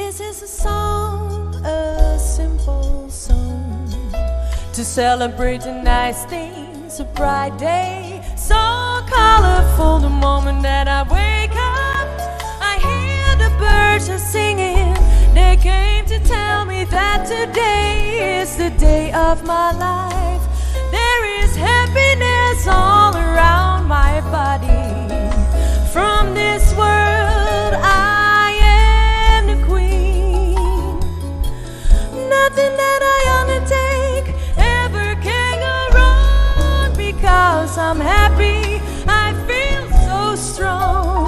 This is a song, a simple song To celebrate the nice things, a bright day So colorful the moment that I wake up I hear the birds are singing They came to tell me that today is the day of my life There is happiness all around my body From this world I am the queen Nothing that I undertake ever can go wrong Because I'm happy, I feel so strong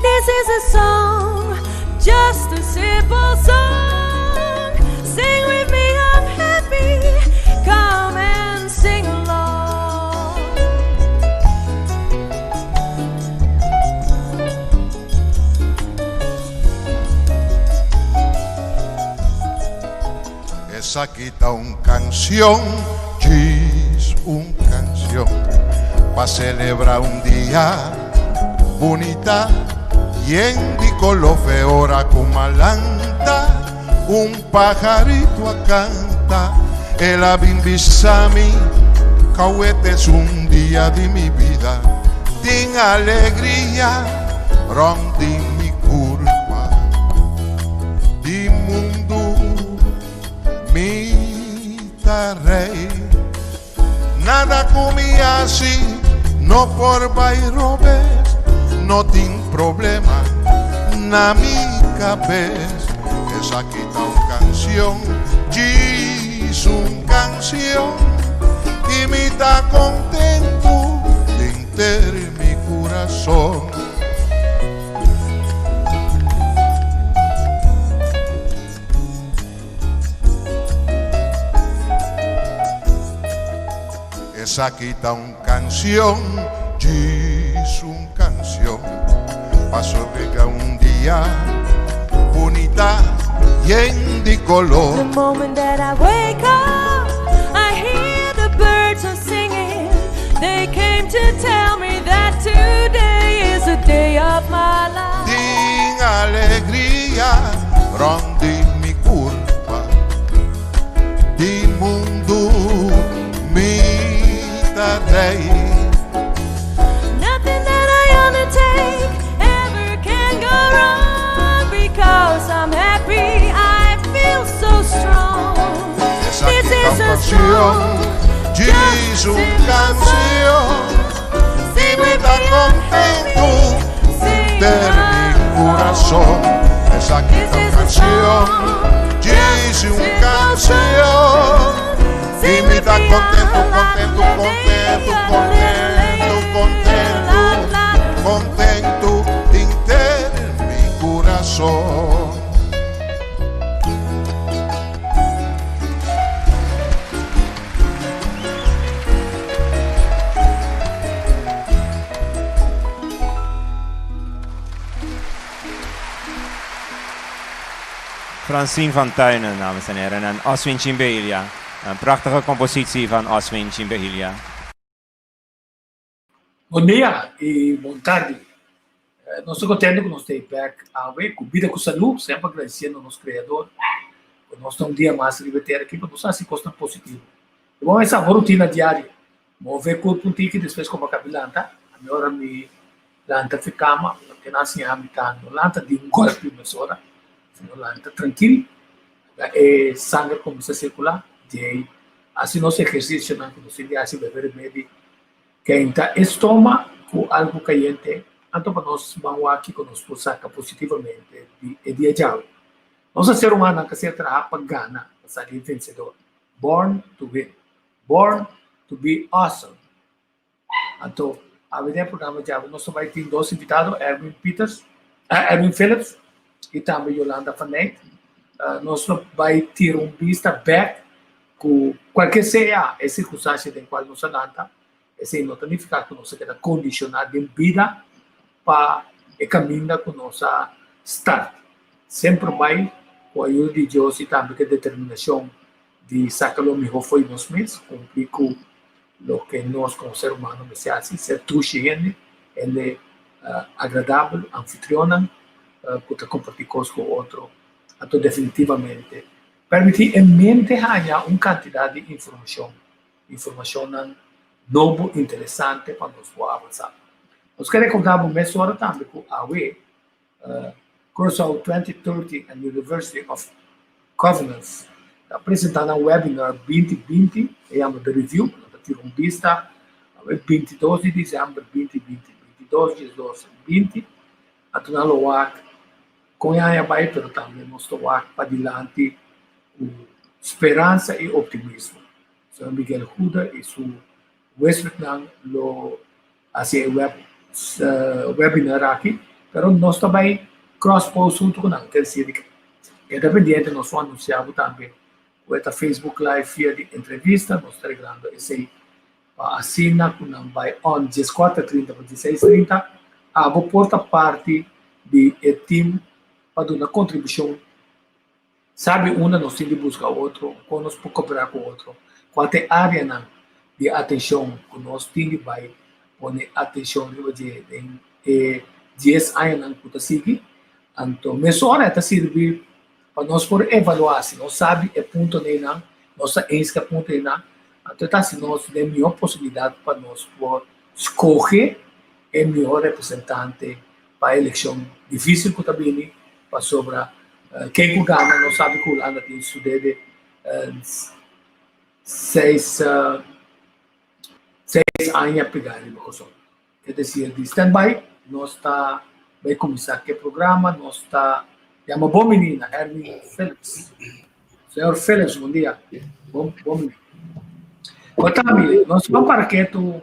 This is a song, just a simple song Sing with me, I'm happy, come and sing along Esaki ta un canción, djis un canción Pa celebra un dia bunita Yen di color fe ora cu malanta Un pajarito a canta El a bin bisa mi Cauete es un dia di mi bida Tin alegria rond di mi curpa Di mundu mi ta rey Nada cu mi haci no por bay robes No tin problema na mi cabes Esaki ta un cancion, djis un cancion Y mi ta contento denter mi curason. Esaki ta un cancion, djis un cancion, pasobra un dia bunita yen di color. The moment that I wake up, I hear the birds are singing. They came to tell me that today is the day of my life. Tin alegria rond di mi curpa, di mundu mi ta rey. Nothing that I undertake ever can go wrong because I'm happy, I feel so strong. Esaki This ta is un a cancion, song, djis just a un simple cancion. song. Y Sing mi with ta me, I'm contento happy, sing denter mi along. curason. Esaki This ta un is a cancion, song, djis just a un simple cancion. song. Y Sing mi with ta me, contento, ah, la contento, la contento, la contento, contento, la la la. contento denter mi curason. Francine van Tuinen, dames en heren, en Oswin Chimbelia. Een prachtige compositie van Oswin Chimbelia. Bon dia y bon tardi. Nos ta contento cu nos ta back awe cu bida cu salud, semper agradeciendo nos Creador cu nos ta un dia mas riba e tera aki pa nos haci cosnan positivo. Y bo mester bo rutina diario, move curpo un tiki despues cu bo a cabi lanta, ami ora mi lanta fi cama, loke nan a siña mi ta no lanta di un golpe mesora, sino lanta trankil, e sanger cuminsa circula, djey haci nos ehercicionan cu nos tin di haci, bebe remedi. Kenta e stoma ku algu kayente, anto pa nos ban wak kiko nos por saka positivamente di e dia djawe. Nos a ser humanonan ka ser traha pa gana, pa sali vensedor. Born to win. Born to be awesome. Anto, awe den e programa djawe nos ta bai tin dos invitado, Erwin Pieters, Erwin Philips i tambe Yolanda van Eyck. Nos lo bai tira un bista bek Ku kualke sea e sirkunstansia den kual nos a lanta, esei no ta nifiká ku nos a keda kondishoná den bida pa e kaminda ku nos a start. Semper bai ku ayuda di Dios i tambe ku e determinashon di saka lo mihó fo'i nos mes, kumpli ku loke nos komo ser humano mester hasi, ser dushi hende, hende agradabel, anfitrionnan ku ta kompartí kos ku otro. Anto definitivamente permití e mente haña un kantidat di informashon, informashonnan nobo interesante pa nos por avansá. Nos ke rekordá bo mesora tambe ku awe Curaçao 2030 and University of Governance ta presentá nan webinar 2020, e yama The Review, nan ta tira un bista awe 22 di desèmber 2020, 22 diesdos 20, anto nan lo wak kon e aña bai pero tambe nos ta wak padilanti ku speransa i optimismo. Señor Miguel Goede i su huespednan lo hasi e web webinar aki, pero nos ta bai cross post huntu ku nan, ker desir di keda pendiente, nos lo anunsia bo tambe ku e ta Facebook live via di entrevista, nos ta reglando esei pa asina ku nan bai on 14:30 pa 16:30, abo por ta parti di e team pa duna kontribushon. Sabi unda nos tin di buska otro, kon nos por koperá ku otro, kua ta e áreanan di atenshon ku nos tin di bai pone atenshon riba dje den e dies añanan ku ta sigui. Anto mesora e ta sirbi pa nos por evaluá si nos sabi e puntonan einan, nos ta eens ku e punto einan, anto e ta hasi nos den mihó posibilidat pa nos por skohe e mihó representante pa e elekshon difísil ku ta bini pasobra ken ku gana no sabi ku Hulanda tin su dede seis seis aña pegá riba Kòrsou. Es desir di stand by nos ta bai kuminsá ku e programa nos ta yama bon bini na Erwin Philips. Señor Philips bon dia bon bon bini. Otami nos ban para ketu.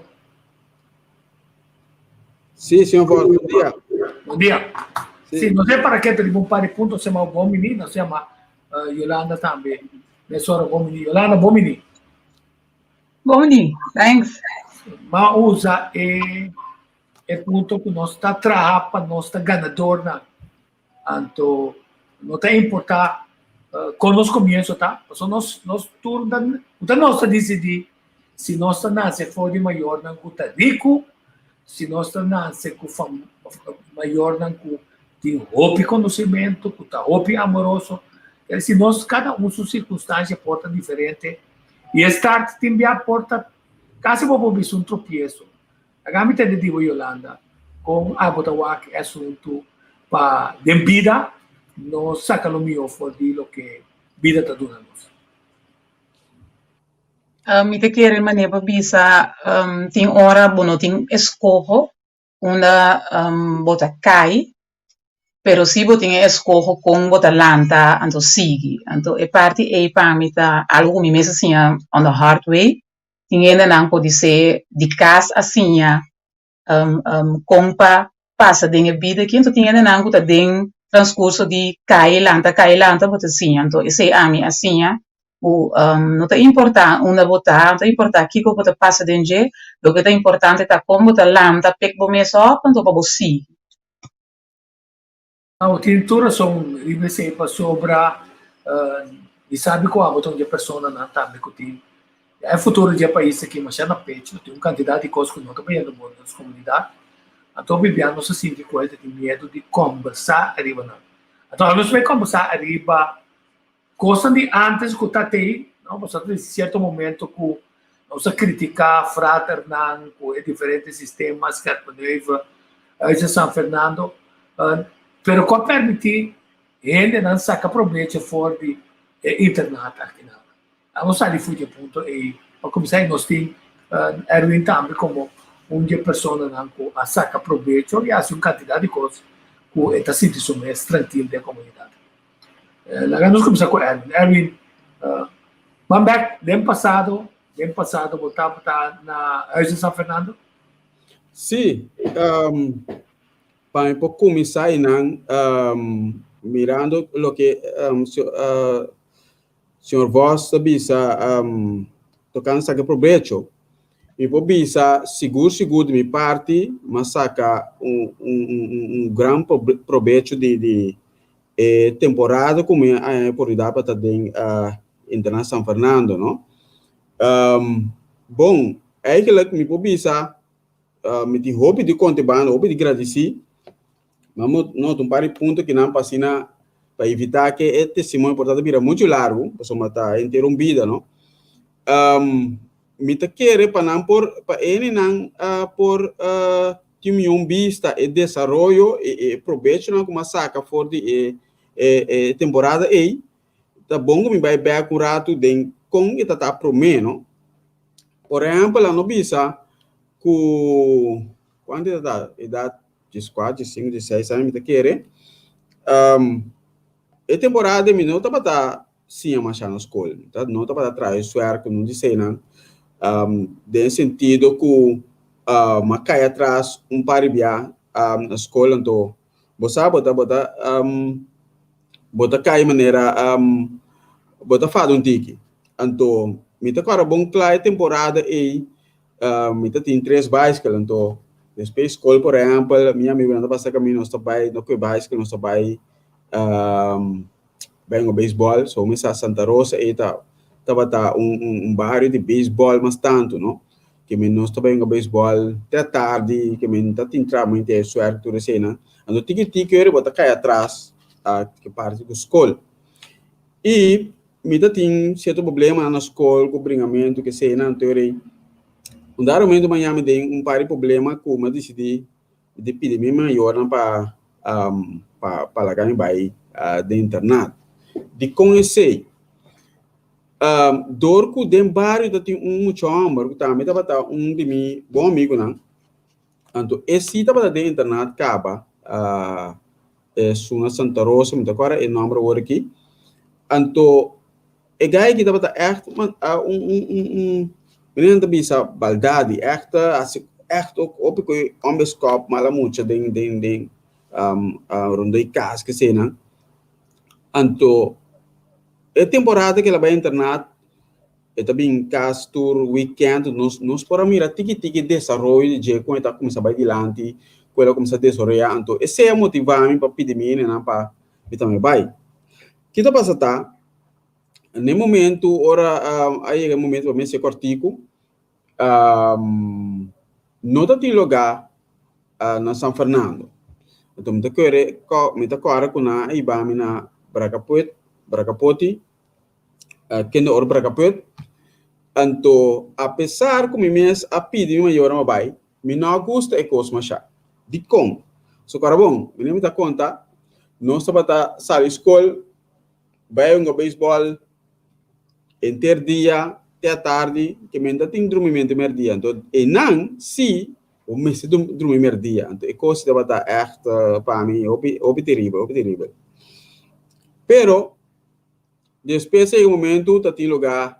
Sí, señor Ford, buen día. Buen día. Sí, sí no sé para qué tenemos un par de puntos, se llama Bomini, no se llama Yolanda también. Mesora Bomini. Yolanda Bomini. Bomini, thanks. Ma usa e, e punto que nos está traha pa nos ta ganador na. Anto no ta importa con nos comienzo ta, pasobra nos nos tur ta ta nos ta dicidi si nos ta nace for di mayornan cu ta rico, si nos ta nace cu fam mayornan cu tin hopi conocimento, cu ta hopi amoroso, si nos cada un su circunstancia por ta diferente y e start tin bia por ta casi bo por bisa un tropiezo. Laga mi tende di bo Yolanda, kon abo ta wak e asuntu pa den bida nos saka lo mihó for di loke bida ta duna nos? Mi ta kere manera pa bisa tin ora bo no tin eskoho unda bo ta kai, pero si bo tin e eskoho kon bo ta lanta anto sigui. Anto e parti ei pa mi ta algu ku mi mes a siña on the hard way. Tin hendenan podisé di kas a siña kon pa pasa den e bida aki, anto tin hendenan ku ta den transkurso di kai lanta, kai lanta bo ta siña. Anto esei ami a siña ku no ta importá unda bo ta, no ta importá kiko bo ta pasa den dje, loke ta importante ta kon bo ta lanta pek bo mes òp anto pa bo sigui. Abo tin tur rason riba esei pasobra mi sabi ku abo ta un di e personanan tambe ku tin e futuro di e pais aki masha na pecho, tin un kantidat di kos ku no ta bayendo bon den nos komunidat, anto bibian nos a sinti ku el ta tin miedu di kombersá ariba nan. Anto nos bai kombersá ariba Kosnan di antes ku ta tei, no, pasobra tin sierto momento ku nos a kritiká fraternan ku e diferente sistema, Scherpenheuvel, Huize San Fernando, pero ku a permití hendenan saka probecho for di e internat akinan. Nos sali for di e punto ei pa kuminsá i nos tin Erwin tambe komo un di e personanan ku a saka probecho i a hasi un kantidat di kos ku e ta sinti su mes trankil den komunidat. Laga nos kuminsá ku Erwin. Erwin, ban bèk den pasado, den pasado bo tabata na Huizen San Fernando? Sí, pa mi por kuminsá einan, mirando loke señor Vos ta bisa tokante saka probecho, mi por bisa sigur sigur di mi parti mi a saka un gran probecho di e temporada ku mi a haña e oportunidat pa ta den Internat San Fernando, no. Bon, eigenlijk mi por bisa mi tin hopi di konta e banda, hopi di gradisí, ma mi nota un par di punto kinan pa asina. Pa evitá ku e testimonio por ta bira muchu largu, pasobra ta henter un bida, no? Um, mi ta kere pa nan por, pa hendenan uh, por uh, tin mihó un bista e desaroyo e, e probechonan ku mi a saka for di e, e, e temporada ei, ta bon ku mi bai bèk un ratu den kon e ta ta promé, no? Por ehèmpel, a no bisa ku kuantu e ta ta? Edat dieskuater, diesinku, diesseis aña mi ta kere. Um, e temporada mi no tabata siña masha na skol. Mi ta no tabata traha huiswerk ku nun di eseinan. Um, den sentido ku uh, mi a kai atras un par di bia um, na skol anto bo sa bo ta bo ta um, bo ta kai manera um, bo ta fada un tiki. Anto mi ta kòrda bon kla e temporada ei Mi ta tin tres baiskel, anto despues skol por ehèmpel mi amigunan ta pasa kaminda nos ta bai no kue baiskel nos ta bai bai hunga beisbòl so mi sa Santa Rosa ei ta tabata un un bario di beisbòl mas tantu no ke men nos ta bai hunga beisbòl te atardi ke men ta tin traha te suèrt tur eseinan anto tiki tiki ora bo ta kai atras ke parti ku skol i Mi ta tin sierto problemanan na skol ku bringamentu keseinan, anto rei un dado momento mi a yama den un par di problema ku mi a disidí di pidi mi mayornan pa pa pa laga mi bai den internat. Dikon esei? Dor ku den bario ta tin un mucha hòmber ku tambe tabata un di mi bon amigunan, anto e si tabata den internat kaba Esun na Santa Rosa, mi ta kòrda e nòmber awor aki. Anto e gai aki tabata ègt un un un un mi nan ta bisa baldadi, ègt hasi ègt hopi ku e hòmber skòp mala mucha den den den rondó e kas kesenan. Anto e temporada ku el a bai internat E ta bin kas tur weekend, nos nos por a mira tiki tiki desaroyo di dje kon e ta kuminsá bai dilanti, kon el a kuminsá desaroyá, anto esei a motivá mi pa pidi mi hendenan pa mi tambe bai. Ki ta pasa ta, na e momentu ora a yega e momentu pa mi hasi e kòrtiku, no ta tin lugá na San Fernando, anto mi ta kere mi ta kòrda ku nan a hiba mi na Brakapuet Brakapoti, kende ora por a kaput. Anto, apesar ku mi mes a pidi mi mayornan pa bai, mi no a gusta e kos mashá. Dikon? So kòrda bon, mi mi ta konta, nos tabata sali skol, bai hunga beisbòl henter dia te atardi, ke men ta tin drumimentu mèrdia. Anto, einan sí bo mester drumi mèrdia. Anto, e kos tabata ègt pa mi hopi hopi teribel, hopi teribel. Pero, Despues e momentu ta tin lugá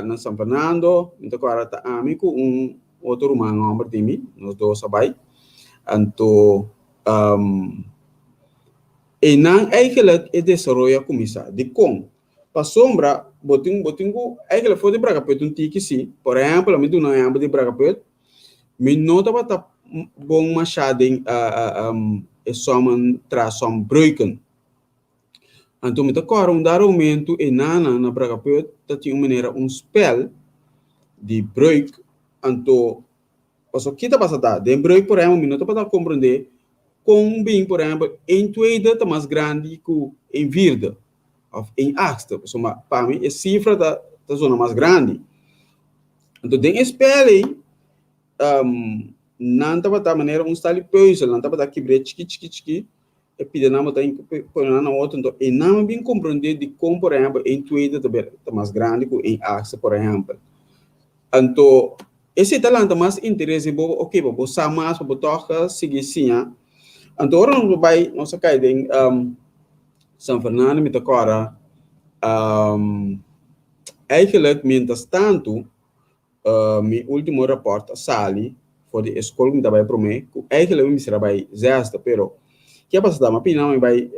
na San Fernando, mi ta kòrda ta ami ku un otro ruman hòmber di mi, nos dos a bai. Anto einan eigelijk e desaroyo a kuminsá. Dikon? Pasobra bo tin bo tin ku eigelijk for di Bragaput un tiki si. Por ehèmpel, mi duna un ehèmpel di Bragaput, mi no tabata bon mashá den e sòmen tra sòm breuken. Anto mi ta kòrda un dado momento e nana na Bragapeut ta tin un manera un spèl di breuk anto pasobra ki ta pasa ta den breuk por ehèmpel mi no tabata komprendé kon bin por ehèmpel een tweede ta mas grandi ku een vierde òf een achtste pasobra pa mi e sifra ta ta zona mas grandi anto den e spèl ei nan tabata manera un stal di pùzel nan tabata kibr'é chiki chiki chiki E pida nan bo ta pone nan na otro, enton e nan a bin komprondé dikon por ehèmpel een tweede ta ber ta mas grandi ku een achtste por ehèmpel. Anto esei ta lanta mas interes di bo, oke pa bo sa mas pa bo tòg sigui siña. Anto ora nos bai nos a kai den San Fernando mi ta kòrda eigenlijk mientras tantu Mi ultimo raport a sali for di e skol ku mi ta bai promé, ku eigenlijk mi mester a bai zesde, pero ke a pasa ta, mi a pidi nan mi bai,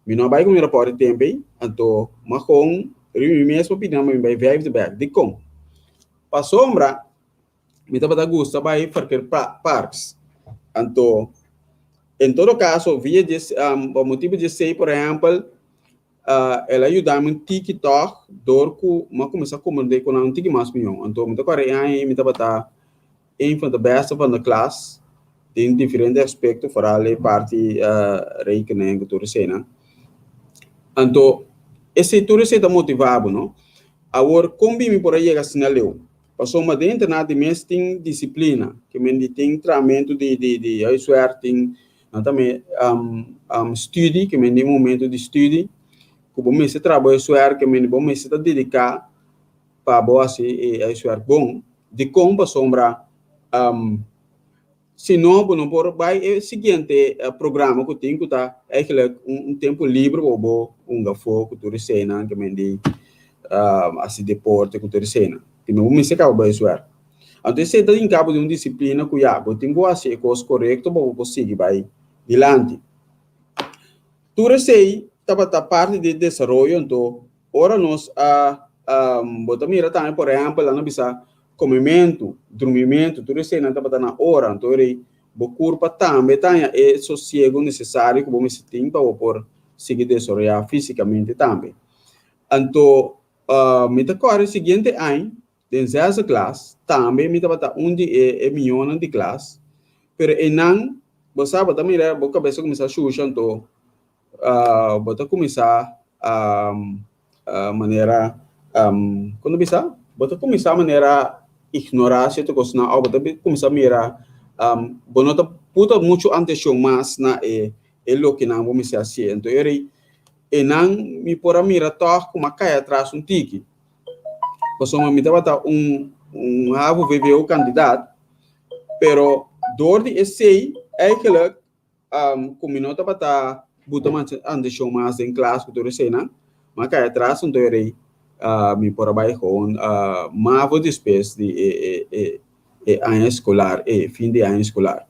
mi no a bai ku mi raport di tempu ei, anto mi a kon riba mi mes pa pidi nan pa mi bai vijfde bèk. Dikon? Pasobra mi tabata gusta bai Verkeerparks, anto en todo kaso via di pa motibu di esei por ehèmpel, El a yuda mi un tiki tòg dor ku mi a kuminsá komprendé ku nan un tiki mas mihó. Anto mi ta kòrda e aña ei mi tabata een van de bèste van de klas den diferente aspekto, foral e parti rekening ku tur eseinan. Anto, esei tur esei ta motivá bo, no? Awor, kon bin mi por a yega asina leu? Pasobra den internat di mes tin disiplina, ke men di tin trahamentu di di di huiswerk, tin nan tambe studi, ke men di momento di studi, ku bo mester traha bo huiswerk, ke men di bo mester ta dediká pa bo hasi e huiswerk bon. Dikon? Pasobra Si no, bo no por bai e siguiente programa ku tin ku ta eigenlijk un tempu libre pa bo hunga afó ku tur eseinan ke men di hasi deporte ku tur eseinan. Primero bo mester kaba bai suer. Anto esei ta hinka bo den un disiplina ku ya bo tin ku hasi e kos korekto pa bo por sigui bai dilanti. Tur esei tabata parti di e desaroyo anto ora nos a bo ta mira tambe por ehèmpel nan a bisa Komementu, drumimentu, tur eseinan tabata na ora, anto rei bo kurpa tambe ta haña e sosiego nesesario ku bo mester tin pa bo por sigui desaroyá físikamente tambe. Anto, mi ta kòrda e siguiente aña, den zesde klas, tambe mi tabata un di e e miónan di klas, pero einan, bo sa, bo ta mira bo kabes a kuminsá shusha, anto bo ta kuminsá manera kon ta bisa bo ta kuminsá manera ignorá sierto kosnan òf bo ta kuminsá mira bo no ta puta muchu atenshon mas na e e lokenan bo mester hasi anto e rei einan mi por a mira tòg ku mi a kai atras un tiki pasobra mi tabata un un havo vwo kandidat pero dor di esei eigelijk ku mi no tabata buta mas atenshon mas den klas ku tur eseinan, mi a kai atras anto e rei mi por a bai gewoon mavo despues di e e aña eskolar e fin di aña eskolar.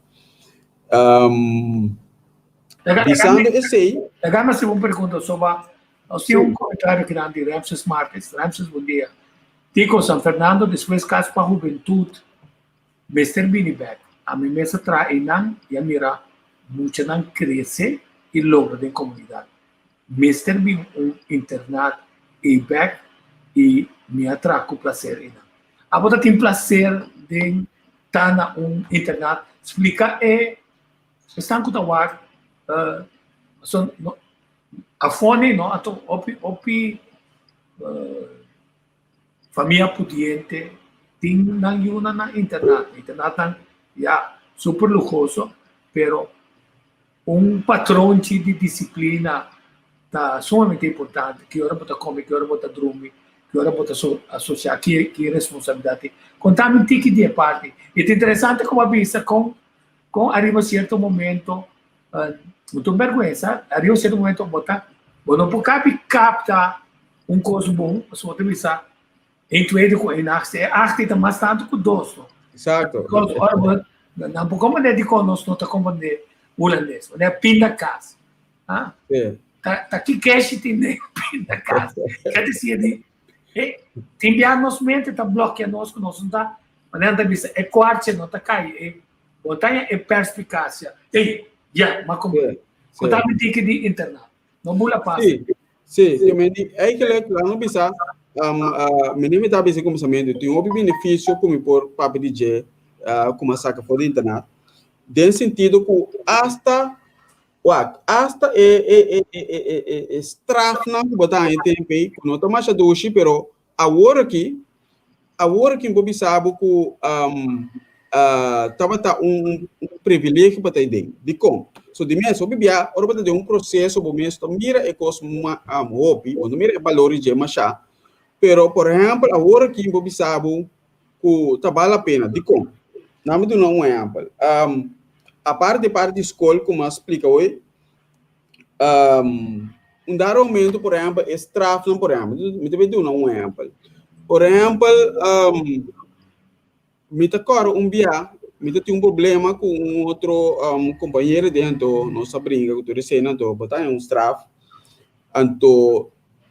Bisando esei. Laga mi hasi un pregunta soba, nos tin un komentario kinan di Ramses Martes. Ramses, bon dia. Tico, San Fernando despues kas pa hubentut Mester bini bek. Ami mes a traha einan i a mira muchanan krese i logra den komunidat. Mester bin un internat ei bek i mi a traha ku plaser einan. Abo ta tin plaser den ta na un internat? Splika e esnan ku ta wak pasobra afó nei no anto hopi hopi Famia pudiente tin nan yunan na internat. Internatnan ya super luhoso, pero un patronchi di disiplina ta sumamente importante. Ki ora bo ta come, ki ora bo ta drumi, ki ora bo ta asocia, ki ki responsabilidad tin. Conta mi un tiki di e parti. Y ta interesante como a bisa con con ariba cierto momento, no ta un berguensa, ariba cierto momento bo ta bo no por cabi capta Un kos bon, pasobra bo ta bisa een tweede ku een achtste. E achtste ta mas tantu ku dos, no? Exacto. Because ora bo, nan por komprendé dikon nos no ta komprendé hulandes. Wanneer pindakaas. Ah? Sí. Ta, ta ki keshi tin den pindakaas? Ke disi di, eh, tin bia nos mente ta blokea nos ku nos no ta, wanneer nan ta bisa e kwartje no ta kai, e, bo ta haña e perspikasia. Ey, ya, m'a komprendé. Sí, Ku sí. ta mi tiki di internat. No bula pasa. Sí, sí, ke men di, eigenlijk laat me bisa, um, uh, mi ni mi ta bisa kuminsamentu, tin hopi benefisio ku mi por papia di dje, uh, ku mi a saka for di internet, den sentido ku asta, wak, asta e, e, e, e, e, e, e, e strafnan ku bo ta haña tempu ei, ku no ta masha dushi, pero awor aki, Awor aki mi por bisa bo ku tabata un privilegio pa ta ei den. Dikon? So di mes, hopi bia ora bo ta den un proseso bo mes ta mira e kos hopi, bo no mira e balor di dje mashá. Pero por ehèmpel awor aki mi por bisa bo ku ta bal la pena. Dikon? Nan mi duna un ehèmpel. Aparte di parti di skol ku mi a splika hoy, Un dado momento, por ehempel, e strafnan, por ehempel, mi ta bay duna un ehempel. Por ehempel, mi ta kòrda un bia, mi ta tin un problema ku un otro kompañero den, anto nos a bringa ku tur esei, anto bo ta haña un straf. Anto,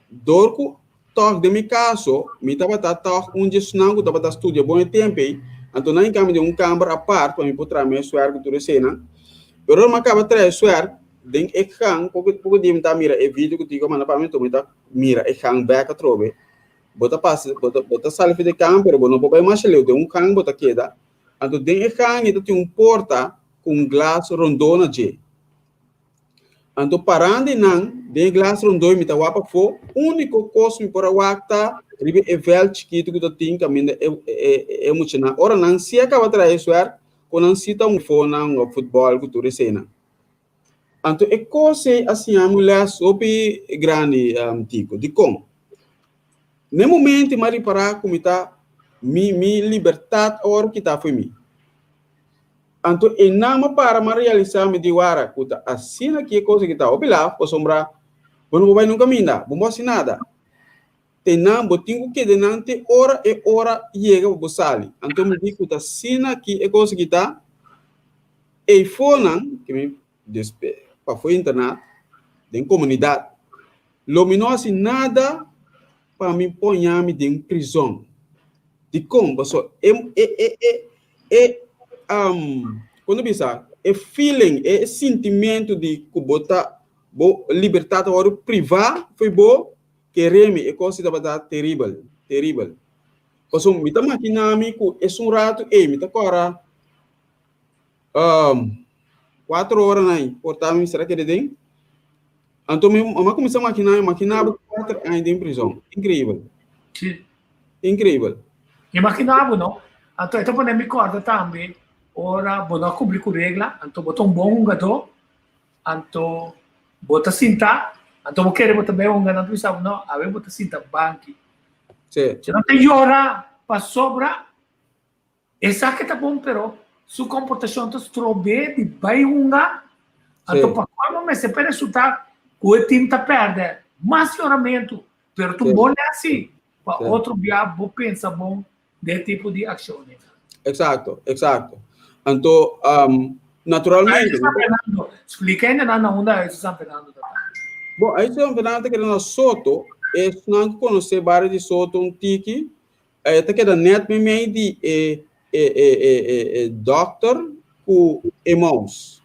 dor ku tòg den mi kaso, mi tabata tòg un di esnan ku tabata studia bon e tempu ei, anto nan hinka mi den un kamber apart pa mi por traha mi huiswerk ku tur eseinan. Pero ora mi a kaba traha e huiswerk, den e gang, poko poko dia mi ta mira e video ku Tico a manda pa mi, anto mi ta mira e gang bèk atrobe. Bo ta pasa, bo ta bo ta sali for di e kamber, pero bo no por bai masha leu, den un gang bo ta keda. Anto den e gang ei ta tin un porta ku un glas rondó na dje. Anto parando einan den e glas rondó mi ta wak pafó, úniko kos mi por a wak ta riba e vèlt chikitu ku ta tin kaminda e e muchanan ora nan si a kaba traha e suèrt ku nan si ta un fonan òf futbòl ku tur eseinan. Anto e kos ei a siña mi un lès hopi grandi, Tico. Dikon? Na e momento mi a ripará ku mi ta mi mi libertat awor kitá fo'i mi. Anto einan mi a para mi a realisá mi di wara ku ta asina ki e kos aki ta hopi laf pasobra bo no por bai nunka minda, bo no por hasi nada. Te nan bo tin ku keda nan te ora e ora yega pa bo sali. Anto mi di ku ta asina ki e kos aki ta, eifonan ke mi despe pafó internat den komunidat lo mi no hasi nada pa mi poña mi den prizon. Dikon? Pasobra e e e e e kon ta bisa e feeling e sintimentu di ku bo ta bo libertat ta wòrdu privá fo'i bo kere mi e kos si tabata teribel teribel. Pasobra mi ta makiná mi ku esun ratu ei mi ta kòrda Um, cuatro ora na por ta mi será kede den. Anto mi mama kuminsá makiná, makiná bo 4 aña den prison. Increíbel. Sí. Increíbel. Imaginá bo, no? Anto e ta pone mi kòrda tambe ora bo no a kumpli ku regla, anto bo ta un bon hungadó, anto bo ta sintá, anto bo kere bo ta bai hunga, nan ta bisa bo, no, awe bo ta sinta banki. Sí. Si nan ta yora pasobra Esaki ta bon pero su comportacion ta strob'é di bai hunga, anto pa colmo mester por resulta cu e team ta perde. Mas yoramentu, pero ta un bon les si, pa otro bia bo pensa bon den e tipo di accionnan. Exacto, exacto. Anto, naturalmente. Huis San Fernando, splica hendenan na unda Huis San Fernando ta ta. Bon, Huis San Fernando ta keda na Soto, esnan cu conoce bario di Soto un tiki, E ta keda net meimei di e e e e e e dokter ku e mous.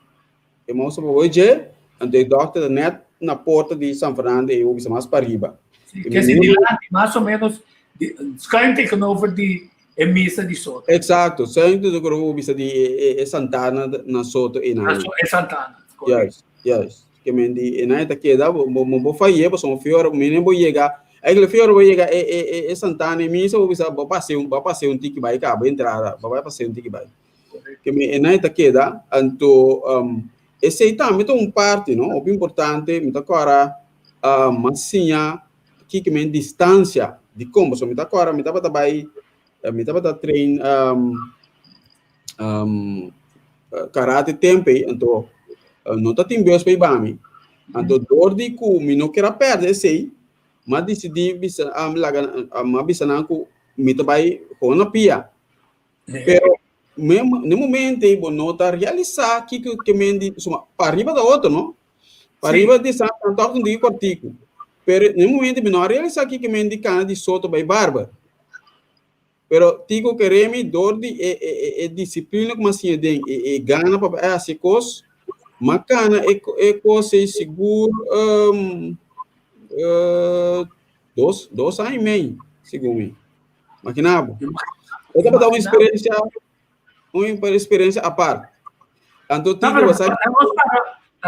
E mous ta por dje, anto e dokter ta net na porta di San Fernando e bisa mas pariba. Sí, que si dilanti, mas o menos di, schuin tegenover di e misa di Soto. Exacto, schuin tegenover bisa di e, e, e Santana na Soto e na. E Santana, Yes, yes. Ke men di e nan ta keda, bo bo bo fayé pasobra fiora mi bo yega, eigenlijk fiora bo yega e e e e Santana e misa bo bisa bo pase un bo pase un tiki bai kaba entrada, bo bai pase un tiki bai. Ke men e nan ta keda, anto esei tambe ta un parti no, hopi importante, mi ta kòrda mas siña kiko men distansia dikon, pasobra mi ta kòrda mi tabata bai mi tabata train karate tempu ei, anto no ta tin bus pa hiba mi. Anto dor di ku mi no ker a pèrdè esei, mi a disidí bisa laga mi a bisa nan ku mi ta bai kon na pia. Pero ne momento ei bo no ta realisá kiko ke men di suma pariba ta otro no. Pariba di San tòg un diki kòrtiku. Pero ne momento mi no a realisá kiko men di kana di Soto bai Barber. Pero Tico kere mi dor di e e e e disiplina ku mi a siña den e e gana pa bai hasi e kos, m'a kana e e kos ei sigur dos dos aña i mei segun mi. Makina bo. E tabata un eksperensia un eksperensia apart. Anto Tico bo sa.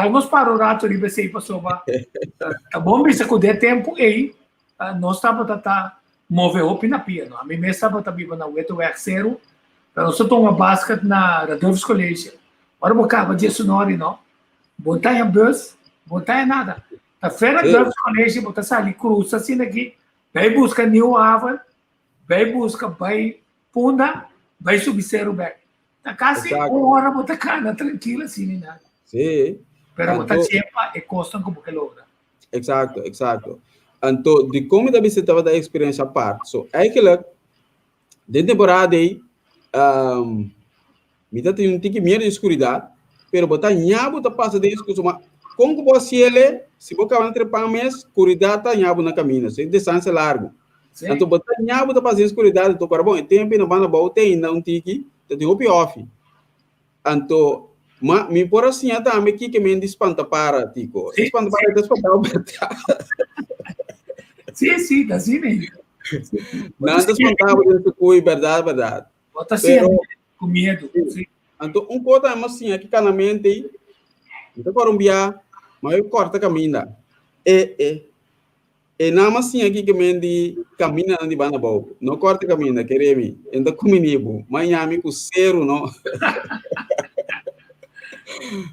Nos para un rato riba esei pasobra ta bon bisa ku den e tempu ei nos tabata ta Move hopi na pia no. Ami mes tabata biba na Weteweg Seru, pero nos ta tuma basket na Radulphus College. Ora bo kaba dje sunori no, bo ta haña bus, bo ta haña nada. Ta fe Radulphus College bo ta sali krusa asina aki, bai buska Nieuwe Haven, bai buska bai Punda, bai subi Seru bek. Ta kasi un ora bo ta kana trankil asina i nada. Pero bo ta chepa e kosnan ku bo ke logra. Exacto, exacto. Anto, di kon mi ta bisa tabata experiencia apart. So, eigenlijk, den temporada ei, um, mi ta tin un tiki miedo di oscuridad, pero bo ta ña bo ta pasa den oscuridad. Ma kon ku bo hasiele, si bo kaba na trepan mes, oscuridad ta ña bo na camino. So, e distancia largo. Sí. Anto, bo ta ña bo ta pasa den oscuridad, anto, kora bon, e tempo ei na banda bou te ainda un tiki, ta tin hopi ofi. Anto, ma mi por a siña tambe kiko men di spanta para, Tico. Sí, Spanta para ta spantá berdad. Sí, sí, ta así ne. Nan ta spantá bo den su kui, berdad, berdad. Bo ta siña Pero, ku miedu. Sí. anto un kos tambe mi a siña ki kanamente ei, mi ta kòrda un bia. Ma yo korta kaminda. E e e nama siña ki ke men di kamindanan di banda abou. No korta kaminda, kere mi. E no ta kumini bo. Maña mi ku seru no.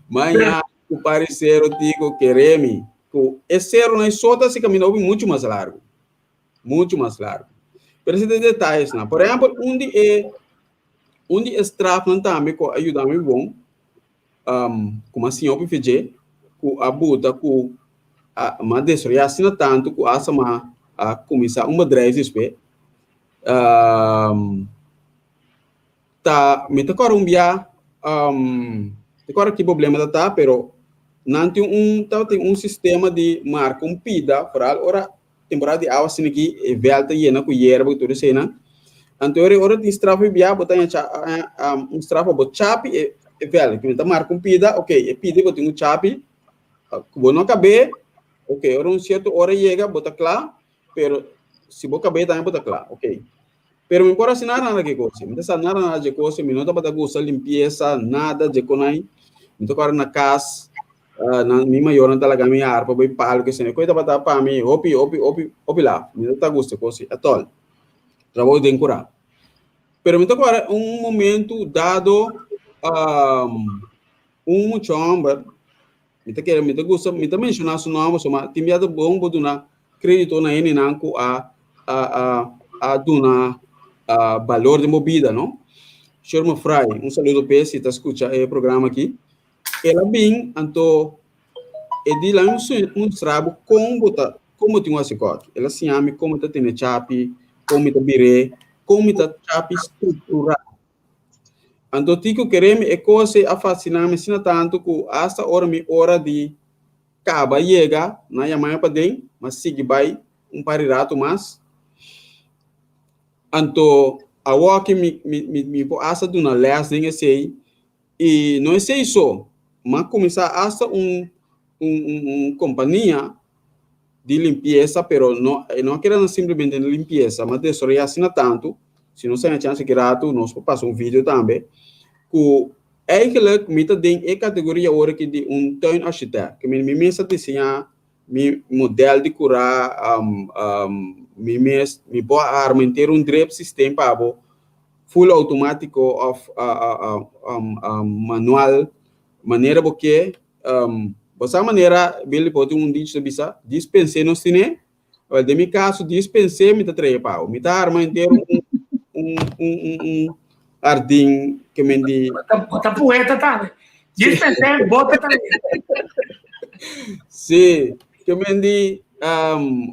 Maña ku pari seru tiko kere mi. Ku e serunan e so ta hasi kaminda hopi muchu mas largu. Muchu mas largu. Pero esei ta detayesnan. Por ehèmpel, un di e un di e strafnan tambe ku a yuda mi bon um, ku m'a siña hopi fe dje, ku a buta ku a m'a desaroyá asina tantu ku asta m'a a kuminsá un bedrijf despues. Um, ta mi ta kòrda un bia, um, ta kòrda ki problema ta ta, pero nan tin un tabatin un sistema di marka un pida, foral ora temporada di awa asina aki e vèlt ta yena ku yerba ku tur eseinan. Anto ora ora tin straf bia bo ta haña un straf pa bo chapi e e vèlt. Ku ta marka un pida, ok, e pida bo tin ku chapi, ku bo no kab'é, ok, ora un sierto ora yega bo ta kla, pero si bo kab'é tambe bo ta kla, ok. Pero mi por hasi nada nada ki kos, mi ta sa nada nada dje kos, mi no tabata gusta limpiesa, nada dje konai. Mi ta kòrda na kas, nan mi mayornan ta laga mi arpa bai palu ke esei, koi tabata pa mi hopi hopi hopi hopi laf, mi no ta gusta e kos at all, trabou den kurá. Pero mi ta kòrda un momento dado un mucha hòmber, mi ta kere mi ta gusta mi ta menshoná su nòmber pasobra tin bia ta bon bo duna krédito na hendenan ku a a a a duna balor den bo bida no. Sherman Fry, un saludo p'e si ta skucha e programa aki. El a bin anto e di laga mi mustra bo kon bo ta kon bo tin un hasi kòki. El a siña mi kon mi ta tene chapi, kon mi ta bir'é, kon mi ta chapi strukturá. Anto Tico kere mi e kos ei a fasina mi asina tantu ku asta ora mi ora di kaba yega nan yama mi paden, mi a sigui bai un par di ratu mas. Anto awoki mi mi mi por asta duna lès den esei i no esei so, mi a kuminsá asta un un un kompania di limpiesa, pero no e no a keda na simplemente na limpiesa, ma desaroyá asina tantu, si nos haña chance ki ratu nos por pasa un video tambe, ku eigenlijk mi ta den e kategoria awor aki di un tuinarchitect, ke mi mes a diseñá mi model di kurá, mi mes mi por a arma henter un drip system pa bo, full outomátiko òf manual, manera bo ke. Bo sa manera Billy por tin un dicho ta bisa, dispens'é nos tine? Wel, den mi kaso, dispens'é mi ta trae pa bo. Mi ta arma henter un, un, un, un, un hardin ke men di. Bo ta poeta tambe. Dispens'é, bo ta trae. Sí, ke men di,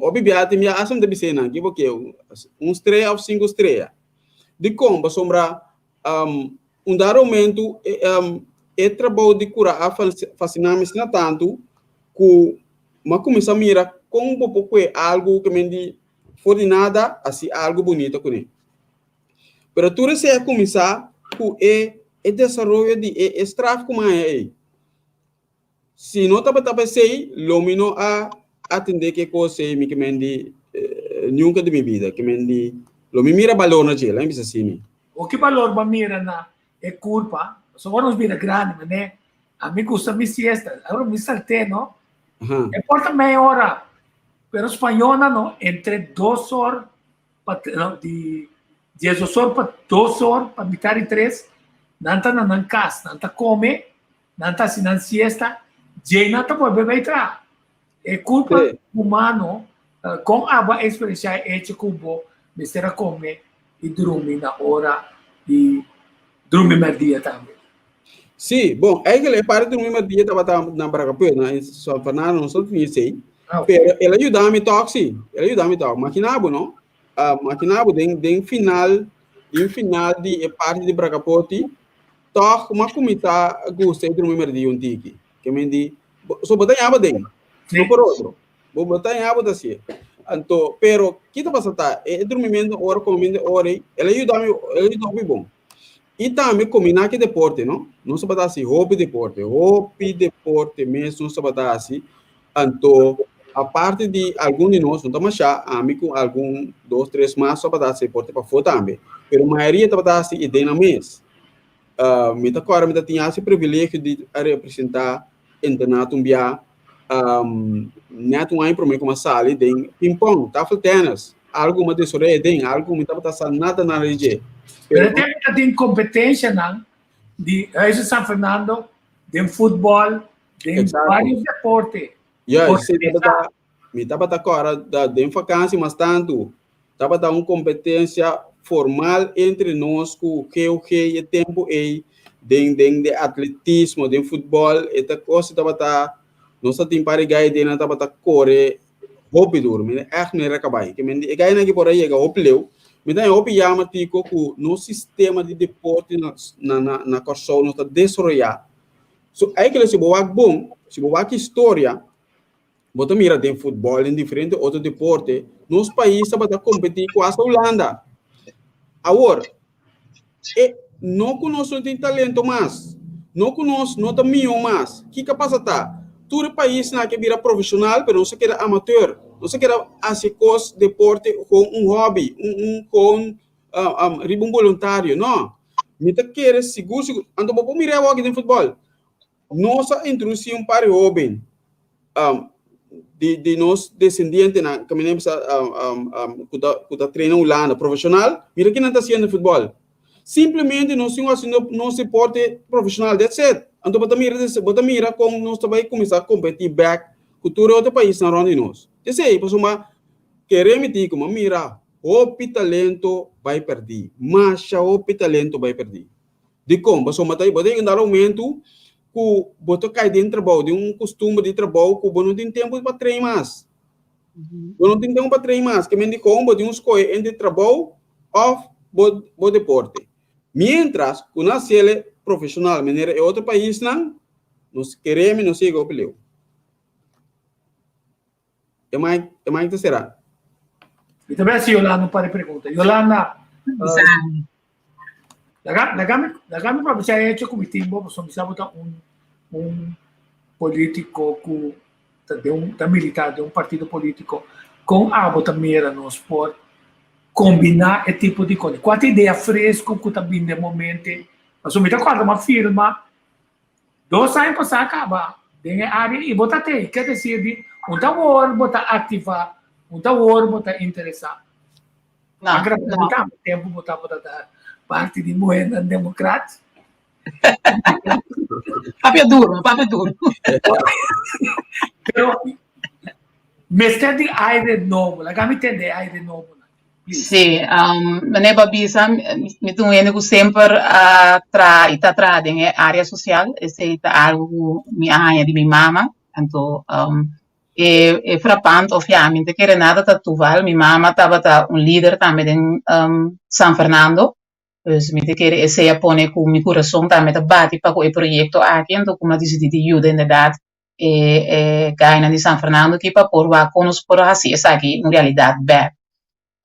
hopi bia tin bia asta mi ta bis'é nan, ki bo ke? Un strea òf sinku strea? Dikon? Pasobra Un dado momento e trabou di kura a fasiná mi asina tantu ku mi a kuminsá mira kon bo por kue algu ku men di for di nada hasi algu bunita kuné. Pero tur esei a kuminsá ku e e desaroyo di e straf ku mi a haña ei. Si no tabata pa esei, lo mi no a atendé ku e kos ei mi ke men di nunka di mi bida. Ke men di lo mi mira balor na dje, laga mi bisa asina. O ki balor bo a mira na e kurpa? Pasobra ora nos bira grandi, manera ami gusta mi siesta, ora mi salté no, e por ta mei ora, pero spañónan no, entre dos or pa no, di diesdos or pa dos or pa mitar di tres, nan ta na nan kas, nan ta kome, Nan ta hasi nan siesta, djei nan ta bolbe bai traha. E kulpa humano, kon abo a eksperensiá e echo ku bo mester a kome i drumi na ora di drumi mèrdia tambe? Sí, bon, eigenlijk e parti drumi mèrdia tabata na Bragapeu, na San Fernando, nos no tin esei. Pero el a yuda mi tòg sí, el a yuda mi tòg. Makina bo, no? Makina bo den den final, den final di e parti di Bragapoti, Tòg m'a kuminsá gusta e drumi merdí un tiki. Ke men di, so bo ta ñaba den, no por otro. Bo bo ta ñaba ta hasié. Anto, pero ki ta pasa ta, e drumimentu ora, komementu ora ei, el a yuda mi, el a yuda hopi bon. I tambe kombiná ku e deporte, no? Nos tabata hasi hopi deporte, hopi deporte mes nos tabata hasi. Anto, aparte di algun di nos, no ta mashá, ami ku algun dos, tres mas tabata hasi deporte pafó tambe. Pero mayoria tabata hasi e den nan mes. Mi ta kòrda mi ta tin hasi privilegio di a representá internato un bia. Net un aña promé ku mi a sali den ping-pong, tafeltennis, algu mi a desaroyá den, algu mi tabata sa nada nada di dje. Pero e tempu ta tin kompetenshanan di Huize San Fernando den futbòl, den vários deporte. Juist, sí, tabata, mi tabata kòrda den vakansi mas tantu, tabata un kompetensia formal entre nos ku GOG e tempu ei den den de atletismo, den futbòl, e ta kos tabata, nos ta tin par di gai den nan tabata kore hopi duru, mi ègt mi reka bai. Ke men di e gainan aki por a yega hopi leu. Mi ta haña hopi yama tiko ku nos sistema di deporte na na na Kòrsou no ta desaroyá. So eigenlijk si bo wak bon, si bo wak historia, bo ta mira den futbòl, den diferente otro deporte, nos pais tabata kompetí ku hasta Hulanda. Awor, e no ku nos no tin talento mas, no ku nos no ta mihó mas. Kiko a pasa ta, tur e paisnan aki a bira profeshonal, pero nos a keda amateur. Nos a keda hasi kos, deporte, kon un hòbi, un un kon riba un boluntario. No. Mi ta kere sigur sigur, anto bo por mira awor aki den futbòl. Nos a introdusí un par di hóben di di nos desendientenan ku mi bisa ku ta ku ta trena Hulanda profeshonal, mira kinan ta hasiendo futbòl. Simplemente nos tin hasiendo nos deporte profeshonal, that's it. Anto bo ta mira bo ta mira kon nos ta bai kuminsá kompetí bèk ku tur e otro paisnan rònt di nos. Esei pasobra kere mi di ku mi a mira hopi talento bai pèrdí, masha hopi talento bai pèrdí. Dikon? Pasobra ta bo ta yega un dado momento ku bo ta kai den trabou, den un kustumber di trabou ku bo no tin tempu pa train mas. Bo no tin tempu pa train mas. Ke men dikon bo tin un skohe entre trabou òf bo bo deporte. Miéntras ku nan hasiel profeshonal manera e otro paisnan, nos kere mi nos yega hopi leu. E mai, e mai ta será. Mi ta besi Yolanda un par di pregunta. Yolanda, uh, laga, laga mi, laga mi aprovechá e hecho ku mi tin bo, pasobra mi sa bo ta un, un polítiko ku ta den un, ta militá den un partido polítiko. Kon abo ta mira nos por kombiná e tipo di kos? Kua ta idea fresko ku ta bini den momente? Pasobra mi ta kòrda mi a firma Dos aña pasá kaba den e área i bo ta tei, ke desir di un ta wor bo ta aktivá, un ta wor bo ta interesá. No, Agra no. bo ta tempu bo tabata ta parti di muhernan demokrat. Papia duro, papia duro. Pero mester di aire nobo, laga mi tende e aire nobo. Sí, meneer bo a bisa, mi ta un hende ku semper a traha i ta traha den e área sosial, esei ta algu ku mi a haña di mi mama, anto e e frapant òf ya mi no ta kere nada ta tuval, mi mama tabata un lider tambe den San Fernando, pues mi ta kere esei a pone ku mi kurason tambe ta bati pa ku e proyekto aki, anto ku mi a disidí di yuda inderdat e e gainan di San Fernando ki pa por wak kon nos por hasi esaki un realidat bek.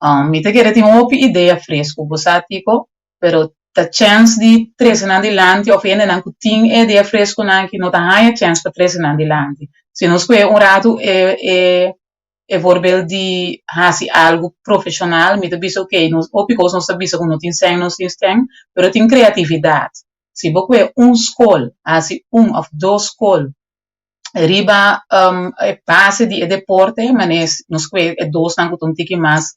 Mi ta kere tin hopi idea fresku, bo sa Tico, pero ta chèns di trese nan dilanti òf hendenan ku tin e idea freskunan ki no ta haña chèns pa trese nan dilanti. Si nos kohe un ratu e e e voorbeeld di hasi algu profeshonal, mi ta bisa okey, nos hopi kos nos ta bisa ku no tin sèn, nos tin sèn, pero tin kreatividat. Si bo kue un skol, hasi un òf dos skol riba e base di e deporte, manera nos kue e dosnan ku ta un tiki mas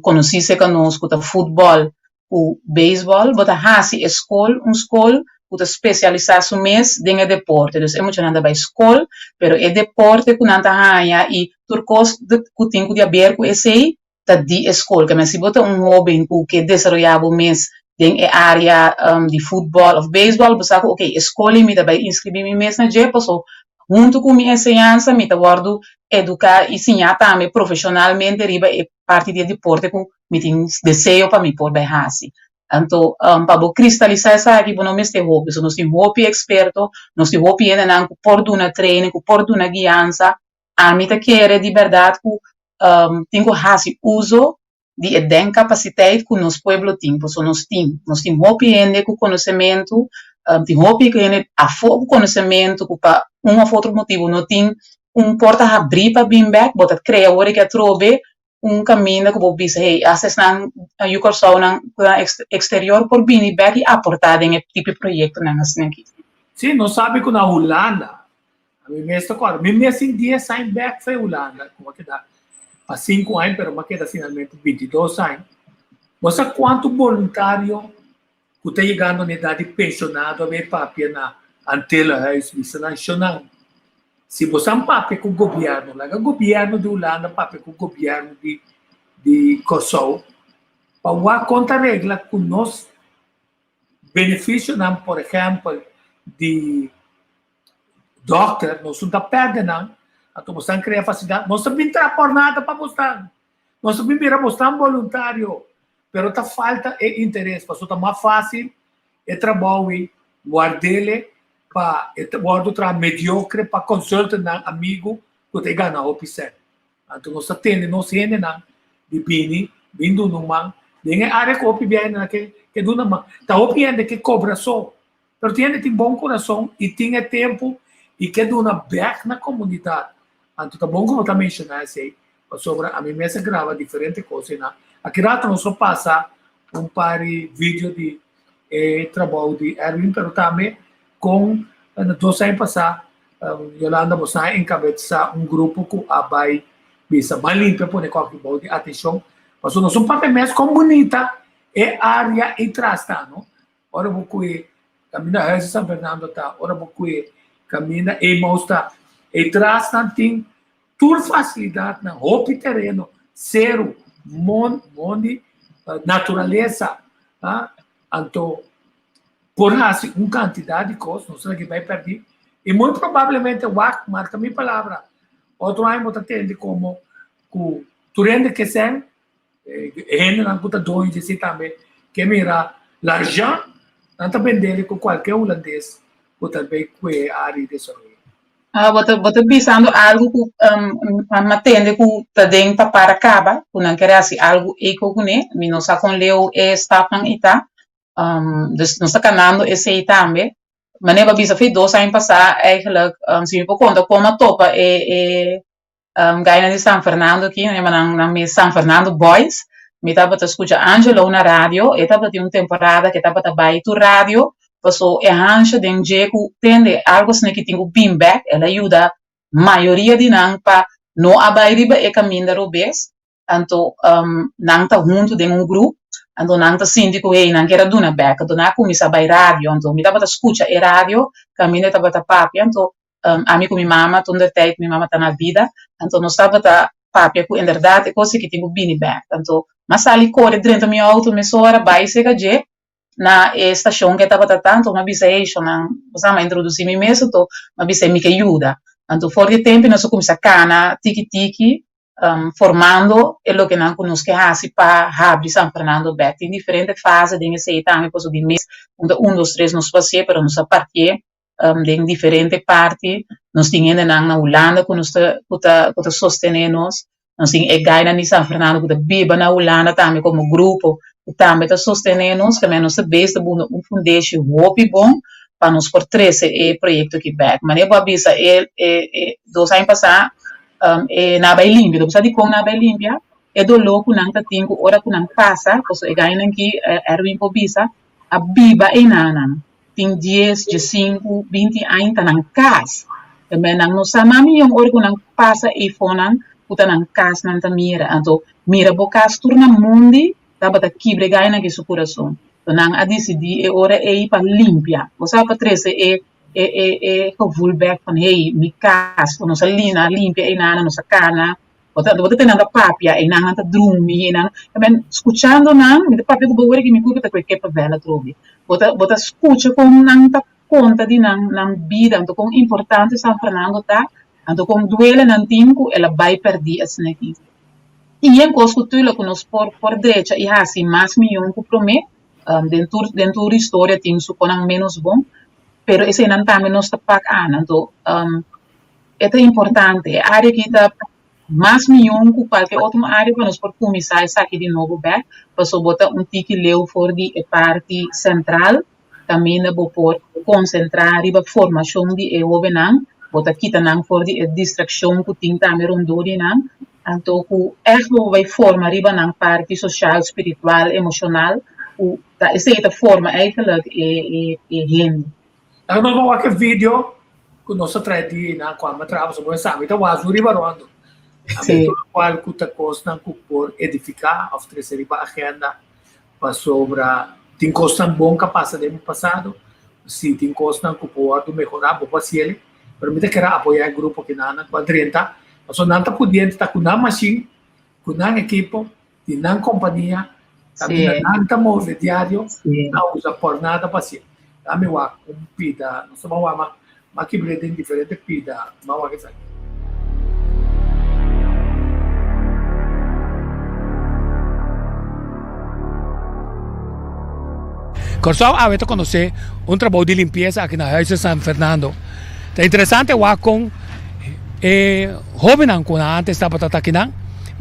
konosí serka nos ku ta futbòl ku beisbòl, bo ta hasi e skol un skol ku ta spesialisá su mes den e deporte. Dus e muchanan ta bai skol, pero e deporte ku nan ta haña i tur kos ku tin ku di haber ku esei ta di e skol. Keme si bo ta un hoben ku ke desaroyá bo mes den e área di futbòl òf beisbòl, bo sa ku okey e skol ei mi ta bai inskribí mi mes na dje paso huntu ku mi enseñansa mi ta wòrdu eduká i siñá tambe profeshonalmente riba e parti di e deporte ku mi tin deseo pa mi por bai hasi. Anto pa bo kristalisá esaki bo no mester hopi, so nos tin hopi eksperto, nos tin hopi hendenan ku por duna training, ku por duna guiansa. Ami ta kere di bèrdat ku tin ku hasi uso di e denkapasiteit ku nos pueblo tin, pasobra nos tin, nos tin hopi hende ku konosementu, tin hopi hende afó ku konosementu ku pa un òf otro motibu no tin un porta habrí pa bin bèk, bo ta krea awor e ke atrobe un kaminda ku bo bisa hey asta esnan yu Kòrsounan ku ta eksterior por bini bèk i aportá den e tipo di proyektonan asina aki. Sí, nos sabi ku na Hulanda. Mi mes ta kòrda, mi mes tin dies aña bèk for Hulanda, ku a keda pa sinku aña, pero mi a keda finalmente bintidos aña. Bo sa kuantu boluntario ku ta yegando na edat di penshonado a bay papia na Antillenhuis bisa nan, Shonnan, si bo san papia ku gobièrnu, laga gobièrnu di Hulanda papia ku gobièrnu di di Kòrsou pa wak kon ta regla ku nos benefisionan, por ehèmpel di dòkter, nos no ta pèrdè nan, anto bo san krea fasilidat, nos ta bin traha por nada pa bosnan, nos ta bin bira bosnan boluntario, pero ta falta e interes, pasobra ta mas fásil e trabou ei ward'ele pa e wòrdu traha mediokre pa consultantnan amigu ku ta e gana hopi sèn. Anto nos ta tende nos hendenan di bini, bin duna un man den e área ku hopi bia hendenan ke ke duna man. Ta hopi hende ke kobra so, pero tin hende tin bon kurason i tin e tempu i ke duna bèk na komunidat. Anto ta bon ku bo ta menshoná esei, pasobra ami mes a graba diferente kos einan. Aki rato nos lo pasa un par di video di e trabou di Erwin, pero tambe kon na dos aña pasá Yolanda bo sa enkabesá un grupo ku a bai bisa ban limpia pone kòki bou di atenshon pasobra nos un papia mes kon bunita e área ei tras ta no. Ora bo kue kaminda Huis di San Fernando ta, ora bo kue kaminda Emaus ta, ei tras nan tin tur fasilidatnan, hopi tereno, seru, mon, mondi, naturalesa, anto por hasi un kantidat di kos, nos ta bai pèrdí, i muy probablemente wak, marka mi palabra, otro aña bo ta tende komo ku tur hende ke sèn, e hendenan ku ta doño di esei tambe ke mira l'argent, nan ta bend'é ku kualke hulandes ku ta bai kue área di desaroyo. Ah, bo ta, bo ta bisando algu ku um, mi a tende ku ta den pa para kaba, ku nan kere hasi algu eko kuné. Mi no sa kon leu e stapnan ei ta. Um, dus nos ta kanando esei tambe. Manera bo a bisa fi dos aña pasá eigenlijk, um, si mi por konta kon a topa e e um, gainan di San Fernando aki, nan yama nan nan mes San Fernando Boys. Mi tabata skucha Angelo na radio, e tabatin un temporada ku e tabata bai tur radio, paso e hansha den dje ku tende algu asina ki tin ku bin bèk, el a yuda mayoria di nan pa no a bai riba e kaminda robes. Anto nan ta huntu den un grup, anto nan ta sinti ku hey nan kier a duna bèk, anto nan a kuminsá bai radio, anto mi tabata skucha e radio kaminda e tabata papia, anto ami ku mi mama tur der tijd mi mama ta na bida, anto nos tabata papia ku inderdat e kos aki tin ku bini bèk, anto mi a sali kore drenta mi outo mesora bai serka dje na e stashon ku e tabata ta, anto mi a bisa hey shonnan bo sa mi a introdusí mi mes anto mi a bisa mi ke yuda, anto for di e tempu nos a kuminsá kana tiki tiki formando e lokenan ku nos ke hasi pa habri San Fernando bèk. Tin diferente fase den esei tambe pasobra di mes un ta un dos tres nos por hasié pero nos a partié den diferente parti. Nos tin hendenan na Hulanda ku nos ta ku ta ku ta sostené nos. Nos tin e gainan di San Fernando ku ta biba na Hulanda tambe komo grupo ku tambe ta sostené nos. Kemey nos ta bes ta bunda un fundeshi hopi bon pa nos por trese e proyekto aki bèk. Manera bo a bisa e e dos aña pasá E na bai limpia. Bo sa dikon na bai limpia? E doló ku nan ta tin ku ora ku nan pasa, pasobra e gainan ki Erwin por bisa, a biba einanan. Tin dies, diesinku, binti aña ta nan kas. Tambien nan no sa mami yon ora ku nan pasa eifonan ku ta nan kas nan ta mira. Anto mira bo kas tur na mundi tabata kibra e gainan ki su kurason. Anto nan a disidí e ora ei pa limpia. Bo sa pa trese e e e e gevoel bek van hey mi kas ku nos a lina limpia einan nos a kana bo ta bo ta tene nan ta papia einan nan ta drumi einan ta ben skuchando nan mi ta papia ku bo wor ki mi kurpa ta kue kepavel atrobe bo ta bo ta skucha kon nan ta konta di nan nan bida anto kon importante San Fernando ta anto kon duele nan tin ku el a bai pèrdí asina aki i yen kos ku tula ku nos por por drecha i hasi mas miyon ku promé den tur den tur historia tin su konan ménos bon pero eseinan tambe nos ta pak aan. Anto e ta importante, e área aki ta mas mion ku kualke otro área pa nos por kuminsá esaki di nobo bèk, pasobra bo ta un tiki leu for di e parti sentral kaminda bo por konsentrá riba formashon di e hóbennan, bo ta kita nan for di e distrakshon ku tin tambe rondó di nan, anto ku ègt bo bai forma riba nan parti sosial, spiritual, emoshonal ku Ta esei ta forma eigenlijk e e hende. Laga nos wak e video. Ku nos a trae di einan ku ami a traha pasobra bo sa ami ta wak su riba rondo. Ami tur lokual ku ta kosnan ku por edifiká òf trese riba agenda pasobra tin kosnan bon ku a pasa den pasado, si tin kosnan ku por wòrdu mehorá bo por hasi el, pero mi ta kere apoyá e grupo kinanan ku a drenta pasobra nan ta pudiente ta ku nan mashin, ku nan ekipo, di nan kompania, kaminda nan ta move diario, nan usa por nada pa hasié. Ami wak un pida, nos ta wak ma ma kibr'é den diferente pida, ma wak esaki. Kòrsou awe ta konosé un trabou di limpiesa aki na Huize San Fernando. Ta interesante wak kon e hóbennan ku nan antes tabata ta akinan,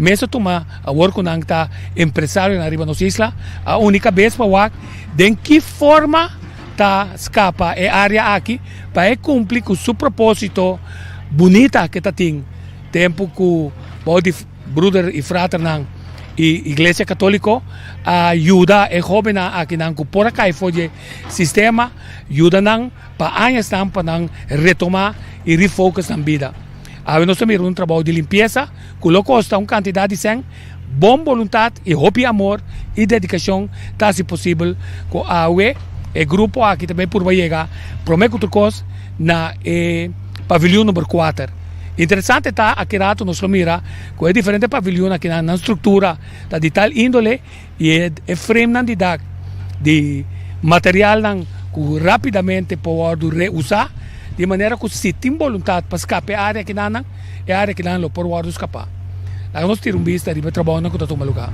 Mes a tuma awor ku nan ta empresarionan riba nos isla, a uni kabes pa wak den ki forma ta skapa e área aki pa e kumpli ku su propósito bunita ke ta tin tempu ku bou di bruder i fraternan i Iglesia Katóliko a yuda e hóbennan akinan ku por a kai for di e sistema, yuda nan pa añasnan pa nan retomá i refocus nan bida. Awe nos ta mira un trabou di limpiesa ku lo kosta un kantidat di sèn. Bon boluntat i hopi amor i dedikashon ta hasi posibel ku awe e grupo aki ta bai purba yega promé ku tur kos na e pavilioen number kuater. Interesante ta aki rato nos lo mira ku e diferente pavilioen aki nan struktura ta di tal índole i e framenan di dak di materialnan ku rápidamente por wòrdu reusá, di manera ku si tin boluntat pa skapa e área kinanan, e área kinan lo por wòrdu skapá. Laga nos tira un bista riba e trabounan ku ta tuma lugá.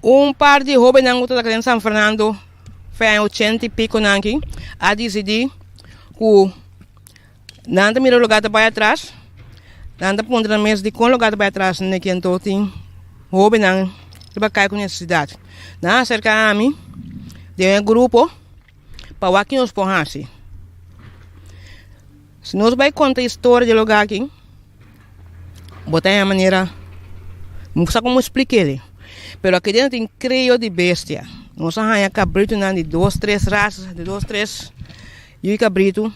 Un par di hobennan ku ta den San Fernando fe aña ochenta i piko nan aki a disidí ku nan ta mira lugar ta bai atras, nan ta puntra nan mes dikon lugar ta bai atras neki anto tin hobennan riba kai ku nesesidat. Nan a aserka ami den e grupo pa wak ki nos por hasi. Si nos bai konta historia di e lugar aki. Bo ta haña manera, mi no sa komo splik'é, pero aki dentro tin krio di bestia. Nos a haña kabritunan di dos tres rasa, di dos tres yu kabritu.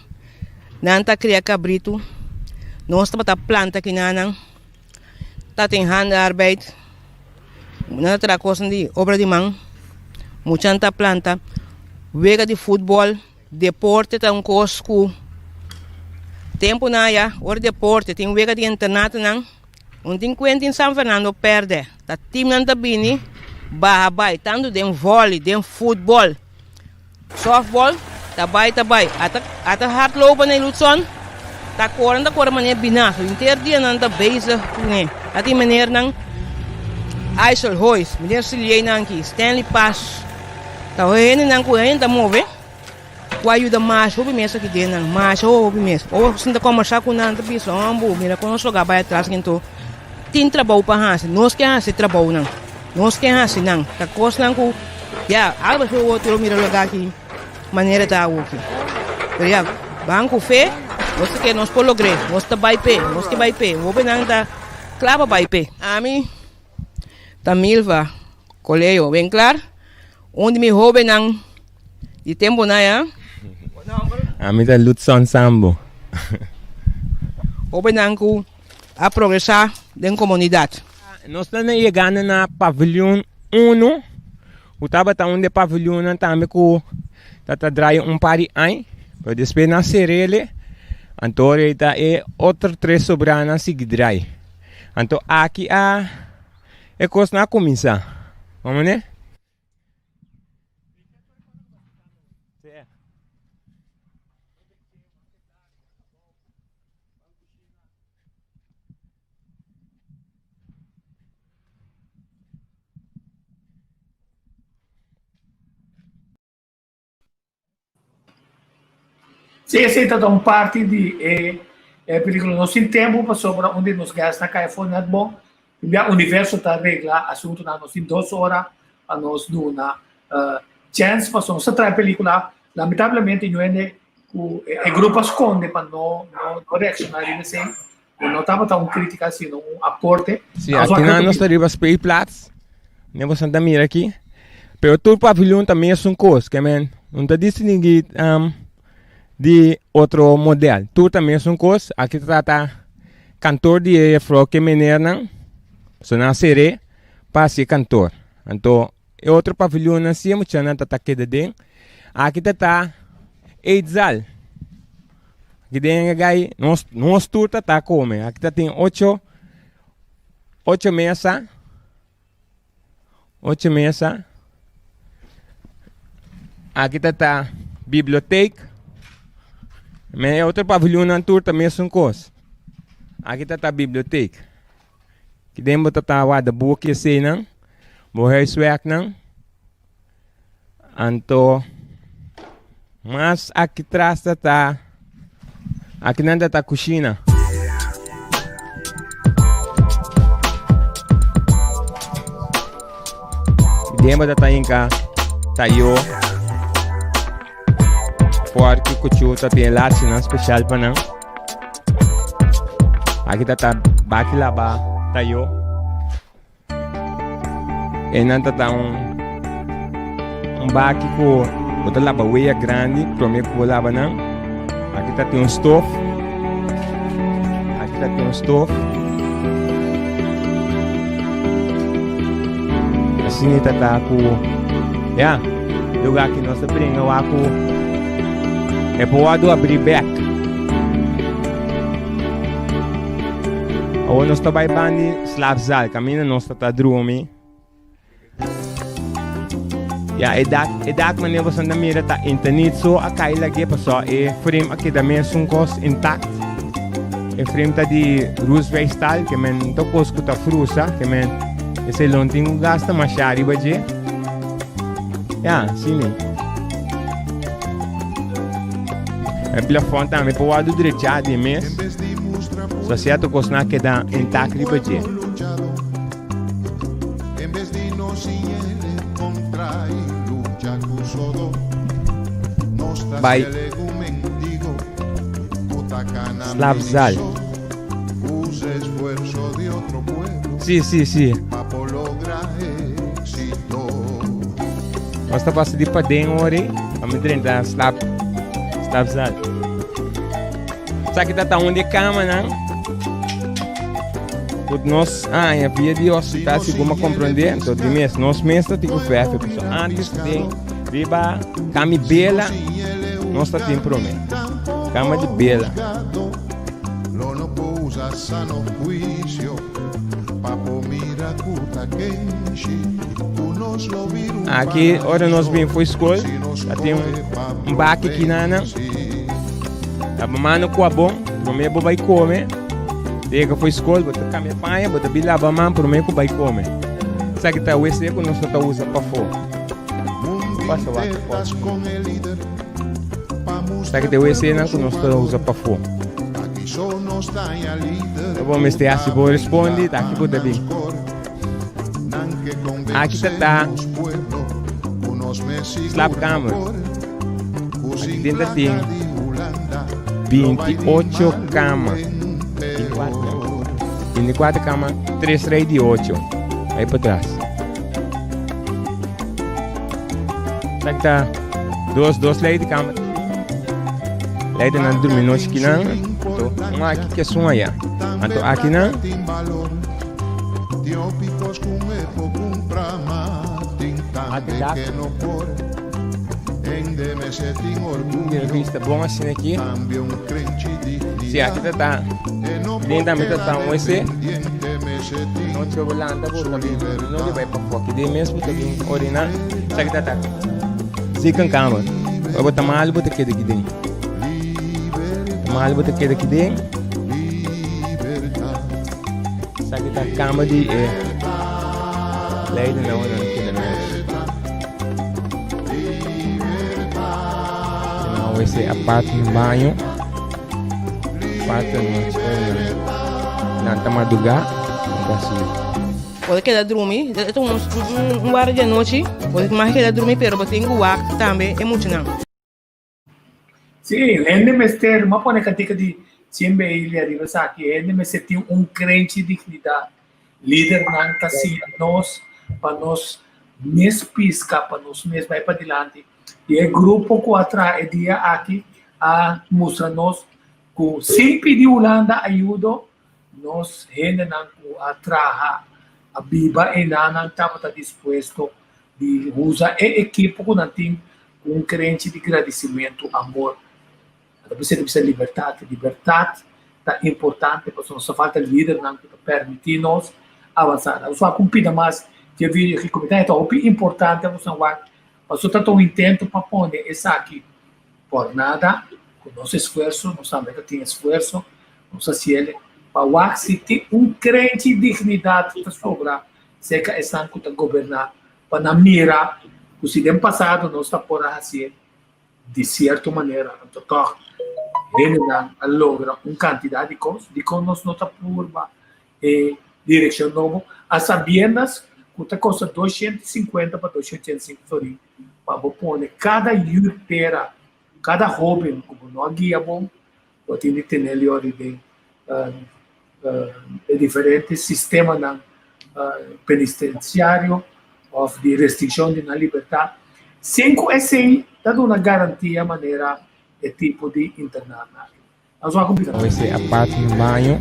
Nan ta kria kabritu. Nos tabata planta kinanan, tatin handarbeid, nan ta traha kosnan di obra di man, muchanan ta planta, wega di futbòl. Deporte ta un kos ku tempunan aya ora deporte tin wega di internatonan un tin kuenta in San Fernando pèrdè ta timnan ta bini baha bai tantu den vòli den futbòl sòftbòl ta bai ta bai ata ata hardlopen na Lutson ta kore nan ta kore manera binaso henter dia nan ta bezig kuné ta tin menernan Aisel Hoes meneer Siliey nan aki Stanley Paas. Ta hendenan ku hende ta move ku a yuda masha hopi mes aki den nan, masha hopi mes. Ora ku sinta kombersá ku nan ta bisa, Hombo, mira kon nos lugá bai atras kinto tin trabou pa hasi, nos ke hasi trabounan, nos ke hasi nan. Ta kosnan ku ya algo así otro lo mira lugá aki manera ta awoki. Pero ya, ban ku fe, nos ta kere nos por logr'é, nos ta bai p'e, nos ke bai p'e. Hopinan ta kla pa bai p'e. Ami ta Milva Coleo, ben klar, un di mi hobennan di temponan ya. Bo nomber? Ami ta Ludson Sambo. Hobennan ku a progresá den komunidat. Nos ta yegando na paviljoen uno, ku tabata un di e paviljoennan tambe ku ta ta draai un par di aña, pero despues nan ser'el, anto ta e otro tres sobranan sigui draai. Anto aki a. E kosnan a kuminsá. Bo mane? Sí, esei ta un parti di e e pelikula. Nos tin tempu pasobra un di nos gèstnan kai afó nèt bon. Bia universo ta regla asuntunan. Nos tin dos ora pa nos duna chèns pasobra nos ta traha pelikula. Lamentablemente ñu hende ku e grupo a skonde pa no no reakshoná riba esei. Ku no tabata un krítika sino un aporte. Sí, akinan nos ta riba speelplaats. Ne boso ta mira aki. Pero tur paviljoen ta mesun kos, ke men no ta distinguí di otro model. Tur ta mesun kos. Aki ta trata kantor di e juffrouw ke menernan. So nan a ser'é pa hasi e kantor. Anto e otro paviljoennan si e muchanan ta ta keda den. Aki ta ta eetzaal. Aki den e gai nos nos tur ta ta kome. Aki ta tin ocho ocho mesa. Ocho mesa. Aki ta ta biblioteek. Me e otro paviljoennan tur ta mesun kos. Aki ta ta biblioteek. Aki den bo ta ta warda buki eseinan, bo huiswerknan. Anto mas aki tras ta ta akinan ta ta kushina. Den bo ta ta hinka tayo, forki, kuchu, ta tin e lachinan speshal pa nan. Aki ta ta baki laba tayo. Einan ta ta un un baki ku bo ta laba wea grandi prome ku bo laba nan. Aki ta tin un stof. Aki ta tin un stof. Asina ta ta ku ya lugar ki nos ta bringa wak ku e por wòrdu abrí bèk. Awor nos ta bai bandi slaapzaal, kaminda nos ta ta drumi. Ya, e dak, e dak manera boso ta mira ta internet so a kai lag'é pasobra e frame a keda mesun kos intakt. E frame ta di Roosevelt ke men ta kos ku ta frusa, ke men esei lo no tin ku gasta masha riba dje. Ya, asina. E plafòn tambe por wòrdu drechá di mes. So sierto kosnan a keda intak riba dje. Bai slaapzaal. Sí, sí, sí. Nos ta pasa di paden ori, pa mi drenta slaap, slaapzaal. Esaki ta ta un di e kamanan ku nos haña via di hospital, segun mi a komprondé. Anto di mes, nos mes ta tin ku fèrfè pasobra antes den riba kami bela nos ta tin promé. Kama di bela. Aki ora nos bin for skol ta tin un baki kinanan. Ta bo mano kua bon, promé bo bai kome. Yega for skol, bo ta kambia paña, bo ta bin laba man promé ku bai kome. Esaki ta wc ku nos no ta usa pafó. Pasa wak pafó. Esaki ta e wc-nan ku nos ta usa pafó. Ta bo mester hasi bo respondi, ta aki bo ta bin. Aki ta ta slaapkamer. Aki den ta tin 28 kama. 24 kama, 3 rij di 8. Ahí pa tras. Esaki ta dos, dos lei di kama. Lei di nan durmi nochi kinan. Anto, un aki ke sun allá. Anto aki nan. Aki dak. Mira vista bon asina aki. Si aki ta ta. Den tambe ta ta un wc. Nochi bo lanta bo ta bin. No di bai pafó. Aki den mes bo ta bin oriná. Esaki ta ta ziekenkamer. Ora bo ta malu bo ta keda aki den. Ta malu bo ta keda aki den. Esaki ta kama di e leidennan ora nan keda nochi. Wc apart na baño. Apart anochi ora nan nan ta madugá nan ta hasi. Bo ta keda drumi, e ta un un wara di anochi, bo ta mas keda drumi pero bo tin ku wak tambe e muchanan. Sí, hende mester, m'a pone kantika di Cien Bailey ariba esaki, hende mester tin un krenchi dignidat. Lidernan ta siña nos pa nos mes piska, pa nos mes bai padilanti. I e grupo ku a traha e dia aki a mustra nos ku sin pidi Hulanda ayudo, nos hendenan ku a traha, a biba einan tabata dispuesto di usa e ekipo ku nan tin ku un krenchi di gradisimentu, amor. Ata bisa ta bisa libertat. Libertat ta importante pasobra nos ta falta lidernan ku ta permití nos avansá. Nos wak un pida mas di e video aki ku mi ta e ta hopi importante pa nos wak pasobra ta ta un intento pa pone esaki por nada ku nos esfuerso, nos tambe ta tin esfuerso, nos hasiel pa wak si tin un krenchi dignidat ta sobra serka esnan ku ta goberná pa nan mira ku si den pasado nos ta por a hasié di sierto manera, anto tòg hendenan a logra un kantidat di kos, dikon nos no ta purba e direkshon nobo a sabiendas ku ta kosta 250 pa 285 florin pa bo pone kada yu tera, kada hóben ku bo no a guia bon, bo tin di tene liori den e diferente sistemanan penitensiario òf di restrikshon di nan libertat, sin ku esei ta duna garantia manera e tipo di internat aki. Nos wak un bida. Wc apart na baño,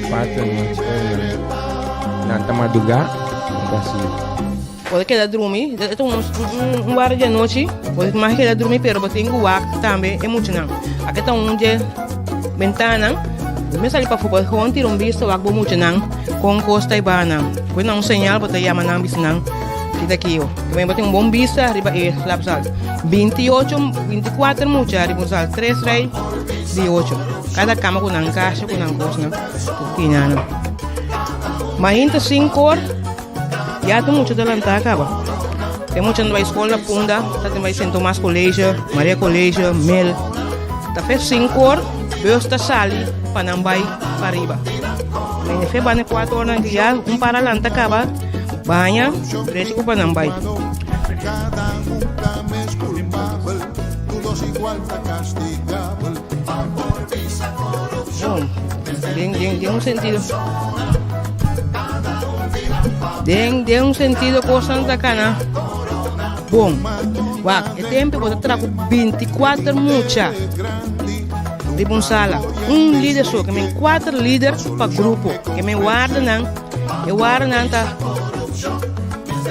apart anochi ora nan nan ta madugá, nan ta hasi. Bo ta keda drumi, e ta un un wara di anochi, bo ta mas keda drumi pero bo tin ku wak tambe e muchanan. Aki ta un dje bentananan, bo mes sali pafó bo ta gewoon tira un bista wak bo muchanan kon kos ta e banan. Ku nan un señal bo ta yama nan bisa nan kita kiyo. Tambe bo tin un bon bista riba e slaapzaal. 28, 24 mucha riba un zaal, tres rij di ocho. Kada kama ku nan kasha ku nan kosnan ku kinanan. Mainta sinkor. Ya ta mucha ta lantá kaba. Te mucha no bai skol na Punda, ta tin bai Sint Tomas College, Maria College, Mel. Ta fe sinkor, bus ta sali pa nan bai pariba. Men fe banda kuater or nan ya un para lanta kaba, baña, drechi ku pa nan bai. Bon, den, den, den un sentido. Den, den un sentido cosnan ta cana bon. Wak, e tempo bo ta tra cu 24 mucha riba un sala. Un lider so, ke men cuatro lider pa grupo. Ke men warda nan, e warda nan ta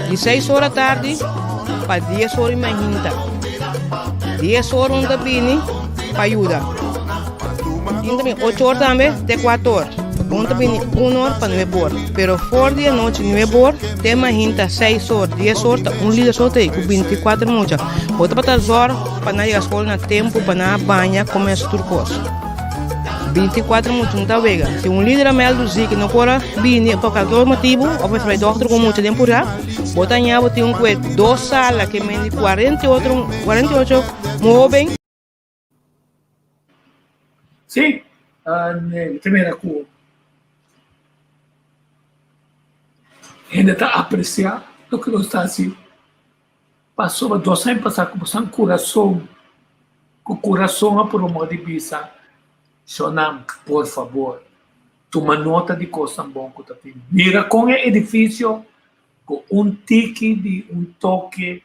di 6 ora tardi pa 10 ora y mainta. 10 ora un ta bini pa yuda. Tin ta bini 8 or tambe te 4 or. Un ta bini 1 or pa 9 or. Pero for di anochi 9 or te mahinta 6 or, 10 or ta un lider so ta ei ku 24 mucha. Bo ta bata zòrg pa nan yega skol na tempu, pa nan a baña, kome hasi tur kos. 24 mucha no ta wega. Si un lider a mèldu ziki no por a bini pa kalker motibu òf mester bai dòkter ku mucha den purá, bo ta haña bo tin un kue dos sala ke mende 48, 48 hóben. Sí, mi ta mira ku hende ta apresiá loke nos ta hasi. Pasobra dos aña pasá ku boso kurason, ku kurason a promó di bisa, Shonnan, por fabor, tuma nota di kosnan bon ku ta tin. Mira kon e edifisio ku un tiki di un toke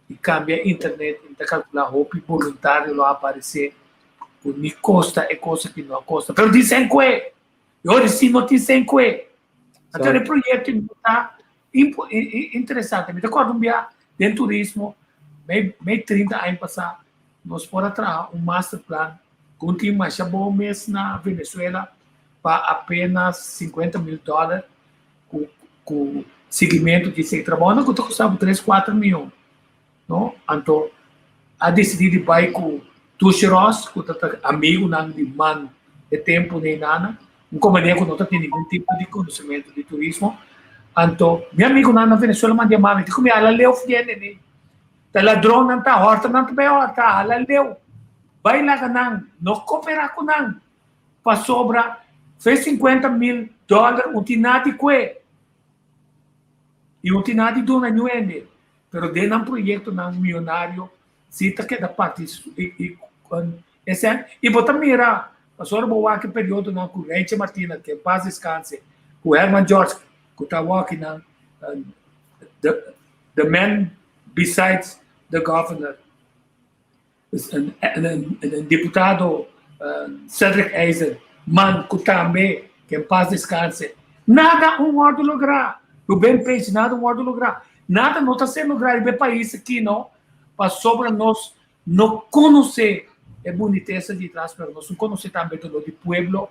di kambia internet, mi ta kalkulá hopi boluntario lo aparesé ku ni kosta e kos aki no a kosta. Pero tin senkue! I ora si no tin senkue, anto e proyekto no ta interesante. Mi ta kòrda un bia den turismo, mei mei trinta aña pasá, nos por a traha un masterplan ku un tin masha bon mes na Venezuela pa apenas sinkuenta mil dòler ku ku siguimentu di esei trabounan ku ta kosta bo tres kuater mion, no? Anto a disidí di bai ku Tushy Ross ku ta ta amigunan di man e tempu neinana, un kompania ku no ta tin ningun tipo di konosementu di turismo. Anto mi amigunan na Venezuela manda yama mi, di ku mi ala leu fiende nei. Ta ladronnan ta hòrta nan ta bai hòrta, hala leu. Bai laga nan, no koperá ku nan. Pasobra fe 50,000 dòler un tin nada di kue. I un tin nada di duna niun hende. Pero den nan proyektonan mionario si ta keda parti i esei. I bo ta mira, pasobra bo wak e periodonan ku Reytje Martina, ke en pas deskanse, ku Herman George, ku ta wak nan the the man besides the governor, een diputado Cedric IJzer, man ku tambe ke en pas deskanse. Nada un wòrdu lográ. Ruben Page, nada un wòrdu lográ. Nada no ta ser lográ riba e pais aki no, pasobra nos no konosé e bunitesa di tras, pero nos no konosé tambe doló di pueblo,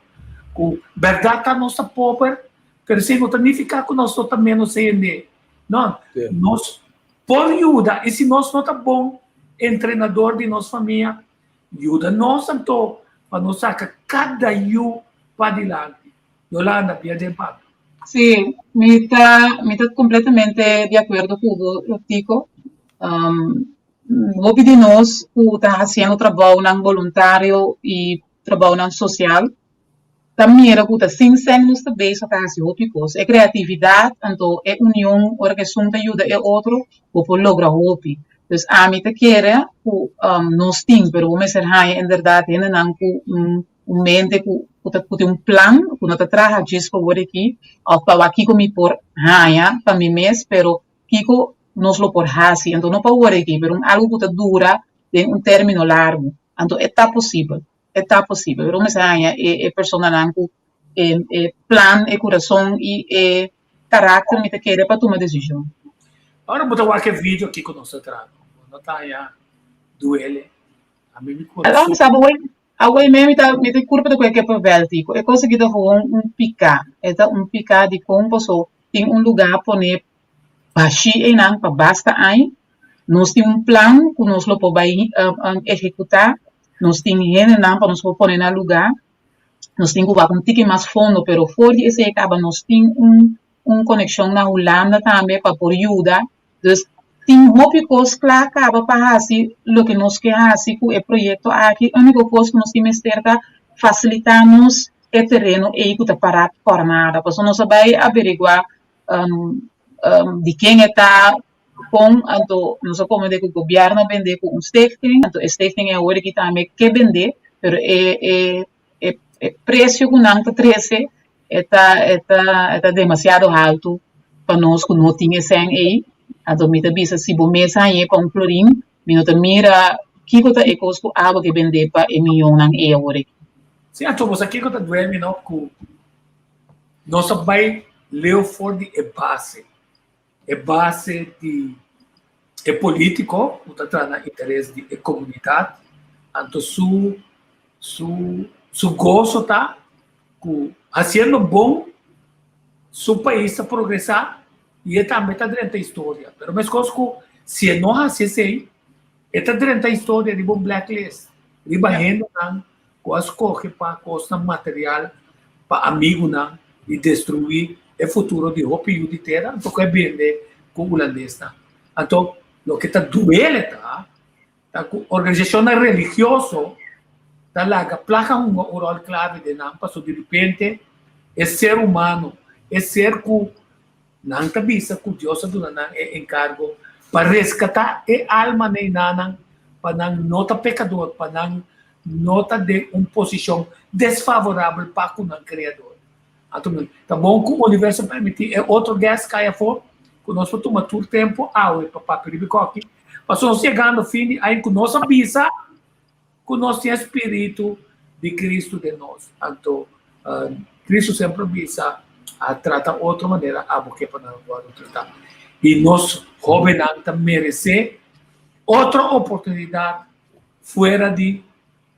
ku bèrdat ta nos ta pober, pero esei no ta nifiká ku nos no ta ménos hende. No, nos por yuda, i si nos no ta bon entrenador di nos famia, yuda nos anto pa nos saka kada yu padilanti. Yolanda, bia den papia. Sí, mi ta, mi ta completamente di acuerdo cu bo, Tico. Hopi di nos cu ta haciendo trabounan boluntario y trabounan social ta mira cu ta sin sèn nos ta bezig ta haci hopi cos. E creatividad anto e union ora cu esun ta yuda e otro bo por logra hopi. Dus ami ta kere cu nos tin pero bo mester haña inderdaad hendenan cu un un mente cu cu ta cu tin un plan cu no ta traha djis pa wor aki of pa wak kico mi por haña pa mi mes pero kico nos lo por haci. Anto no pa wor aki pero un algo cu ta dura den un termino largo. Anto e ta posibel. E ta posibel. Pero mester haña e e personanan cu e e plan, e curason y e karakter mi ta kere pa tuma desishon. Ora bo ta wak e video kiko nos ta traha bo no ta haña duele a mi mi kurason. Sa bo awey me mi ta mi ta kurpa ta koe kippenvel tiko e kos aki ta gewoon un pika e ta un pika dikon paso tin un luga pone bashí einan pa basta aña nos tin un plan ku nos lo por bai ehekutá nos tin hendenan pa nos por pone na luga nos tin ku wak un tiki mas fondo pero for di esei kaba nos tin un un konekshon na Hulanda tambe pa por yuda. Dus tin hopi kos kla kaba pa hasi loke nos ke hasi ku e proyekto aki. Úniko kos ku nos tin mester ta fasilitá nos e tereno ei ku ta pará pòrnada. Pasobra nos a bai averiguá di ken e ta, kon, anto nos a komprendé ku gobièrnu a bendé ku un stichting, anto e stichting ei awor aki tambe ke bendé, pero e e e presio ku nan ta trese e ta e ta e ta demasiado haltu pa nos ku no tin e sèn ei. Anto mi ta bisa si bo mes hañ'é pa un florin, mi no ta mira kiko ta e kos ku abo ke bendé pa e mionnan ei awor aki. Sí, anto bo sa kiko ta duel mi no? Ku nos a bai leu for di e base, e base di e polítiko ku ta traha na interes di e komunidat, anto su su su goso ta ku hasiendo bon su pais ta progresá i e tambe ta drenta historia. Pero meskos ku si e no hasi esei, e ta drenta historia riba un blacklist, riba hendenan ku a skohe pa kosnan material pa amigunan i destruí e futuro di hopi yu di tera, anto ku e bende ku hulandesnan. Anto loke ta duele ta, ta ku organisashonnan religioso ta laga plaka hunga un ròl klave den nan, pasobra di repente e ser humano, e ser ku nan ta bisa ku Dios a duna nan e enkargo pa reskatá e almanan einanan pa nan no ta pekador, pa nan no ta den un posishon desfavorabel pa ku nan Kreador. Anto ta bon ku universo permití e otro guest kai afó, ku nos por tuma tur tempu awe pa papia riba e koki, pasobra nos yegando fin di aña ku nos a bisa ku nos tin e spiritu di Kristu den nos. Anto Kristu semper a bisa a trata otro manera abo ke pa nan wòrdu tratá. I nos hóbennan ta meresé otro oportunidat fuera di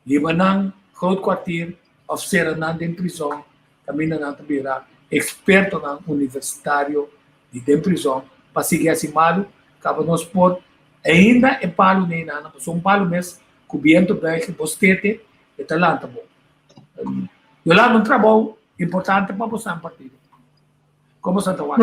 hiba nan groot kwartier òf sera nan den prizòn kaminda nan ta bira ekspertonan universitario di den prizòn pa sigui hasi malu, kaba nos por ainda e palu neinan, pasobra un palu mes ku bientu buig bo stete e ta lanta bo. Yolanda, un trabou importante pa boso partido. Komo Santa wak?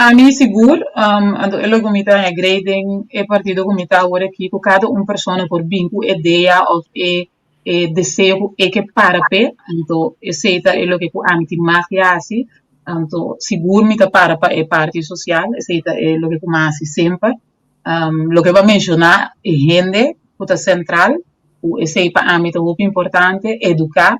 Ami sigur, anto e loke mi ta agree den e partido ku mi ta awor aki ku kada un persona por bin ku idea òf e e deseo ku e ke para p'e, anto esei ta e loke ku ami tin mag di hasi, anto sigur mi ta para pa e parti sosial, esei ta e loke ku mi a hasi semper. Loke bo a menshoná e hende ku ta sentral, ku esei pa ami ta hopi importante, eduká.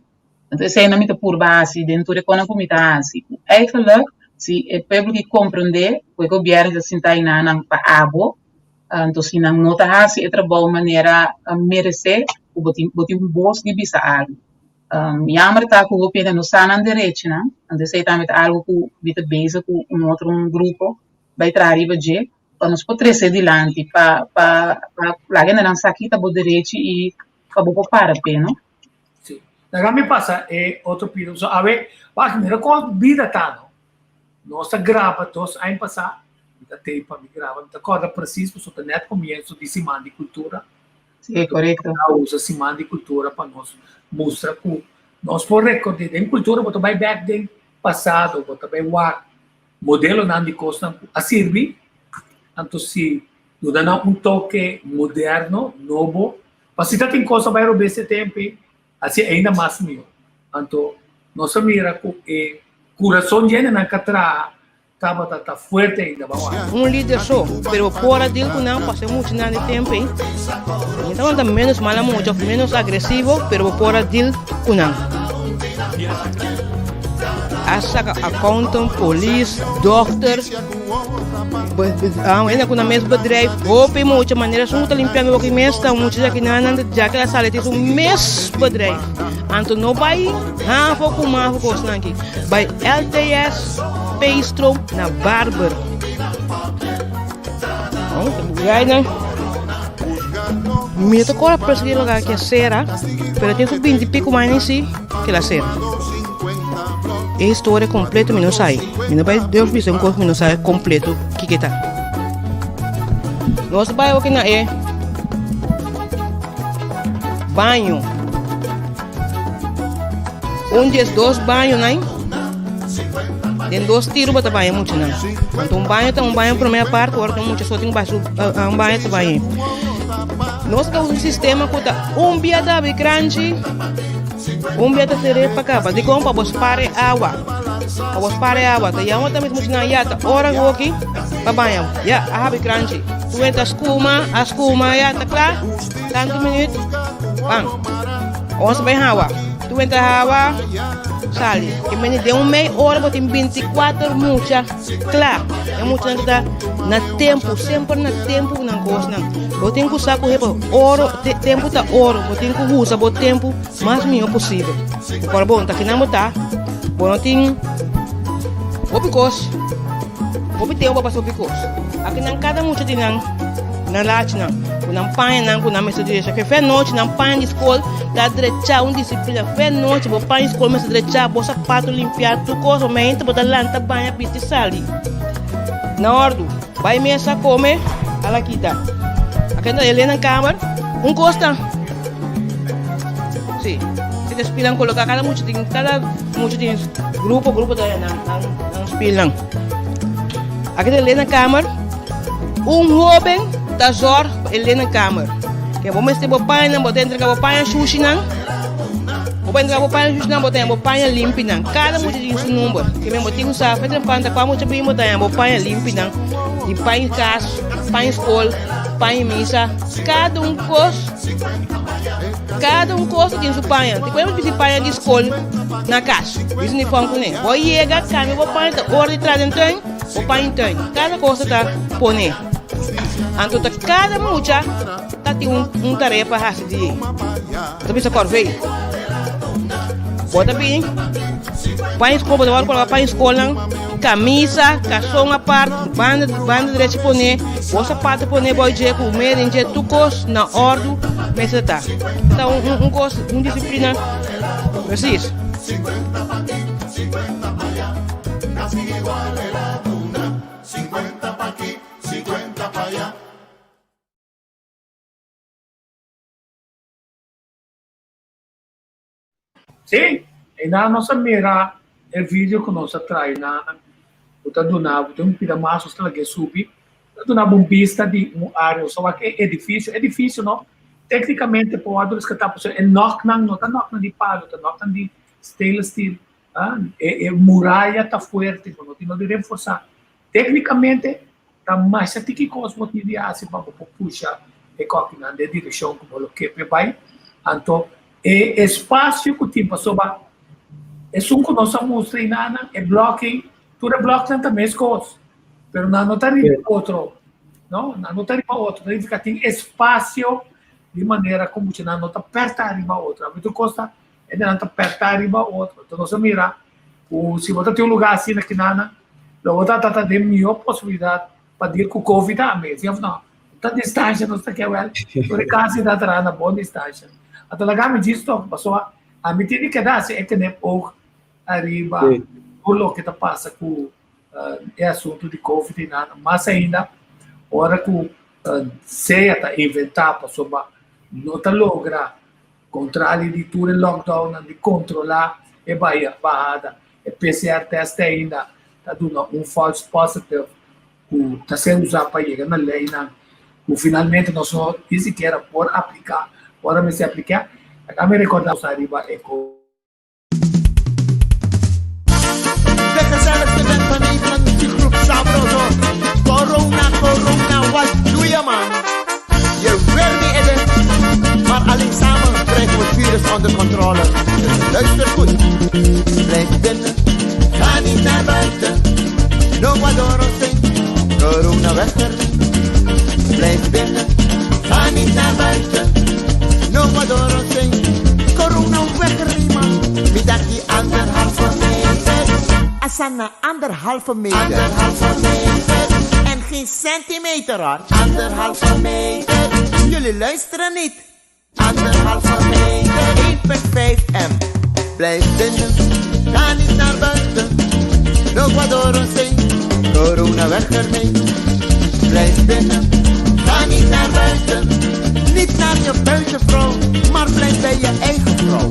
Anto eseinan mi ta purba hasi den tur e konan ku mi ta hasi. Ku eigenlijk si e pueblo ki komprendé ku e gobièrnu ta sinta einanan pa abo, anto si nan no ta hasi e trabou manera meresé, ku bo tin bo tin un bos di bisa algu. Jammer ta ku hopi hende no sa nan derechinan, anto esei tambe ta algu ku mi ta bezig ku un otro un grupo bai traha riba dje pa nos por trese dilanti pa pa pa laga hendenan sa ki ta bo derechi i pa bo por para p'e, no? Sí. Laga mi pasa e otro pida. So, awe, wak, mira kon bida ta, no? Nos a graba dos aña pasá, mi ta tape pa mi graba, mi ta kòrda presis pasobra ta nèt komienso di Siman di Kultura. Sí, korekto. A usa Siman di Kultura pa nos mustra ku nos por rekord'é. Den kultura bo ta bai bèk den pasado, bo ta bai wak modelonan di kosnan ku a sirbi, anto si duna nan un toke moderno, nobo, Pa si ta tin kos a bai robes e tempu, hasi ainda mas mihó. Anto nos a mira ku e kurason di hendenan ku a traha tabata ta fuerte ainda. Ban wak. Un lider so, pero bo por a deal ku nan pasobra mucha nan di tempu ei nan tabata menos mala mucha of menos agresivo, pero bo por a deal ku nan. A saka accountant, polis, dokter. Hende ku nan mes bedrijf hopi mucha manera esun ku ta limpiando loke mes ta mucha di aki nan nan ya ke a sali tin su mes bedrijf anto no bai hafo ku mafo kosnan aki bai LTS Peestro na Barber mi no ta kòrda precies di e lugar ki a sera pero tin su binti pico aña si ke la sera. E historia completo mi no sabi. Mi no bai Dios bisa un cosa mi no sabi completo kiko ta. Nos bai oki na e baño. Un dies dos baño nai. Den dos tiro bata baña mucho nan. Anto un baño ta un baño prome apart, ora ta mucho so tin basu un baño ta baña. Nos ta usa un sistema ku ta un bia ta habri kranchi. Un bia ta seré pa kaba. Dikon? Pa bo spar e awa. Pa bo spar e awa. Ta yama ta mismo nan ya ta ora hoki pa baña. Ya, a habri kranchi. Tu wet a skuma, a skuma, ya ta kla. Tantu minuut, bam. Ons bai hawa. Tu wet a hawa, sali. Ke meni den un mei ora bo tin 24 mucha kla. E muchanan ta na tempu, semper na tempu ku nan kosnan. Bo tin ku sa ku hepa oro, te, tempu ta oro. Bo tin ku usa bo tempu mas mihó posibel. Por bon, ta kinan bo ta, bo no tin hopi kos, hopi tempu pa pasa hopi kos. Akinan kada mucha tin nan nan lachinan, ku nan pañanan ku nan mester drecha. Ke fe nochi nan paña di skol ta drechá, un disiplina. Fe nochi bo paña di skol mester drechá, bo sapato limpiá, tur kos. Bo meinta bo ta lanta baña bisti sali. Na ordu. Bai mesa kome, ala kita. Aki ta Elena kamer. Un kos ta. Si. Si ta spilan koloká kada mucha tin kada mucha tin grupo grupo ta nan nan nan spilnan. Aki ta Elena kamer. Un hoben ta zorg pa Elena kamer. Ke bo mester bo pañanan bo ta entrega bo paña shushinan. Bo pa entrega bo paña shushinan bo ta haña bo paña limpinan. Kada mucha tin su number. Ke men bo tin ku sa fe trempan ta kua mucha bin bo ta haña bo paña limpinan. Di paña kas, paña skol, paña misa. Kada un kos, kada un kos ta tin su paña. Te ku bisti paña di skol na kas. Bisti uniform kuné. Bo yega kambia bo paña ta ora di traha den tuin, bo paña tuin. Kada kos ta pone. Anto ta kada mucha ta tin un un tarea pa hasi di ei. Bo ta bisa kòrvei. Bo ta bin paña skol, bo ta wòrdu koloká paña skolnan, kamisa, karson apart, banda banda drechi pone, bo sapato pone bou dje ku medio den dje, tur kos na òrdu mester ta. Ta un un un kos, un disiplina presis. Sí, einan nos a mira e video ku nos a trae nan. Ku ta duna bo, tin un pida mas nos ta lag'é subi, ta duna bo un bista di un área, nos ta wak e edifisio, edifisio no, téknikamente por wòrdu reskatá pasobra e nòknan no ta nòknan di palu, ta nòknan di stainless steel, e e muraya ta fuerte, bo no tin no di reforsá. Téknikamente ta masha tiki kos bo tin di hasi pa bo por pusha e kòkinan den direkshon ku bo lo ke p'e bai. Anto e espasio ku tin pasobra esun ku nos a mustra einanan, e blòk ei, tur e blòknan ta meskos, pero nan no ta riba otro, no, nan no ta riba otro, ta nifiká tin espasio di manera ku muchanan no ta pèrtá riba otro. Ami tur kos ta e nan ta pèrtá riba otro. Enton nos a mira ku si bo ta tin un lugá asina kinanan, lo bo ta ta den mihó posibilidat pa deal ku covid tambe, si òf no? Ta distansha nos ta ke wèl, tur e kas ta traha na bon distansha. Anto laga mi djis tok, pasobra ami tin di keda hasi e knip oog ariba tur loke ta pasa ku e asuntu di covid i nan, mas ainda ora ku sea ta inventá pasobra no ta logra kontrali di tur e lockdownnan di kontrolá e bahada, e PCR test te ainda ta duna un false positive ku ta ser usá pa yega na leinan ku finalmente nos no ni sikiera por apliká ora mester apliká. Laga mi rekordá nos ariba e ko. De gezelligste band van Nederland, muziekgroep Sabroso. Corona, corona, wat doe je man? Je wil niet eten, maar alleen samen krijgen we het virus onder controle. Dus luister goed. Blijf binnen, ga niet naar buiten. No adoro corona weg ermee. Blijf binnen, ga niet naar buiten. No adoro corona weg ermee man. Mi daki anderhalve meter. Asana anderhalve meter. Anderhalve meter. En geen centimeter hoor. Anderhalve meter. Jullie luisteren niet. Anderhalve meter. 1,5 m. Blijf binnen, ga niet naar buiten. No guadoro corona weg ermee. Blijf binnen, ga niet naar buiten. Niet naar je buitenvrouw, maar blijf bij je eigen vrouw.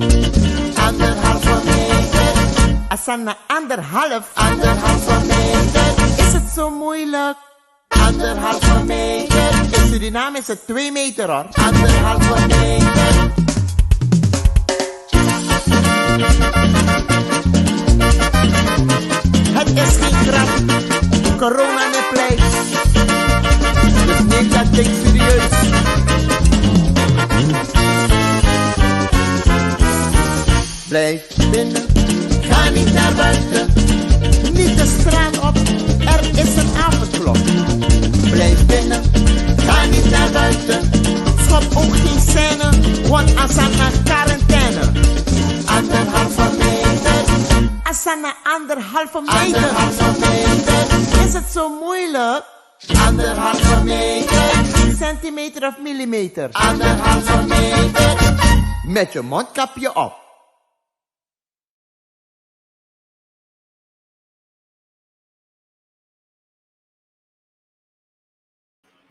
Anderhalve meter. Asana anderhalf. Anderhalve meter. Is het zo moeilijk? Anderhalve meter. In Suriname is het 2 meter hoor. Anderhalve meter. Het is geen grap. Corona ne pleit. Dus neem dat ding serieus. Blijf binnen, ga niet naar buiten. Niet de straat op, er is een avondklok. Blijf binnen, ga niet naar buiten. Schop ook geen scène, want Asana quarantaine. Anderhalve meter. Asana anderhalve meter. Anderhalve meter. Is het zo moeilijk? Anderhalve meter. En geen centimeter of millimeter. Anderhalve meter. Met je mondkapje op.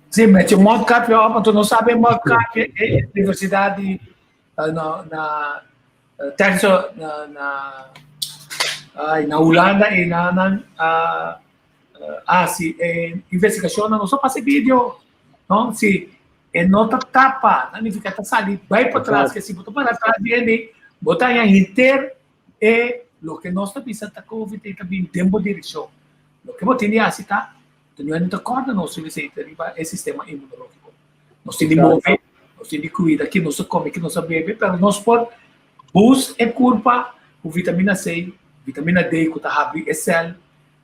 Sí, met je mondkapje op, want nos sabe mondkapje e universidad di na na Technische na na ay na Hulanda e na nan a hasi e investigashonnan nos a pasa e video no si e no ta tapa ta nifica ta sali bai patras ke si bo ta para atras di hende bo ta haña henter e loke nos ta bisa ta covid ta bin den bo direkshon loke bo tin di hasi ta Teniendo no ta kòrda nos riba esei ta riba e sistema inmunológiko. Nos tin di move, nos tin di kuida ki nos ta kome, ki nos ta bebe, pero nos por boost e kurpa ku vitamina C, vitamina D ku ta habri e sèl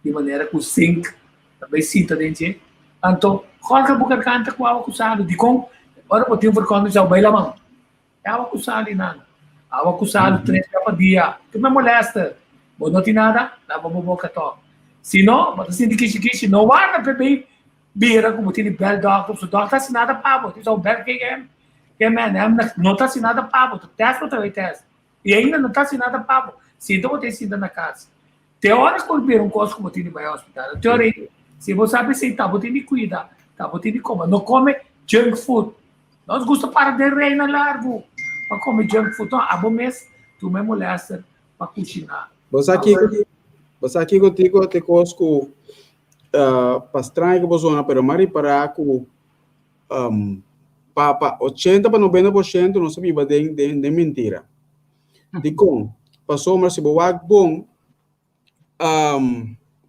di manera ku zink ta bai sinta den dje. Anto, kòrda bo garganta ku awa ku salu. Dikon? Ora bo tin verkòndisau bai laman. E awa ku sali nan. Awa ku salu tres bia pa dia. Ke me molester? Bo no tin nada? Lava bo boka tòg. Si no, bo ta sinti kishi kishi. No warda p'e bay bira ku bo tin di bel dòkter. Su dòkter hasi nada pa bo. Tin sa bo bel KM, KMN, M no ta hasi nada pa bo. Ta tèst bo ta bay tèst. I ainda no ta hasi nada pa bo. Sinta bo ta sinta na kas. Te ora ku bira un kos ku bo tin di bai hospital. Te ora ei, si bo sa esei, ta bo tin di kuida, ta bo tin di kome. No kome junk food. Nos gusta para den reina largu pa kome junk food. No, abo mes tuma e molester pa kushiná. Bo sa kiko? Bo sa kiko tiko te kos ku uh, pa straño ku bo zona, pero m'a ripará ku um, pa pa 80 pa 90% nos ta biba den den den mentira. Dikon? Pasobra si bo wak bon, um,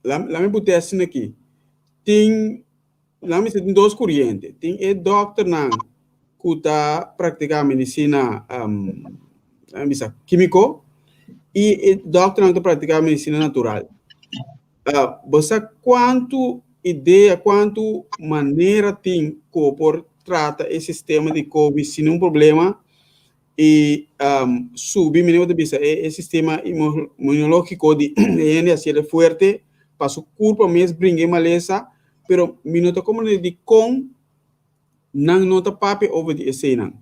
la la mi but'é asina aki, tin la mi tin dos kuriente, tin e dòkternan ku ta praktiká medisina um, la mi bisa kímiko i e dòkternan ku ta praktiká medisina natural. Uh, bo sa kuantu idea, kuantu manera tin ku bo por trata e sistema di COVID sin un problema i um, subi, mi ta bisa, e, e sistema inmunológiko di e hende hasié fuerte pa su kurpa mes bringa e malesa, pero mi no ta komprendé di kon nan no ta papia over di eseinan.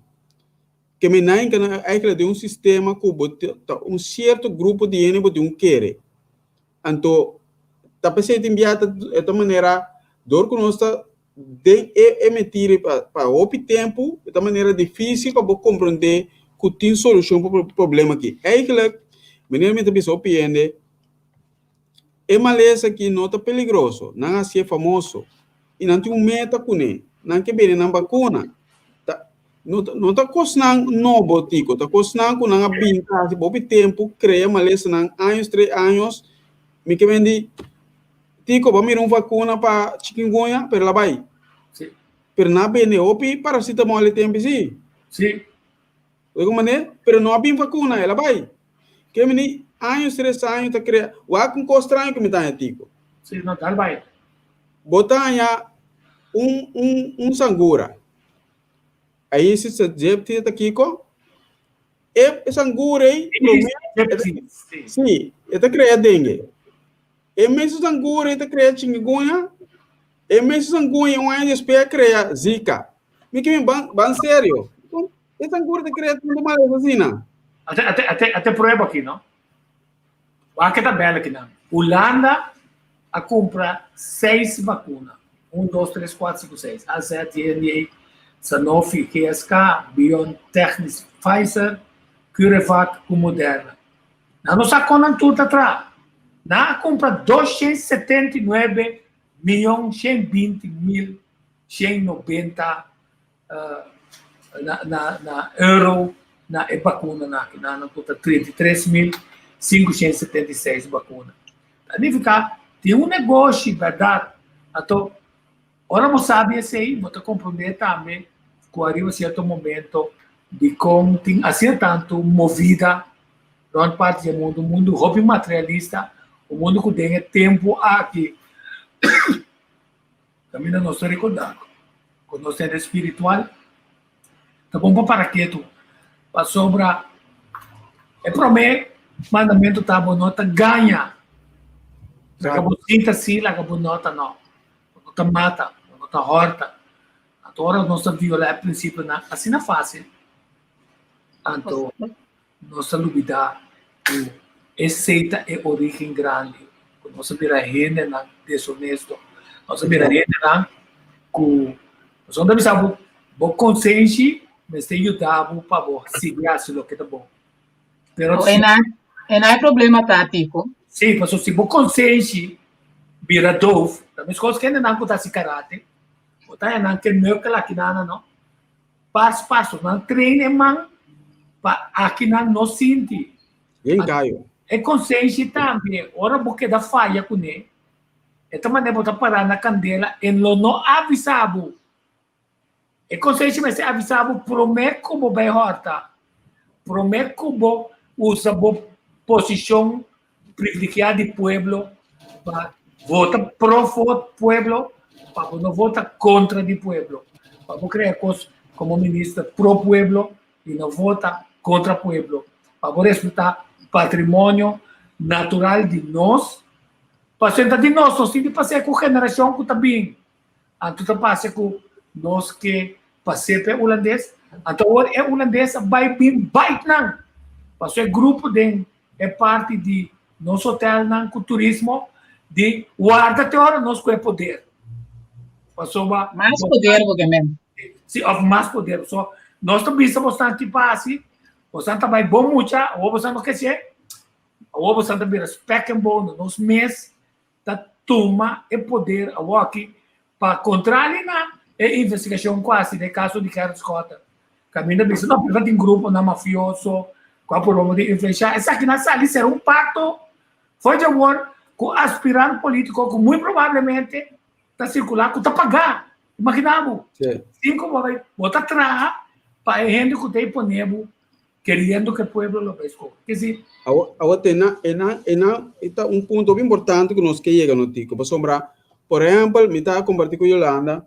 Ke mi nan ka eigenlijk den un sistema ku bo ta un sierto grupo di hende bo tin un kere. Anto ta p'esei tin bia ta e ta manera dor ku nos ta den e e mentira pa pa hopi tempu e ta manera difísil pa bo komprondé ku tin solushon pa problema aki. Eigenlijk manera mi ta bisa hopi hende e malesa aki no ta peligroso, nan hasié famoso i nan tin un meta kuné, nan ke bini nan bakuna. Ta no ta no ta kosnan nobo tiko, ta kosnan ku nan a bin ta hasi hopi tempu krea malesanan años tres años. Mi ke men di tiko bo a mira un vakuna pa chikungunya pero el a bai. Sí. Pero nan a bende hopi paracetamol e tempu si. Sí. Oye ku manera? Pero no a bin vakuna, el a bai. Ke men di años tres años ta krea wak un kos straño ku mi ta haña tiko. Sí, no, dal bai. Bo ta haña un un un sangura. Ahí si se djep ta kiko? E sangura ei promé sí, e ta krea dengue. E mesun sangura ei ta krea chinguiguña, e mesun sanguña un aña despues a krea zika. Mi ke mi ban ban serio. E sangura ta krea tantu malesa asina. Ate ate ate ate prueba aki no. Wak e tabela akinan. Hulanda a kumpra seis vakuna, un, dos, tres, kuater, sinku, seis, AZ, JNJ, Sanofi, GSK, BioNTech, Pfizer, CureVac ku Moderna. Nan no sa kon nan tur ta traha. Nan a kumpra 279 miyon 120 mil 190 na na na euro na e bakunanan aki. Nan a kuta 33.576 bakuna. Ta nifiká tin un negoshi bèrdat. Anto ora bo sabi esei bo ta komprondé tambe ku ariba sierto momento dikon tin asina tantu movida rònt parti di e mundu, un mundu hopi materialista, un mundu ku den e tempu aki Kaminda nos ta rekordá ku nos hende spiritual ta bon pa para ketu, pasobra e promé mandamentu ta bo no ta gaña. Laga bo sinta sí, laga bo no ta no. Bo no ta mata, bo no ta hòrta. Anto ora nos ta violá e prinsipionan asina fásil, anto nos ta lubidá ku esei ta e orígen grandi, ku nos a bira hendenan desonesto, nos a bira hendenan ku nos ta bisa bo, bo konsenshi mester yuda bo pa bo sigui hasi loke ta bon. Pero si, E na e problema ta, Tico. Sí, pasobra si bo konsenshi bira doof, ta meskos ku hendenan ku ta hasi karate, bo ta haña nan ke nùkkel aki nan, no? Pas paso nan train e man pa aki nan no sinti. Bien cayo. E consenshi tambe ora bo keda faya cune e ta manera bo ta para na candela e lo no avisa bo. E consenshi mester avisa bo prome cu bo bay horta, prome cu bo usa bo posicion privilegia di pueblo pa vota pro pueblo, pa bo no vota contra di pueblo, pa bo crea cos como minister pro pueblo y no vota contra pueblo, pa bo respeta patrimonio natural di nos, pasobra ta di nos, nos tin di pas'é cu generacion cu ta bin. Anto ta pasa ku nos ke pas'é pa e hulandes, anto awor e hulandes a bai bin bait nan. Paso e grupo den e parti di nos hotelnan ku turismo di warda te ora nos ku e poder. Pasobra Mas poder bo ke men. Si, of mas poder. So, nos ta bisa bosnan ki pa hasi, bosnan ta bai bon mucha, awor bosnan no ke hasié. Awor boso ta bira spek en bone, nos mes ta tuma e poder awoki pa kontrali na e investigashon ku a hasi den e kaso di Gerrit Schotten. Kaminda bisa no, pero tin gruponan mafioso ku a purba di influenshá. Esakinan sali ser un pakto for di awor ku aspirant politiko ku muy probablemente ta sirkulá ku ta pagá. Imaginá bo, sin ku bo bai, bo ta traha pa e hende ku ta e pone bo Queriendo que pueblo lo bay scoge. Ke si. Awo, awo te na, e na, e na, e ta un punto hopi importante ku nos ke yega no Tico, pasobra, por ehèmpel, mi ta kompartí ku Yolanda,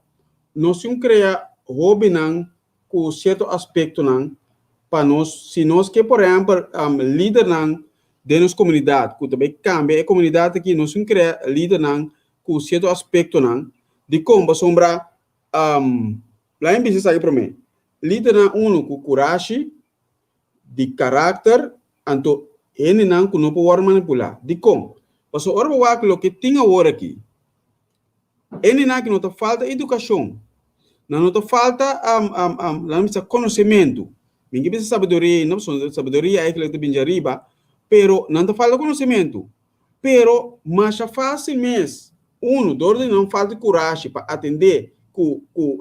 nos tin krea hóbennan ku sierto aspektonan pa nos, si nos ke por ehèmpel lidernan den nos komunidat ku ta bay kambia e komunidat aki, nos tin krea lidernan ku sierto aspektonan, dikon? Pasobra, laga mi bisa esaki promé, Lidernan unu ku kurashi, di karakter, anto hendenan ku no por wòrdu manipulá. Dikon? Pasobra ora bo wak loke tin awor aki, hendenan aki no ta falta edukashon, nan no ta falta laga mi bisa konosementu, mi ke bisa sabiduria ainda pasobra sabiduria eigenlijk ta bin djariba, pero nan ta falta konosementu. Pero masha fásil mes, unu, dor di nan falta kurashi pa atendé ku ku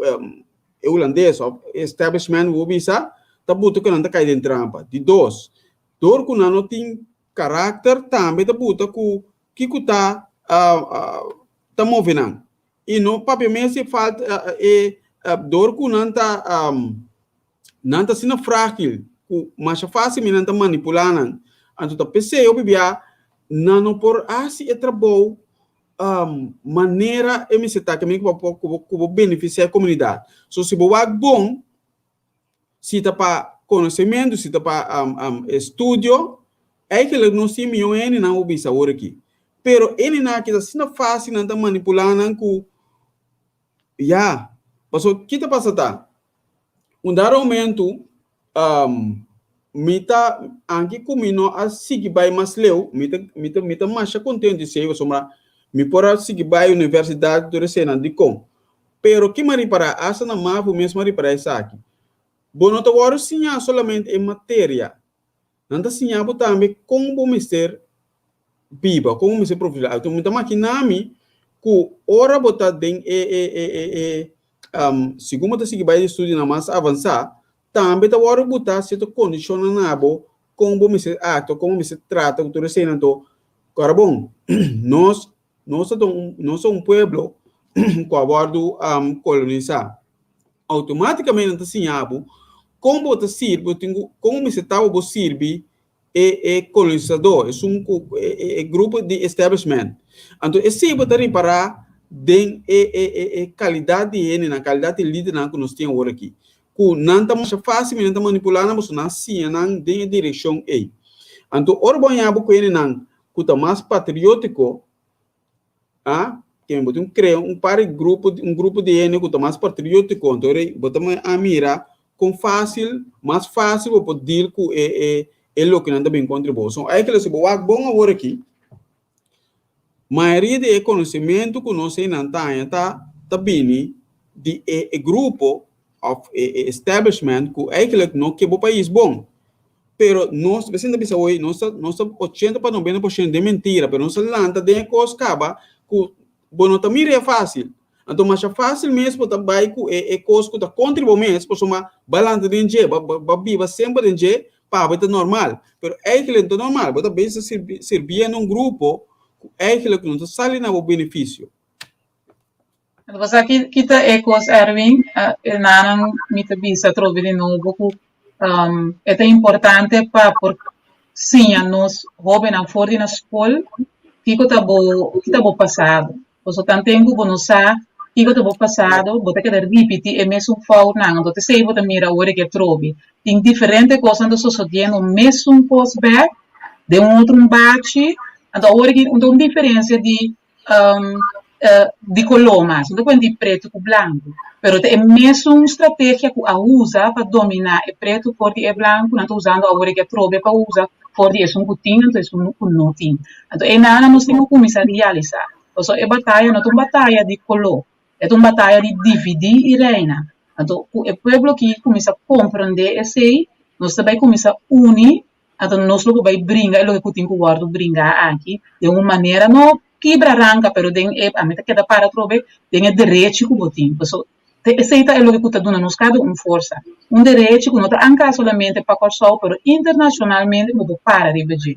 E hulandes of establishment bo bisa ta buta ku nan ta kai den trampa. Di dos, dor ku nan no tin karakter tambe ta buta ku kiko ta ta move nan. I no papia mes e falta e dor ku nan ta nan ta asina fragil ku masha fasil mi nan ta manipula nan. Anto ta p'esei hopi bia nan no por hasi e trabou manera e mester ta kaminda ku bo ku bo ku bo benefisiá e komunidat. So si bo wak bon, si ta pa konosementu, si ta pa estudio, eigenlijk nos tin mion hendenan bo bisa awor aki. Pero hendenan aki ta asina fásil nan ta manipulá nan ku ya, pasobra ki ta pasa ta, un dado momento Mi ta, anke ku mi no a sigui bai mas leu, mi ta, mi ta, mi ta masha kontentu di esei pasobra mi por a sigui bai universidat tur eseinan. Dikon? Pero ki mi a ripará, asta na Mavo mes mi a ripará esaki, bo no ta wòrdu siñá solamente e materia, nan ta siña bo tambe kon bo mester biba, kon bo mester profilá. Anto mi ta makiná mi ku ora bo ta den e, e, e, e, e, segun bo ta sigui bai estudionan mas avansá, Tambe ta wòrdu butá sierto kondishonnan na bo kon bo mester aktua, kon bo mester trata ku tur eseinan. Anto, kòrda bon, nos nos ta un nos ta un pueblo ku a wòrdu kolonisá. Outomátikamente nan ta siña bo kon bo ta sirbi, bo tin ku kon bo mester ta pa bo sirbi e e kolonisadó, esun ku e e grupo di establishment. Anto esei bo ta ripará den e e e e kalidat di hendenan, kalidat di lidernan ku nos tin awor aki. Ku nan ta masha fásil nan ta manipulá nan pasobra nan siña nan den e direkshon ei. Anto ora bo haña bo ku hendenan ku ta mas patriótiko, a Ken bo tin krea un par di grupo, un grupo di hende ku ta mas patriótiko, anto ora bo ta a mira kon fásil, mas fásil bo por deal ku e e e lokenan ta bin kontra bo. So eigenlijk si bo wak bon awor aki, mayoria di e konosementu ku nos einan ta haña ta ta bini di e e grupo òf e e establishment ku eigenlijk no ke bo pais bon. Pero nos, bes ta bisa hoy, nos ta, nos ta 80 pa 90% den mentira, pero nos ta lanta den e kos kaba ku bo no ta mira e fásil. Anto masha fásil mes bo ta bai ku e e kos ku ta kontra bo mes, pasobra bo a lanta den dje, bo bo bo a biba semper den dje, pa bo ta normal. Pero eigenlijk no ta normal, bo ta bezig sirbi sirbiendo un grupo ku eigenlijk no ta sali na bo benefisio. Bo sa ki ki ta e kos Erwin, e nanan mi ta bisa atrobe di nobo ku e ta importante pa por siña nos hóbennan for di na skol kiko ta bo ki ta bo pasado. Pasobra tan tempu bo no sa kiko ta bo pasado bo ta keda ripití e mesun foutnan. Anto t'esei bo ta mira ora ke atrobe tin diferente kosnan ta sosodiendo mesun kos bèk den un otro bachi. Anto awor aki un ta un diferensia di di koló mas, no ta kuenta di pretu ku blanku, pero ta e mesun strategia ku a usa pa dominá e pretu for di e blanku, nan ta usando awor aki atrobe pa usa for di esun ku tin anto esun ku no tin. Anto e nan nos tin ku kuminsá realisá, pasobra e bataya no ta un bataya di koló, e ta un bataya di dividí i reina. Anto ku e pueblo aki kuminsá komprendé esei, nos ta bai kuminsá uni. Anto nos lo por bai bringa e loke ku tin ku wòrdu bringá aki den un manera no kibra ranka pero den e ami ta keda para atrobe den e derechi ku bo tin. Paso te esei ta e loke ku ta duna nos kada un forsa. Un derechi ku no ta anká solamente pa Kòrsou pero internashonalmente bo por para riba dje.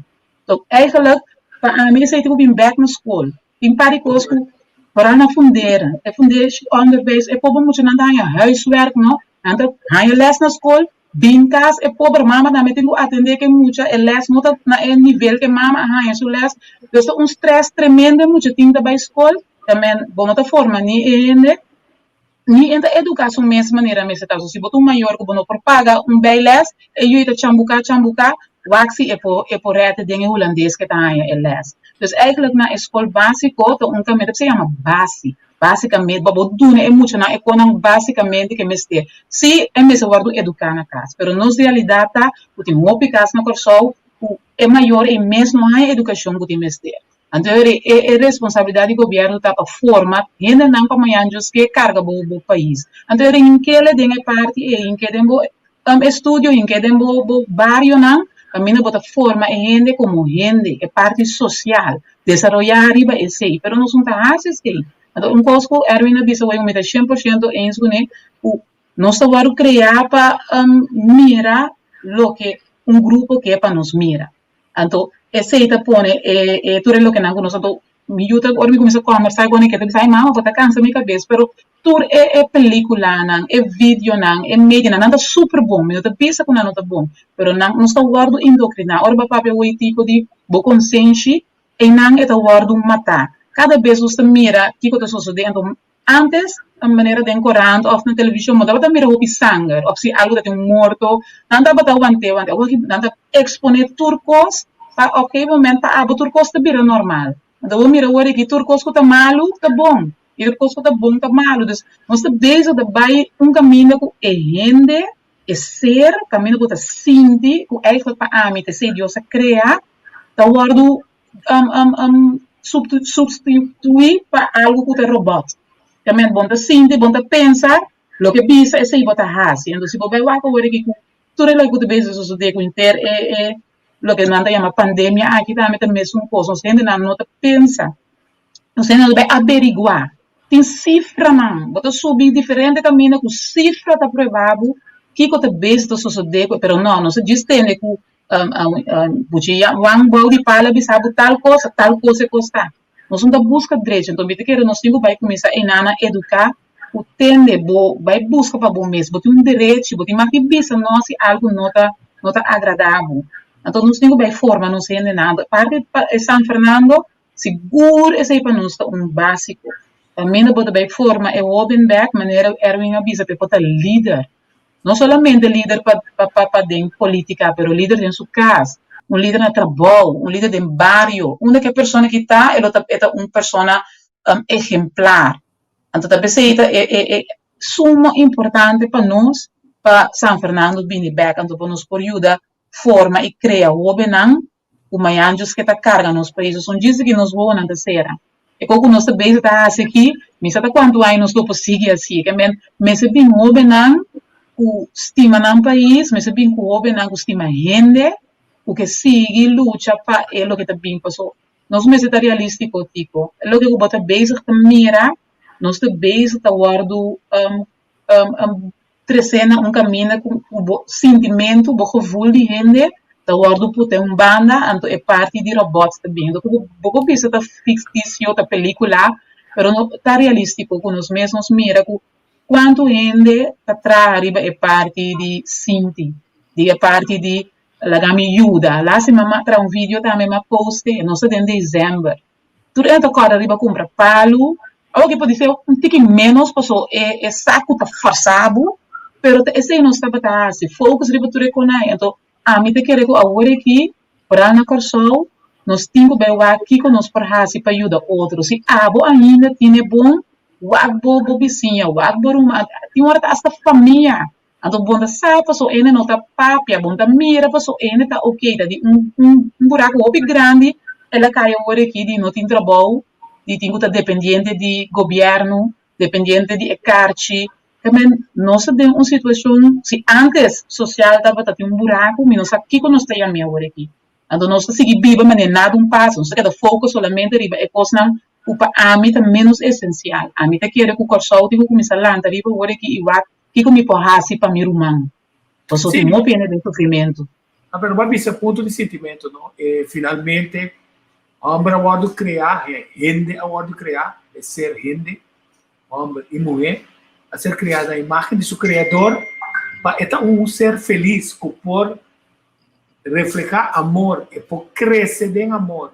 Tok eigenlijk pa ami esei tin ku bin bèk na skol. Tin par di kos ku foral na fundera, e fundeshi onderwijs e pober muchanan ta haña huiswerk no, nan ta haña lès na skol, bin kas e pober mama tambe tin ku atendé ku e mucha, e lès no ta na e nivel ku e mama a haña su lès, dus ta un strès tremendo e mucha tin ta bai skol, ta men bo no ta forma ni e hende. Ni e ta eduká su mes manera mester ta. So si bo ta un mayor ku bo no por paga un bijles, e yu ta chambuká chambuká, wak si e por e por rète den e hulandes ke ta haña e lès. Dus eigenlijk na e skol básiko ta un kaminda ku se yama basi. Básikamente pa bo duna e muchanan e konan básikamente ke mester. Sí e mester wòrdu eduká na kas, pero nos realidat ta ku tin hopi kas na Kòrsou ku e mayor ei mes no haña edukashon ku tin mester. Anto e e responsabilidad di gobierno ta pa forma hendenan pa mañan djos ke carga bo bo pais. Anto e hinkele den e parti e hinke den bo estudio, hinke den bo bo barionan caminda bo ta forma e hende como hende, e parti social, desaroya riba esey. Pero nos no ta haci esey. Anto un cos cu Erwin a bisa hoy mi ta cien por ciento eens cune cu nos ta worde crea pa mira loke un grupo ke pa nos mira. Anto esei ta pone e e tur e lokenan ku nos anto mi yu ta ora mi kuminsá kòmbersá ku nan e ta bisa ai mama bo ta kansa mi kabes pero tur e e pelikulanan e videonan e medianan nan ta super bon mi no ta bisa ku nan no ta bon pero nan nos ta wòrdu indokriná ora bo a papia wei tipo di bo konsenshi einan e ta wòrdu matá kada bes nos ta mira kiko ta sosodé anto Antes, manera den korant of na televishon bo tabata mira hopi sanger of si algu ta tin un morto, nan tabata want'é want'é. Awor aki nan ta eksponé tur kos pa op gegeven moment pa abo tur kos ta bira normal. Anto bo mira awor aki tur kos ku ta malu ta bon i tur kos ku ta bon ta malu. Dus nos ta bezig ta bai un kaminda ku e hende, e ser, kaminda ku ta sinti ku eigenlijk pa ami ta esei Dios a krea, ta wòrdu substituí pa algu ku ta robòt. Te men bon ta sinti, bon ta pensa, loke bisa esei bo ta hasi. Enton si bo bai wak awor aki ku tur e loke ku ta bezig sosodé ku henter e e loke nan ta yama pandemia aki tambe ta mesun kos. Nos hendenan no ta pensa, nos hendenan ta bai averiguá. Tin sifranan, bo ta subi diferente kaminda ku sifra ta prueba bo kiko ta bezig ta sosodé ku e, pero no, nos ta djis tende ku Buchi wan bou di pala bisa bo tal kos, tal kos e kos ta. Nos no ta buska drechi, anto mi ta kere nos tin ku bai kuminsá einan a eduká ku tende bo bai buska pa bo mes, bo tin un derechi, bo tin mag di bisa no si algu no ta no ta agradá bo. Anto nos tin ku bai forma nos hendenan. Anto parti pa e San Fernando sigur esei pa nos ta un básiko. Kaminda bo ta bai forma e hóben bèk manera Erwin a bisa pa e por ta lider. No solamente lider pa pa pa den politica, pero lider den su cas, un lider na trabou, un lider den bario. Unda cu e persona ki ta, e lo ta e ta un persona ejemplar. Anto ta pesey ta e e e sumo importante pa nos pa San Fernando bini bek, anto pa nos por yuda forma y crea hobennan ku mañanchos ke ta karga nos pais. Son djis di ki nos wowonan ta sera. E kos ku nos ta bezig ta hasi aki, mi sa ta kuantu aña nos lo por sigui hasi. Ke men mester bin hobennan ku stima nan pais, mester bin ku hobennan ku stima hende, ku ke sigui lucha pa e loke ta bin. Paso nos mester ta realístiko tiko. E loke ku bo ta bezig ta mira, nos ta bezig ta wòrdu Tresé na un kaminda ku bo sintimentu, bo gevoel di hende ta wòrdu put den un banda, anto e parti di robòt ta bin. Anto ku bo por bisa ta fiktisio, ta pelíkula, pero no ta realístiko ku nos mes nos mira ku kuantu hende ta traha riba e parti di sinti, di e parti di laga mi yuda. Lástima mi a traha un video tambe mi a poste, nos ta den desèmber. Tur e ta kòrda riba kumpra palu. Awor ke podisé un tiki ménos paso e e saku ta fòrsá bo, pero ta esei nos tabata hasi, focus riba tur e konai. Anto ami ta kere ku awor aki, foral na Kòrsou, nos tin ku bai wak kiko nos por hasi pa yuda otro. Si abo ainda tine bon, wak bo bo bisiña, wak bo ruman, tin ora ta asta famia. Anto bon ta sa paso ene no ta papia, bon ta mira paso ene ta ok, ta di un un buraco hopi grandi el a cay awor aki di no tin trabou, di tin cu ta dependiente di gobierno, dependiente di e carchi. Ke men nos ta den un situashon, si ántes sosial tabata tin un buraku, mi no sa kiko nos ta yam'é awor aki. Anto nos ta sigui biba manera nada un pasa, nos ta keda focus solamente riba e kosnan ku pa ami ta ménos esensial. Ami ta kere ku Kòrsou tin ku kuminsá lanta riba awor aki i wak kiko mi por hasi pa mi ruman, pasobra tin hopi hende den sufrimentu. Ah, pero bo a bisa punto di sintimentu, no? E finalmente hòmber a wòrdu kreá, hende a wòrdu kreá, e ser hende, hòmber i muhé, a ser kreá na imágen di su Kreador pa e ta un ser felis ku por reflehá amor, e por krese den amor,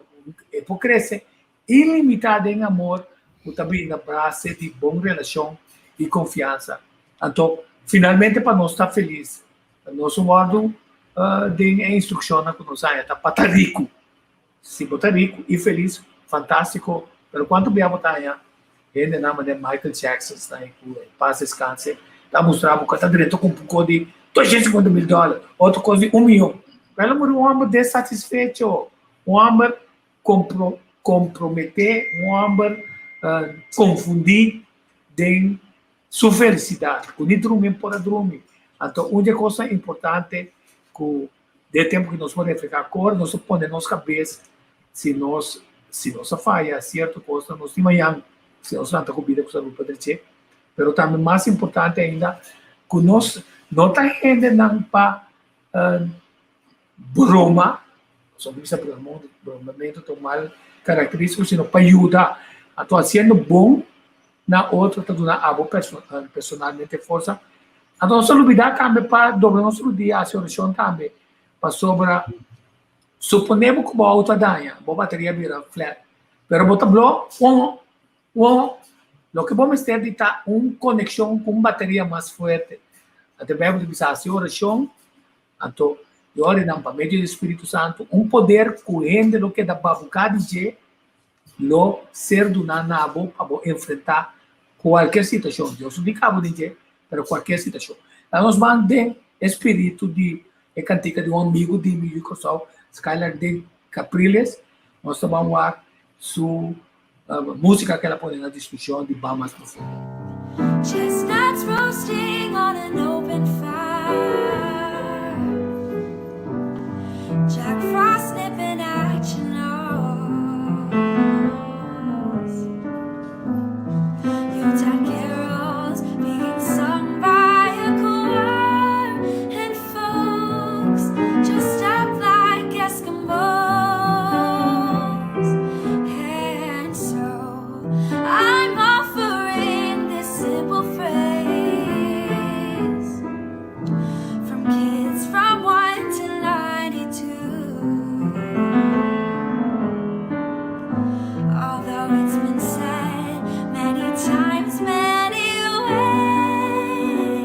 e por krese ilimitá den amor ku ta bini na base di bon relashon i konfiansa. Anto, finalmente pa nos ta felis, nos wòrdu den e instrukshonnan ku nos haña ta pa ta riku. Si bo ta riku i felis, fantástiko, pero kuantu bia bo ta haña hendenan manera Michael Jackson esnan ku en pas deskanse ta mustra bo ku a ta drenta ku un poko di 250 mil dòler, otro kos di un miyon. Pero el a muri un hòmber desatisfecho, un hòmber kompro komprometé, un hòmber konfundí den su felisidat, ku ni drumi e por a drumi. Anto un di e kosnan importante ku Den e tempu ku nos por reflehá kor, nos ta pone nos kabes si nos si nos a faya sierto kosnan, nos tin mañan si nos lanta ku bida ku salud pa dreché. Pero tambe mas importante ainda ku nos no ta hendenan pa broma, pasobra mi bisa bromamentu ta un mal karakterístiko, sino pa yuda. Anto hasiendo bon na otro ta duna abo personalmente forsa. Anto nos ta lubida tambe pa dobla nos rudia hasi orashon tambe, pasobra supone bo ku bo outo a daña, bo bateria bira flat, pero bo ta blo won won, loke bo mester di ta un konekshon ku un bateria mas fuerte. Anto e Beibel ta bisa hasi orashon, anto e ora nan pa medio di Spiritu Santu un poder ku hende lo keda babuká di dje lo ser duná na bo pa bo enfrentá kualker situashon. Dios no tin kabo den dje, pero kualker situashon. Laga nos ban den e spiritu di e kantika di un amigu di mi yu Kòrsou, Skylar D. Capriles. Nos ta ban wak su músika ku el a pone na diskushon di Ban Mas Profundo. Chestnuts roasting on an open fire. Jack Frost nipping at your nose. Yuletide carols being sung by a choir, and folks dressed up like Eskimos. And so I'm offering this simple phrase from kids from 1 to 92. Although it's been said many times, many ways,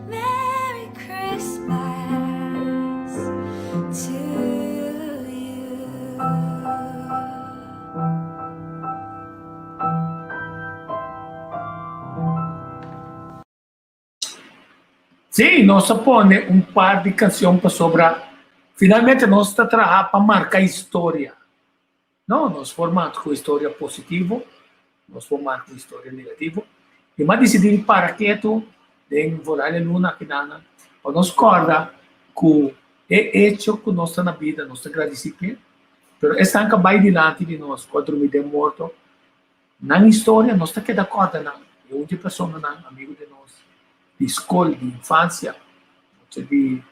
Merry Christmas to you. Sí, nos a pone un par di canción pasobra finalmente nos ta traha pa marca historia. No, nos por marca cu historia positivo, nos por marca cu historia negativo. Y m'a dicidi di para ketu den vooral e luna akinana pa nos corda cu e hecho cu nos ta na bida nos ta gradici p'e, pero esnan cu a bay dilanti di nos cu a drumi den morto, Nan historia nos ta keda kòrda nan. E un di personanan amigu di nos di skol di infansia, nochi di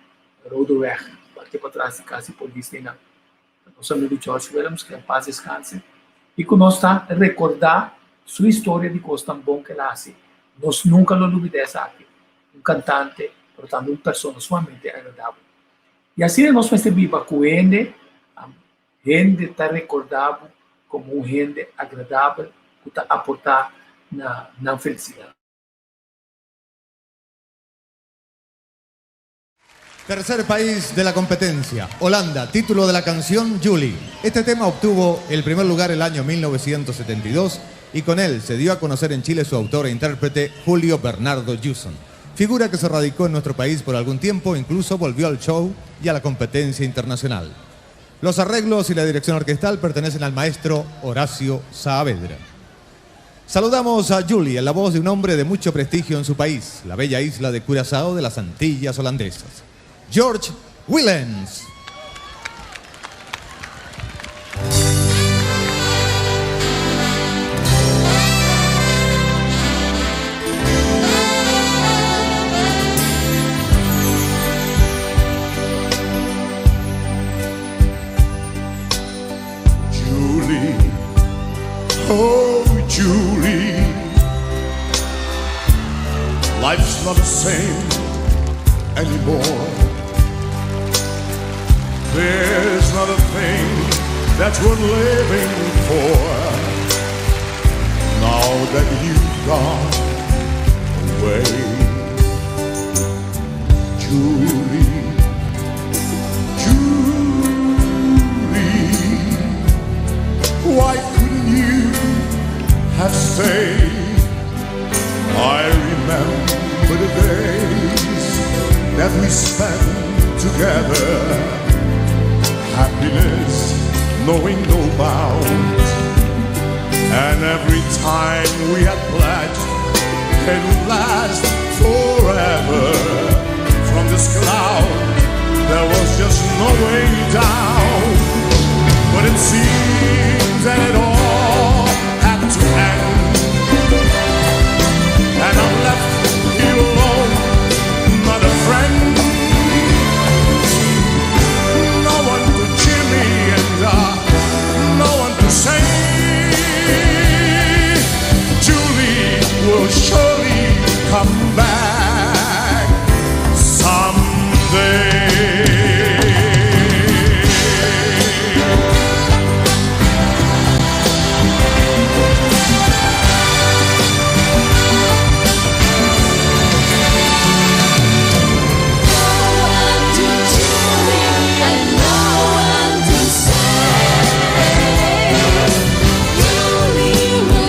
Rodeweg, parti patras di kas di polis einan, ta nos amigu George Willems, ke en pas deskanse, i ku nos ta rekordá su historia di kos tan bon ku el a hasi. Nos nunka lo lubidá esaki. Un kantante, pero tambe un persona sumamente agradabel. I asina nos mester biba ku hende. Hende ta rekordá bo komo un hende agradabel ku ta aportá na nan felisidat. Tercer país de la competencia, Holanda, título de la canción Julie. Este tema obtuvo el primer lugar el año 1972 y con él se dio a conocer en Chile su autor e intérprete Julio Bernardo Jewson. Figura que se radicó en nuestro país por algún tiempo, incluso volvió al show y a la competencia internacional. Los arreglos y la dirección orquestal pertenecen al maestro Horacio Saavedra. Saludamos a Julie en la voz de un hombre de mucho prestigio en su país, la bella isla de Curazao de las Antillas Holandesas. George Willens. Julie, oh Julie, life's not the same anymore. There's not a thing that's worth living for. Now that you've gone away, Julie, Julie, why couldn't you have stayed? I remember the days that we spent together. Happiness knowing no bounds. And every time we had pledged it would last forever. From this cloud, there was just no way down. But it seems that it all had to end. And I'm left here alone, not a friend. No one to cheer me and no one to say Julie will surely come back someday.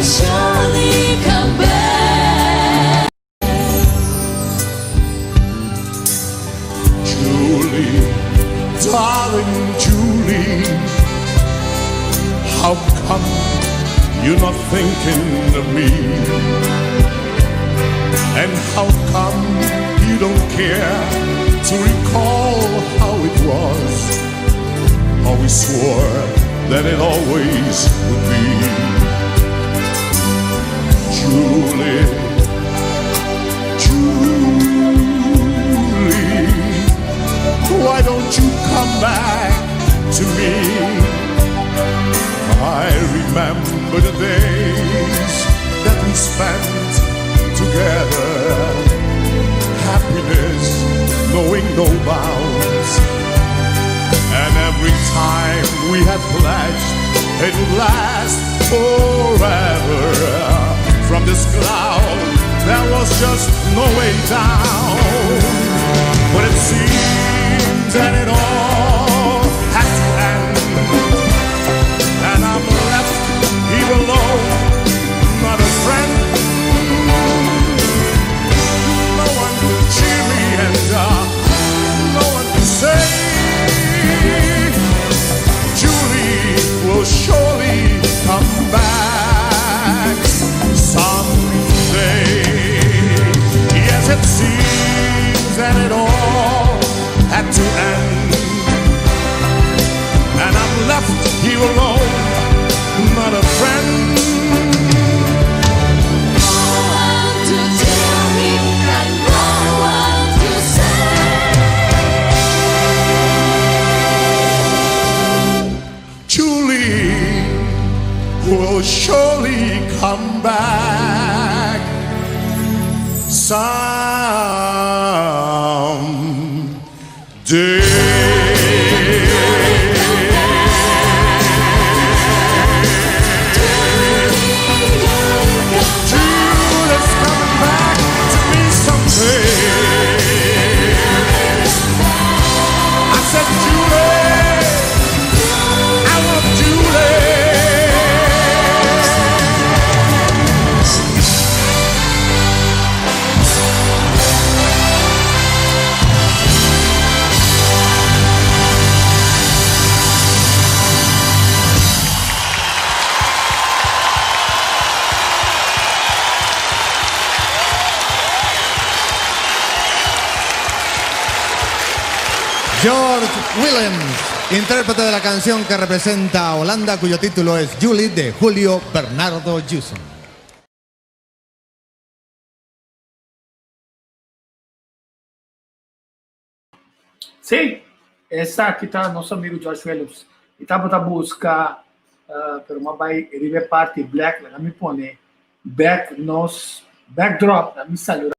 Surely come back. Julie, darling Julie, how come you're not thinking of me? And how come you don't care to recall how it was? How we swore that it always would be. Julie, Julie, why don't you come back to me? I remember the days that we spent together. Happiness knowing no bounds. And every time we had pledged it would last forever. From this cloud, there was just no way down. But it seems that it all had to end. And I'm left here alone, not a friend. No one to cheer me and no one to say Julie will surely come back someday. Yes, it seems that it all had to end. And I'm left here alone, not a friend. No one to tell me and no one to say. Julie will surely come back someday. Julie's coming back to me someday. I said, Julie, I want Julie. George Willems, intérprete de la canción que representa a Holanda, cuyo título es Julie de Julio Bernardo Jewson. Sí, esaki ta nos amigo George Williams. E tabata busca, uh, pero m'a bai riba e parti black, laga mi pone back nos backdrop, laga mi saluda.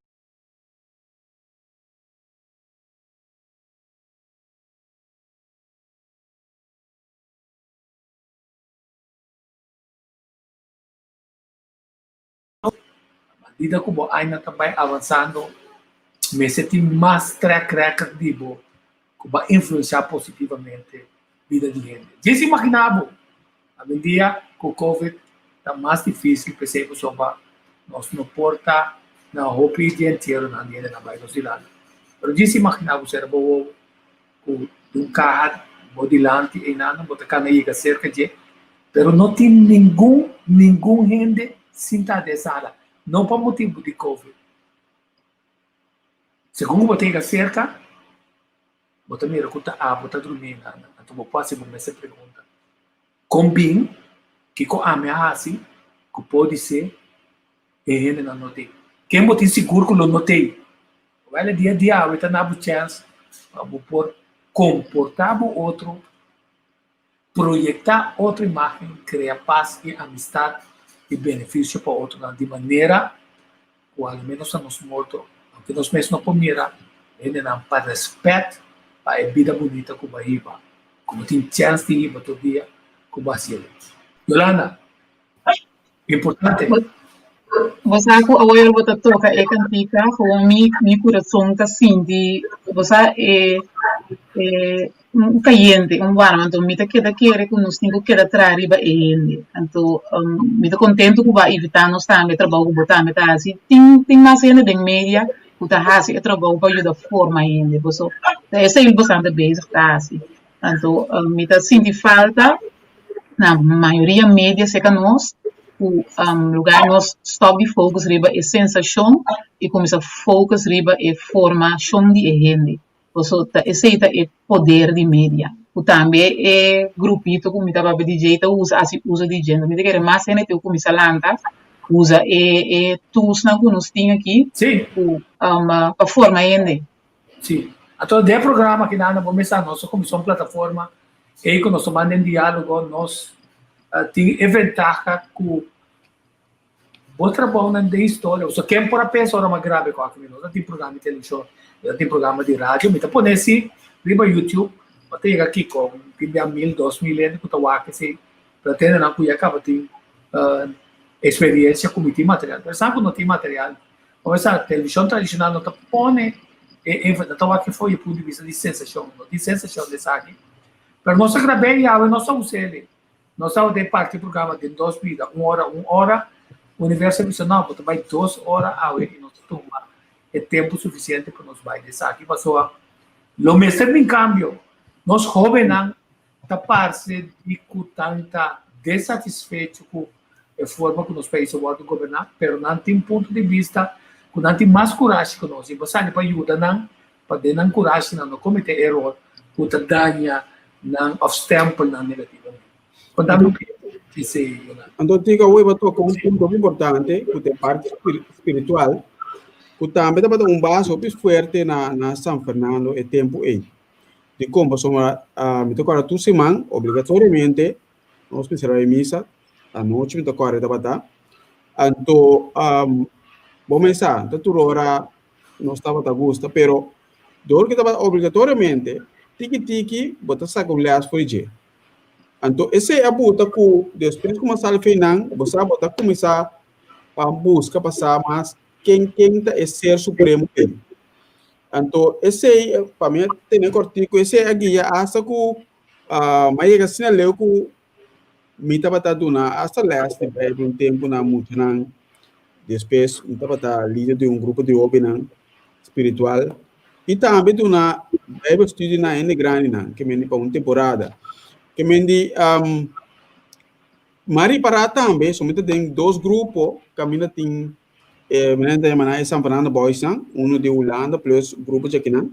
Medida ku bo aña ta bai avansando, mester tin mas track record di bo ku bo a influensiá positivamente bida di hende. Djis imaginá bo, awendia ku covid ta mas difísil p'esei pasobra nos no por ta na hopi di entieronan di hende nan bai nos dilanti. Pero djis imaginá bo sera bo wowo ku un kaha bo dilanti einan bo ta kana yega serka dje. Pero no tin ningun, ningun hende sinta den sala, no pa motibu di covid. Segun ku bo ta yega serka, bo ta mira ku ta abo ta drumí nan, anto bo por hasi bo mes e pregunta, Kon bin, kiko ami a hasi ku podisé e hendenan no t'ei? Ken bo tin sigur ku lo no t'ei? Wèl, e dia di awe ta na bo chèns pa bo por komportá bo otro. Proyektá otro imágen, krea pas i amistat i benefisio pa otronan di manera ku a lo ménos na nos morto, aunke nos mes no por mira, hendenan pa rèspèt pa e bida bunita ku bo a hiba, ku bo tin chèns di hiba tur dia ku bo hasiel. Yolanda, Importante. Bo sa ku awor bo ta toka e kantika, gewoon mi mi kurason ta sinti, bo sa e e un kayente, un warm, anto mi ta keda kere ku nos tin ku keda traha riba e hende. Anto mi ta kontentu ku bo a invitá nos tambe, e trabou ku bo tambe ta hasi. Tin tin mas hende den media ku ta hasi e trabou pa yuda forma hende, paso ta esei bo ta bezig ta hasi. Anto mi ta sinti falta na mayoria media cerca nos ku lugar nos stop di focus riba e sensacion y cuminsa focus riba e formacion di e hende. Paso ta esey ta e poder di media. Ku tambe e grupito ku mi ta papia di dje ta usa hasi uso di dje. Mi ta kere mas hende tin ku cuminsa lanta usa e e toolsnan ku nos tin aki ku pa forma hende. Sí. Anto den e programa aki nan bo mester nos a kuminsá un plataforma ei ku nos ta manda den diálogo, nos tin e ventaha ku bo trabounan den historia. Pasobra ken por a pensa ora mas grave ku aki? Nos a tin programa di televishon, nos a tin programa di radio. Mi ta pone esei riba YouTube, bo ta yega kiko tin bia mil, 2000 hende ku ta wak esei, pero tin hendenan ku ya kaba tin eksperiensia ku mi tin material. Pero esnan ku no tin material, Comenzá, televishon tradishonal no ta pone e énfasis, no ta wak for e punto di bista di sensashon, no tin sensashon den esaki. Pero nos a grab'é i awe nos ta us'é. Nos tabata den parti programa den dos bida, un ora, un ora. Universo a bisa, no, bo ta bai dos ora awe i nos ta tuma e tempu sufisiente pa nos bai den esaki, pasobra lo mester bin kambio. Nos hóbennan ta parse di ku tan ta desatisfecho ku e forma ku nos pais a wòrdu goberná, pero nan tin punto di bista ku nan tin mas kurashi ku nos i bo sali pa yuda nan pa den nan kurashi nan no kometé eror ku ta daña nan òf stèmpel nan negativamente. Konta mi un poco esei, Yolanda. Anto Tika, awor bo toka un punto hopi importante ku ta e parti spiritual ku tambe tabata un base hopi fuerte na San Fernando e tempu ei. Dikon? Pasobra mi ta kòrda tur siman obligatoriamente nos mester bai misa, anochi mi ta kòrda tabata. Anto bo mesa ta tur ora nos tabata gusta, pero dor ku tabata obligatoriamente tiki tiki bo ta saka un lès for di dje. Anto esei a buta ku despues ku mi a sali feinan bo sa bo ta kuminsá buska pa sa mas ken ken ta e ser supremo ei. Anto esei pa mi a tene kòrtiku, esei a guia asta ku mi a yega asina leu ku mi tabata duna asta lès di Beibel un tempu na muchanan. Despues mi tabata lider di un grupo di hóbennan spiritual i tambe duna Beibel studio na hende grandinan ke mende pa un temporada. Ke mende mi a ripará tambe, so mi ta den dos grupo kaminda tin E manera ta yama nan e San Fernando Boys nan, uno di Hulanda plus grupo djakinan.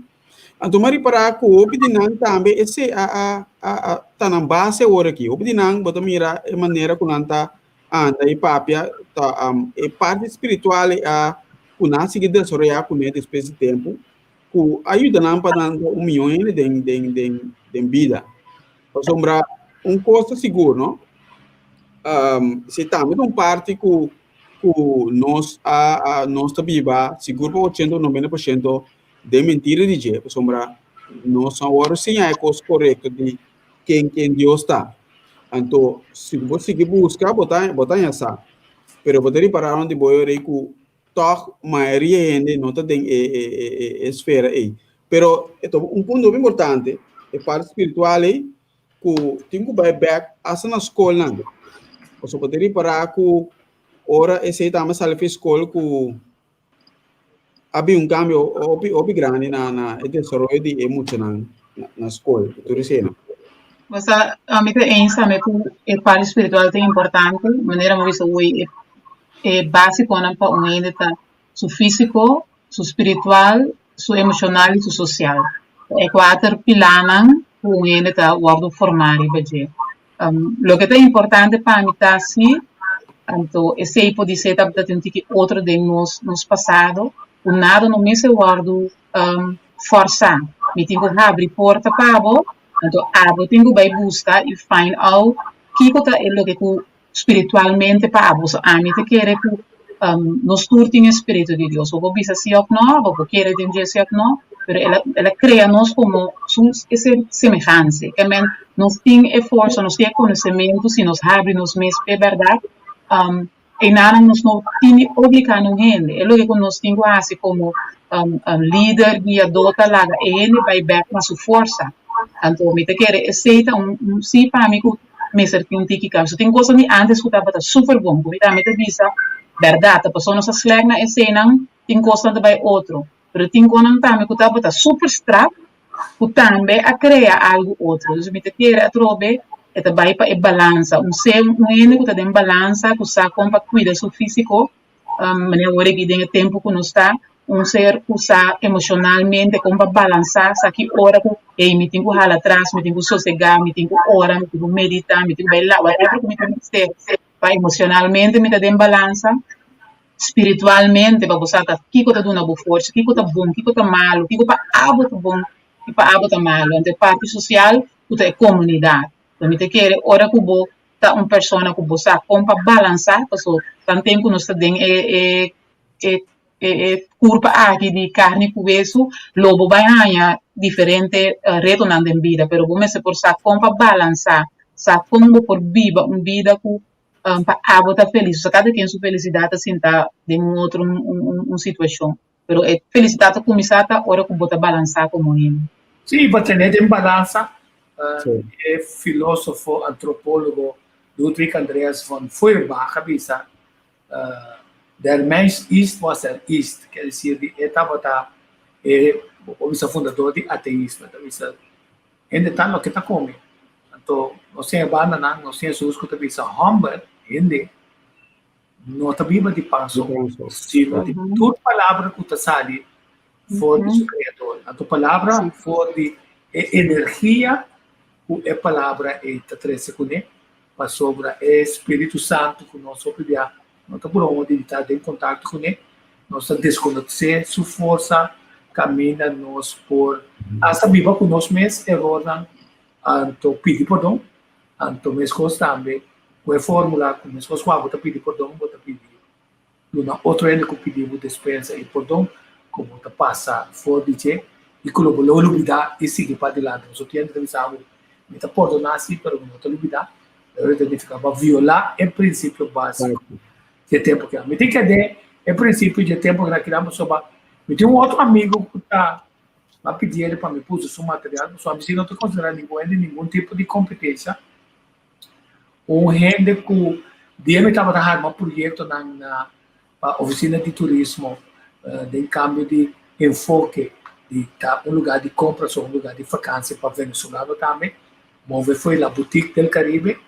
Anto m'a ripará ku hopi di nan tambe esei a a a a ta nan base awor aki. Hopi di nan bo ta mira e manera ku nan ta anda i papia ta e parti spiritual ei a ku nan a sigui desaroyá kuné despues di tempu ku a yuda nan pa nan ta un mihó hende den den den den bida. Pasobra un kos ta sigur no, si tambe ta un parti ku ku nos a a nos ta biba sigur pa ochenta o noventa por shento den mentira di dje, pasobra nos no a wòrdu siña e kos korekto di ken ken Dios ta. Anto si bo sigui buska bo ta bo ta haña sa, pero bo ta ripará rònt di bo e rei ku tòg mayoria hende no ta den e e e e esfera ei. Pero e ta un punto hopi importante, e parti spiritual ei ku tin ku bai bèk asta na skolnan. Pasobra bo ta ripará ku ora esei tambe sali for skol ku a bin un kambio hopi hopi grandi na na e desaroyo di e muchanan na na skol ku tur esei nan. Bo sa, ami ta eens tambe ku e parti spiritual ta importante, manera mi a bisa hoy e e básikonan pa un hende ta su físiko, su spiritual, su emoshonal i su sosial. E kuater pilanan ku un hende ta wòrdu formá riba dje. Loke ta importante pa mi ta si, anto esei podisé tabata tin un tiki otro den nos nos pasado, ku nada no mester wòrdu fòrsá. Mi tin ku habri porta pa bo, anto abo tin ku bai buska i find out kiko ta e loke ku spiritualmente pa abo. So ami ta kere ku nos tur tin e spiritu di Dios. Bo por bisa si òf no, bo por kere den dje si òf no, pero el a el a krea nos komo su ese semehanse. Ke men nos tin e forsa, nos tin e konosementu si nos habri nos mes p'e bèrdat. Einanan nos no tin di obliga nun hende. E loke ku nos tin ku hasi komo lider, guiadó ta laga e hende bai bèk na su forsa. Anto mi ta kere esei ta un si pa mi ku mester tin un tiki cambio. Tin cosnan di antes cu tabata super bon, cu mi tambe ta bisa berdad, ta pasobra nos a slack na eseynan, tin cosnan ta bay otro. Pero tin conan tambe cu tabata super strak, cu tambe a crea algo otro. Dus mi ta kere atrobe e ta bay pa e balansa. Un ser, un hende cu ta den balansa, cu sa con pa cuida su fisico, Manera awor aki den e tempu ku nos ta, un ser ku sa emoshonalmente kon pa balansá, sa ki ora ku hey mi tin ku hala atras, mi tin ku sosegá, mi tin ku ora, mi tin ku meditá, mi tin ku bai laba, whatever ku mi tin mester pa emoshonalmente mi ta den balansa, spiritualmente pa bo sa ta kiko ta duna bo forsa, kiko ta bon, kiko ta malu, kiko pa abo ta bon i pa abo ta malu. Anto e parti sosial ku ta e komunidat. Mi ta kere ora ku bo ta un persona ku bo sa kon pa balansá, paso tanten ku nos ta den e e e e e kurpa aki di karni ku wesu, lo bo bai haña diferente retonan den bida, pero bo mester por sa kon pa balansá, sa kon bo por biba un bida ku pa abo ta felis, pasobra kada ken su felisidat ta sinta den un otro un un situashon, pero e felisidat ta kuminsá ta ora ku bo ta balansá komo hende. Sí, pa tene den balansa E filósofo antropólogo Ludwig Andreas von Feuerbach a bisa, Der Mensch ist was er ist, ker desir di e tabata e bo por bisa fundador di ateismo, e ta bisa hende ta loke ta kome. Anto nos tin e bandanan, nos tin Hesus ku ta bisa hòmber, hende, no ta biba di pan so, sino di tur palabra ku ta sali for di su Kreador. Anto palabra for di e energia ku e palabra ei ta trese kuné, pasobra e Spiritu Santu ku nos hopi bia no ta broma di ta den kontakto kuné, nos ta deskonosé su forsa kaminda nos por asta biba ku nos mes erornan, anto pidi pordon. Anto meskos tambe ku e fórmula ku meskos ku abo ta pidi pordon, bo ta pidi duna otro hende ku pidi bo despensa i pordon ku bo ta pasa for di dje i ku lo bo lo lubidá i sigui padilanti. Pasobra tin hende ta bisa abo, Mi ta pordoná si, pero mi no ta lubidá. Pero ta nifiká bo a violá e prinsipio básiko dje tempu kina. Mi tin kede e prinsipio dje tempu kina kina pasobra mi tin un otro amigu ku ta a pidi el pa mi puso su material, pasobra ami si no ta konsiderá ningun hende ningun tipo di kompetensia. Un hende ku dia mi tabata harma proyektonan na pa ofisina di turismo den kambio di enfoke di ta un lugá di kompra so un lugá di fakansia pa venezolano tambe, move fo'i La Boutique del Caribe,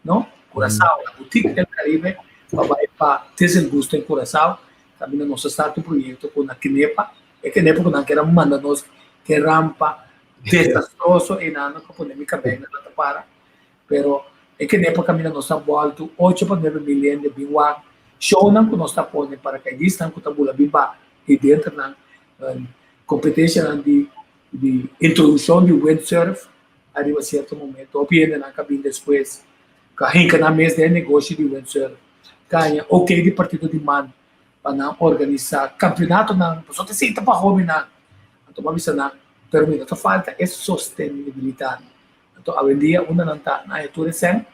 no, Curaçao, La Boutique del Caribe, pa bai pa Tes el Gusto en Curaçao, kaminda nos a start un proyekto ku na Kenepa, E kenepa ku nan kier a manda nos. Ke rampa desastroso einan ku pone mi kabei na ta para. Pero e kenepa kaminda nos ta bòltu ocho pa nuebe mil hende bin wak shownan ku nos ta pone, parakaidisnan ku ta bula bin ba i denter nan kompetenshanan di di introdukshon di windsurf ariba sierto momento. Hopi hendenan ka bin despues ku a hinka nan mes den e negoshi di windsurf ka haña ok di partido di man pa nan organisá kampionatonan pasobra ta esei ta pa hóbennan. Anto bo a bisa nan, pero mi no ta falta e sostenibilidat. Anto awendia unda nan ta nan haña tur e sèn?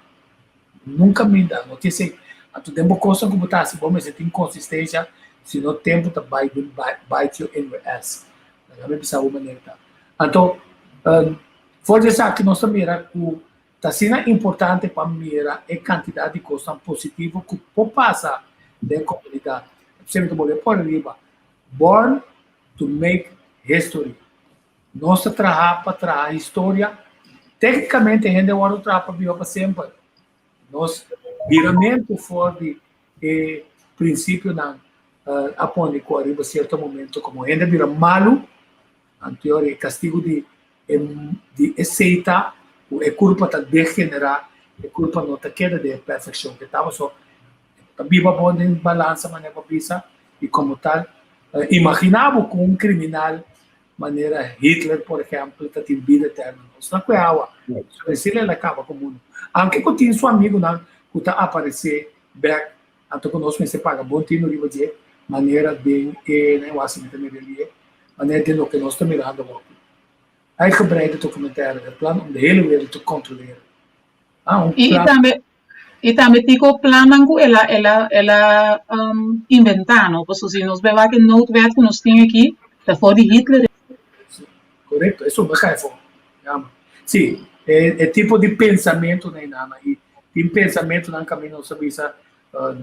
Nunka minda no tin esei. Anto den bo kosnan ku bo ta hasi bo mester tin konsistensha si no tempu ta bai bin bite you in your ass. Laga mi bisa bo manera ta. Anto for di esaki nos ta mira ku ta asina importante pa mira e kantidat di kosnan positivo ku por pasa den komunidat. P'esei mi ta bolbe pone riba Born to make history. Nos ta traha pa traha historia. Téknikamente hende a wòrdu traha pa biba pa semper. Nos biramentu for di e prinsipionan a pone ku ariba sierto momento komo hende a bira malu, anto e kastigu di di esei ta ku e kurpa ta degenerá, e kurpa no ta keda den e perfekshon ke tabata. So ta biba bon den balansa manera bo bisa i komo tal imaginá bo ku un kriminal manera Hitler por ehèmpel ta tin bida eterno. Nos ta kue awa. So esei el a kaba ku mundu. Aunke ku tin su amigunan ku ta aparesé bèk anto ku nos mester paga bon tinu riba dje manera den e nan wak si mi ta mira elie manera den loke nos ta mirando awor. Uitgebreide documentaire, het plan om de hele wereld te controleren. Ah, un I plan. tambe i tambe tiko plannan ku el a el a el a um, inventá, no? Pasobra si nos bai wak e noodwet ku nos tin aki, ta for di Hitler. Sí, korekto, eso me kai for. Ja, man. Sí, e, e tipo di pensamentu na inana i tin pensamentunan kaminda nos a bisa uh,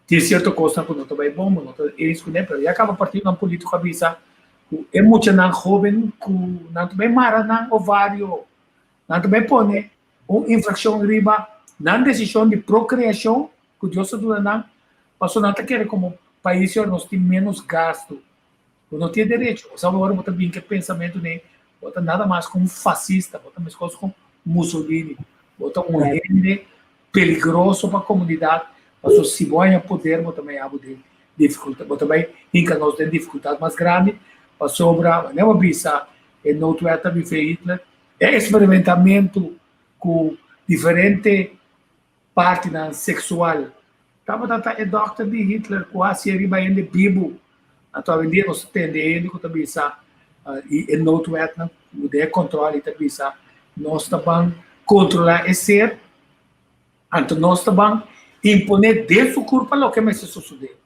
tin sierto kosnan ku no ta bai bon, bo no ta eens kuné, pero ya kaba partidonan polítiko a bisa ku e muchanan hóben ku nan ta bai mara nan ovario, nan ta bai pone un infrakshon riba nan desishon di prokreashon ku Dios a duna nan, pasobra nan ta kere komo pais yora nos tin ménos gastu. Bo no tin e derecho. Bo sa ora bo ta bin ku e pensamentu nei, bo ta nada mas ku un fasista, bo ta meskos ku Mussolini, bo ta un hende peligroso pa komunidat, pasobra si bo haña poder bo ta bai abo den difikultat, bo ta bai hinka nos den difikultat mas grandi, pasobra manera bo a bisa e noodwet ta bife Hitler, E eksperimentamentu ku diferente partinan seksual tabata ta e dòkter di Hitler ku hasié riba hende bibu. Anto awendia nos ta tende hende ku ta bisa i e noodwetnan ku den e kòntròl i ta bisa nos ta ban kontrolá e ser, anto nos ta ban imponé den su kurpa loke mester sosodé.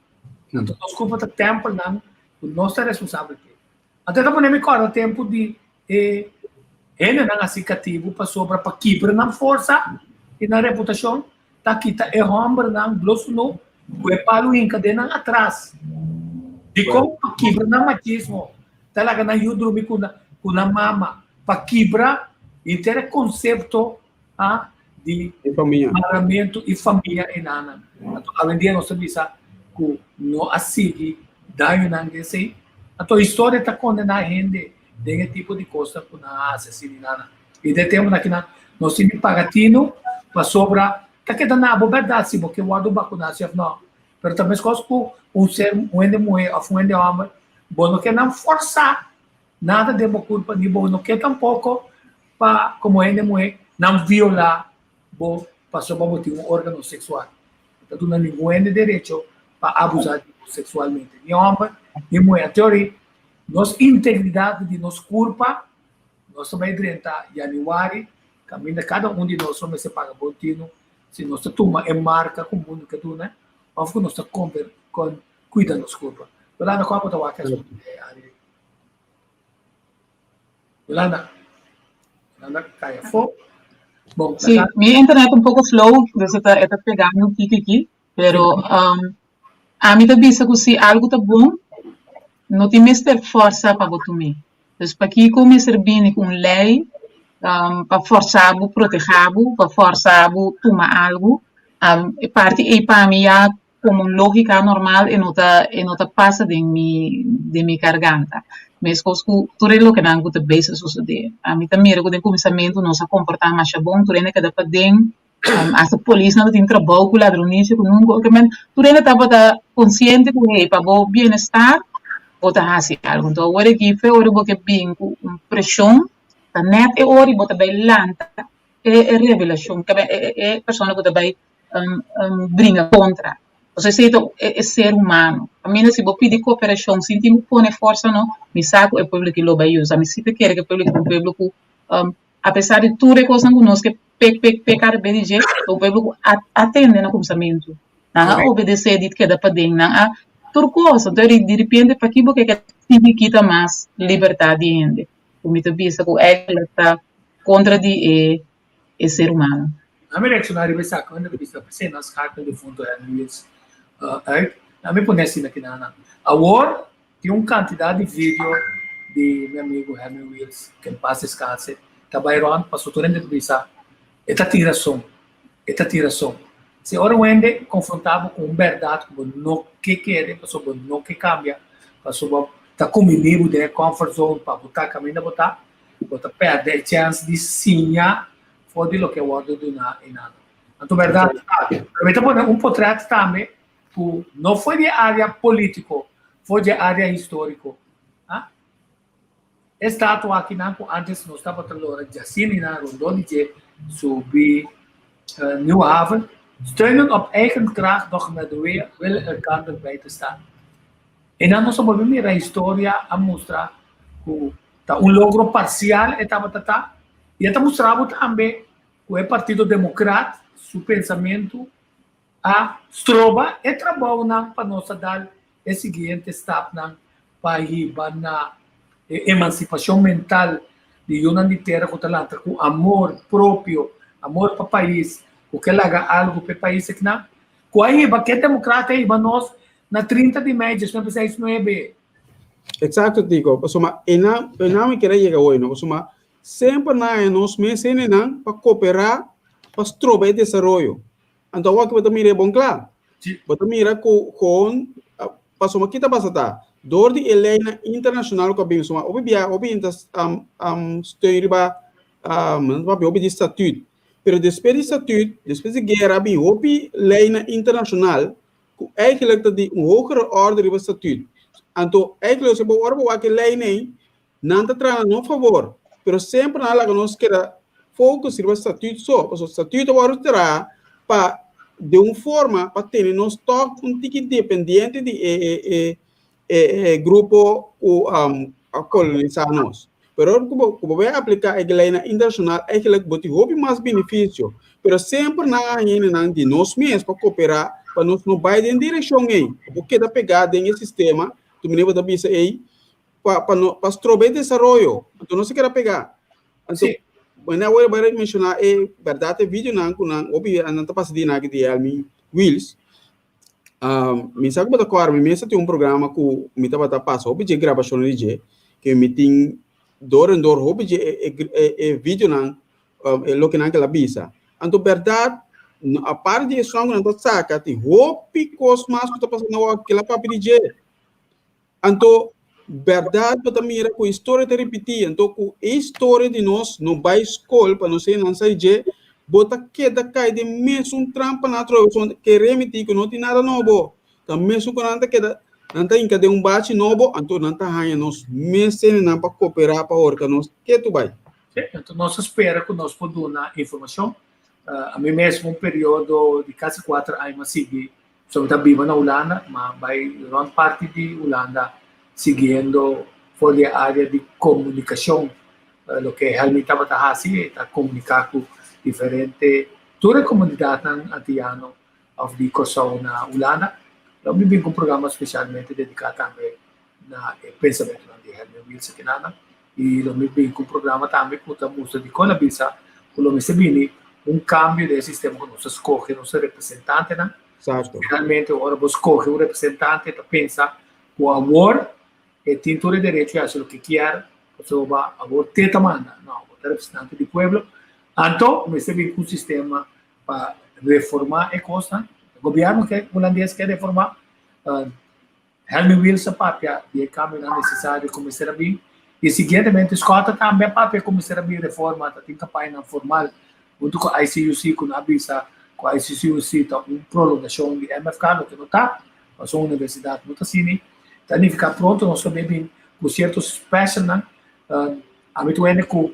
Anto nos kurpa ta tèmpelnan ku nos ta responsabel p'e. Anto e ta pone mi kòrda tempu di e hendenan hasi katibu pasobra pa kibra nan forsa i nan reputashon, ta kita e hòmbernan blo sunú ku e palu hinka den nan atras. Dikon? Pa kibra nan machismo. Ta laga nan yu drumi ku nan mama. Pa kibra henter e konsepto di maramentu i famia enanan. Anto awendia nos ta bisa ku no a sigui dañonan den esei. Anto historia ta kondená hende den e tipo di kosnan ku nan a hasi asina i nana. I den tempunan akinan nos tin di paga tinu pasobra ta keda na bo bèrdat si bo ke wòrdu bakuná si òf nò. Pero ta meskos ku un ser, un hende muhé òf un hende hòmber, bo no ke nan fòrsá nada den bo kurpa ni bo no ke tampoko pa komo hende muhé nan violá bo pasobra bo tin un órgano seksual. No ta duna ningun hende derecho pa abusá di bo seksualmente, ni hòmber ni muhé. Anto ori nos integridat di nos kurpa nos ta bai drenta yanüari kaminda kada un di nos lo mester paga bon tinu si nos ta tuma e marka ku mundu ke duna òf ku nos ta kuida nos kurpa. Yolanda, kua bo ta wak e área? Yolanda. Yolanda cai afó. Bon, Sí, mi internet un poco slow, dus e ta, e ta pegando un tiki aki, pero um, ami ta bisa ku si algu ta bon, no tin mester forsa pa bo tum'é. Dus pakiko mester bini ku un lei um, pa forsa bo proteha bo, pa forsa bo tuma algu? Um, e parti ei pa mi ya komo un lógika normal e no ta e no ta pasa den mi den mi garganta. Meskos ku tur e lokenan ku ta bezig sosodé. Ami ta mira ku den kuminsamentu nos a komportá masha bon, tur hende a keda paden, asta polisnan ta tin trabou ku ladronisia ku nunka oke men tur hende tabata konsiente ku hey pa bo bienestar bo ta hasi algu. Enton awor aki fe ora bo ke bin ku un preshon ta nèt e ora i bo ta bai lanta e revelashon, e persona ku ta bai bringa kontra. Pasobra esei ta e ser humano. Kaminda si bo pidi koperashon sin tin ku pone forsa no, mi sa ku e pueblo aki lo bai usa. Mi si ta kere ku e pueblo aki ta un pueblo ku apesar di tur e kosnan ku nos ke pek pek pek ariba di dje, ta un pueblo ku a tende na kuminsamentu. Nan a obedesé di keda paden, nan a tur kos. Anto di repente paki bo ke sigui kita mas libertat di hende? Ku mi ta bisa ku eigentlik ta kontra di e e ser humano. Ami reacciona riba esaki unda ta bisa p'esei nan schakel difunto Henry Wiels uit. Ami pone asina kina nan. Awor tin un cantidad di video di mi amigo Henry Wiels, que en paz descanse, ta bai rond pasobra tur hende ta bisa e ta tin rason, e ta tin rason. Si ora un hende confronta bo cu un berdad cu bo no ke kere pasobra bo no ke cambia, pasobra bo ta cumini bo den e comfort zone pa bo ta caminda bo ta, Bo ta pèrdè e chèns di siña for di loke a wòrdu duná einan. Anto bèrdat ta. Pero mi ta pone un potrèt tambe ku no for di e área polítiko, for di e área históriko. A E statua akinan ku ántes nos tabata lora djasininan rondó di dje subi Nieuwe Haven, steunen op eigen kracht doch met de wil elkander bij te staan. Einan nos a bolbe mira historia a mustra ku ta un logro parsial e tabata ta i e ta mustra bo tambe ku e Partido Demokrat su pensamentu a stroba e trabounan pa nos a dal e siguiente stapnan pa hiba na e emansipashon mental di yunan di tera ku ta lanta ku amor propio, amor pa pais, ku ke laga algu pa e pais akinan. Ku a hiba, ke demokrat a hiba nos na 30 di mei 1969. Exacto Tico, pasobra enan enan mi kere yega hoy no, pasobra semper nan haña nos mes hendenan pa cooperá pa stroba e desaroyo. Anto awor aki bo ta mira e bon kla. Bo ta mira ku gewoon pasobra ki ta pasa ta, dor di e leynan internashonal ku a bin, pasobra hopi bia hopi hende ta steun riba nan ta papia hopi di statuut, pero despues di statuut, despues di guera a bin hopi leynan internashonal ku eigenlijk ta di un hogere orde riba statuut. Anto eigenlijk si bo ora bo wak e leynan Nan ta traha na no favor, pero semper nan a laga nos keda focus riba statuut so, pasobra statuut a wòrdu traha pa den un forma pa tene nos tòg un tiki dependiente di e e e e grupo ku a kolonisá nos. Pero ora ku bo ku bo bai apliká e leynan internashonal eigenlijk bo tin hopi mas benefisio, pero semper nan a hendenan di nos mes pa koperá pa nos no bai den direkshon ei, bo keda pegá den e sistema, tu manera bo ta bisa ei pa pa no pa stroba e desaroyo. Anto no se keda pegá. Anto, Sí. bueno, awor bai menshoná e bèrdat e videonan ku nan hopi nan ta pasa di nan aki di Helmi Wiels. Um, mi sa ku bo ta kòrda, mi mes a tin un programa ku mi tabata pasa hopi dje grabashonnan di dje, ke mi tin dor en dor hopi dje e e e e videonan, um, e loke nan kila bisa. Anto bèrdat, no aparte di esun ku nan ta saka, tin hopi kos mas ku ta pasa na wòk kila papia di dje. Anto, bèrdat bo ta mira ku historia ta ripití. Anto, ku e historia di nos no bai skol pa nos hende nan sa dje, bo ta keda kai den mesun trampanan atrobe. Pasobra ke remití ku no tin nada nobo. Ta mesun ku nan ta keda, nan ta hinka den un bachi nobo, anto nan ta haña nos mes hendenan pa koperá pa horka nos ketu bai. Sí, anto nos a spera ku nos por duna informashon. Ami mes un periodo di kasi kuater aña mi a sigui So mi ta biba na Hulanda, ma bai rond parti di Hulanda siguiendo for di e area di komunikashon. Loke Helmi tabata hasi e ta komuniká ku diferente tur e komunidatnan antiano òf di Kòrsou na Hulanda. Lo mi bin ku un programa spesialmente dediká tambe na e pensamentunan di Helmi Wiels akinana i lo mi bin ku un programa tambe ku ta mustra dikon a bisa ku lo mester bini un kambio den e sistema ku nos ta skohe nos representantenan. Exacto. Finalmente ora bo skohe un representante ta pensa ku awor e tin tur e derecho di hasi loke kier pasobra awor te ta manda. No, bo ta representante di pueblo. Anto mester bin ku un sistema pa reforma e kosnan. Gobièrnu ke hulandes ke reforma. Helmin Wiels a papia di e kambionan nesesario ku mester a bin i siguientemente Schotte tambe a papia ku mester a bin reforma, ta tin kampañanan formal huntu ku ICUC ku nan a bisa ku ICUC ta un prolongashon di MFK, loke no ta, pasobra un universidat no ta asina. Ta nifiká pronto nos lo bay bin ku sierto specialnan. Ami ta wende ku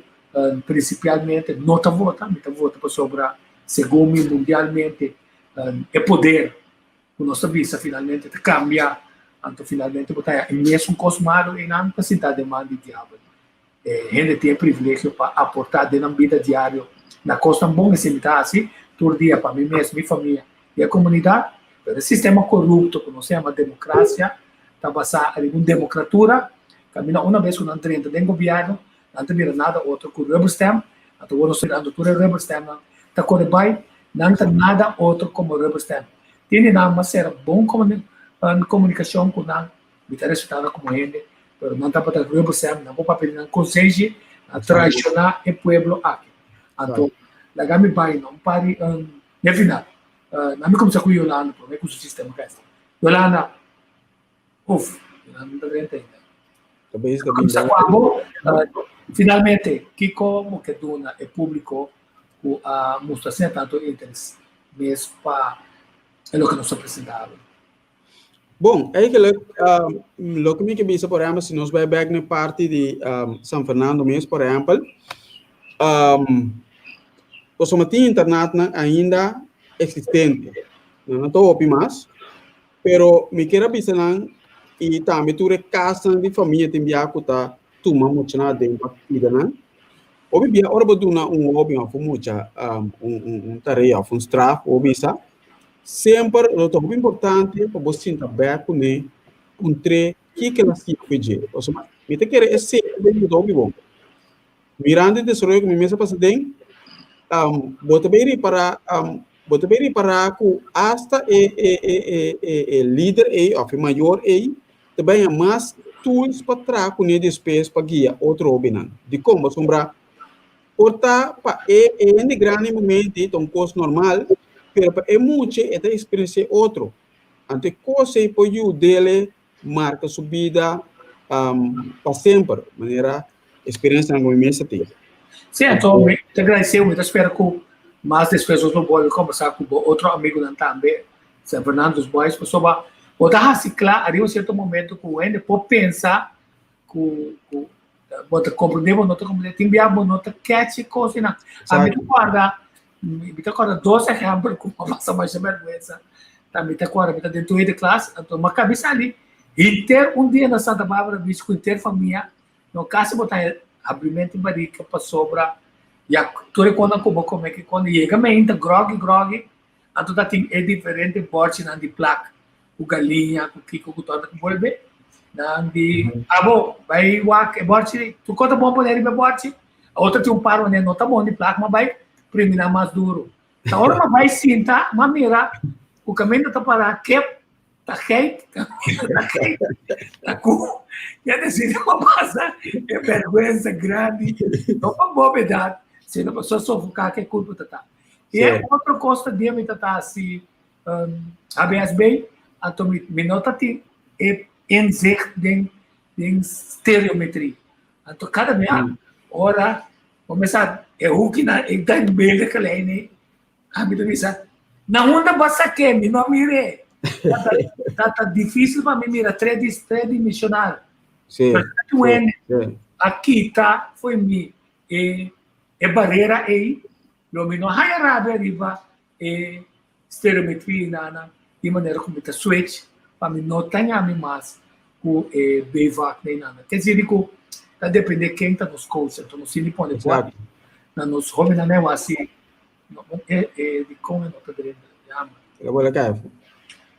prinsipialmente no ta vota, mi ta vota pasobra segun mi mundialmente e poder ku nos ta bisa finalmente ta kambia, anto finalmente bo ta haña e mesun kos malu einan ta sinta den man di diabel. E hende tin e privilegio pa aportá den nan bida diario na kosnan bon, esei mi ta hasi tur dia pa mi mes, mi famia i e komunidat. Pero e sistema korupto ku nos ta yama demokrasia ta basá riba un demokratura kaminda una bes ku nan drenta den gobièrnu nan ta mira nada otro ku rubber stamp, anto wor nos ta mirando tur e rubber stampnan ta kore bai, nan ta nada otro komo rubber stamp. Tin di nan mas sera bon komunikashon ku nan, mi ta respetá nan komo hende, pero nan tabata rubber stamp, nan por papia di nan konsenshi, nan traishoná e pueblo aki. Anto laga mi bai na un par di n'e final, nan mi kuminsá ku Yolanda promé ku su sistema kai esta. Yolanda, uf, Yolanda no ta drenta ainda. Kuminsá ku abo, finalmente kiko bo ke duna e públiko ku a mustra asina tantu interes mes pa e loke nos a presentá awe? Bon, eigenlijk, loke mi ke bisa, por ehèmpel, si nos bai bèk na e parti di San Fernando mes, por ehèmpel, pasobra tin internatnan ainda eksistente. Nan no ta hopi mas, pero mi kier a bisa nan, i tambe tur e kasnan di famia tin bia ku ta tuma muchanan aden pa cuida nan. Hopi bia ora bo duna un hoben of un mucha un tarea of un straf, bo bisa, semper lo ta hopi importante pa bo sinta bek kuné, puntr'é kiko el a siña ku dje. Pasobra mi ta kere esei ta bin yuda hopi bon. Mirando e desaroyo ku mi mes a pasa den, bo ta bin ripará, bo ta bin ripará ku asta e e e e e lider ei òf e mayor ei ta baña mas tools pa traha kuné despues pa guia otro hóbennan. Dikon? Pasobra por ta pa e e hende grandi momento ta un kos normal, pero pa e mucha e ta eksperensiá otro. Anto e kos ei por yud'é marka su bida pa semper, manera eksperensianan ku mi mes a tin. Sí, anto mi ta gradisé, mi ta spera ku mas despues nos lo bolbe kombersá ku bo otro amigunan tambe, San Fernando's Boys, pasobra bo ta hasi kla ariba un sierto momento ku hende por pensa ku ku bo ta komprendé, bo no ta komprendé, tin bia bo no ta catch e kosnan. A mi ta kòrda, mi ta kòrda dos ehèmpel ku a pasa masha bèrgwensa, ta mi ta kòrda mi ta den tweede klas, anto mi a kabi sali henter un dia na Santa Barbara Beach ku henter famia, no kasi bo ta habrimento di barika pasobra ya tur e kosnan ku bo kome ke kos yega meinta grògi grògi. Anto ta tin e diferente bòrchinan di plak ku galiña, ku kiko, ku torta ku bolbe. Nan di, abo, bai wak e bòrchi, tur kos ta bon pone riba e bòrchi. Awor ta tin un par wanneer no ta bon di plak, ma bai primi nan mas duru. Ta ora ma bai sinta, ma mira ku kaminda ta para kep, ta geit, ta geit, ta ku. Ya desir ma pasa e bèrgwensa grandi, no pa bobedat, sino pasobra sofoká ke kulpa ta ta. E sí. otro kos ta dia mi ta ta hasi um, HBSB, anto mi, mi no ta tin e inzicht den, den stereometrie. Anto kada bia, mm. ora, começar e hoek na e dan beelden gelijk nee. A mi ta bisa, na unda bo a saké? Mi no a mir'é. Ta ta difícil pa mi mira tridimensional. Sí, sí, sí. A kita foi mi e e barera ei, lo mi no haya rabia riba e stereometria nana di manera ku mi ta switch pa mi no taña mi mas ku e bivak nei nana. Ke disi ku ta depende ken ta nos coach, anto nos tin di pone bòt na nos hobennan nei wak si no e e dikon e no ta drenta yama. El a bola kai afó.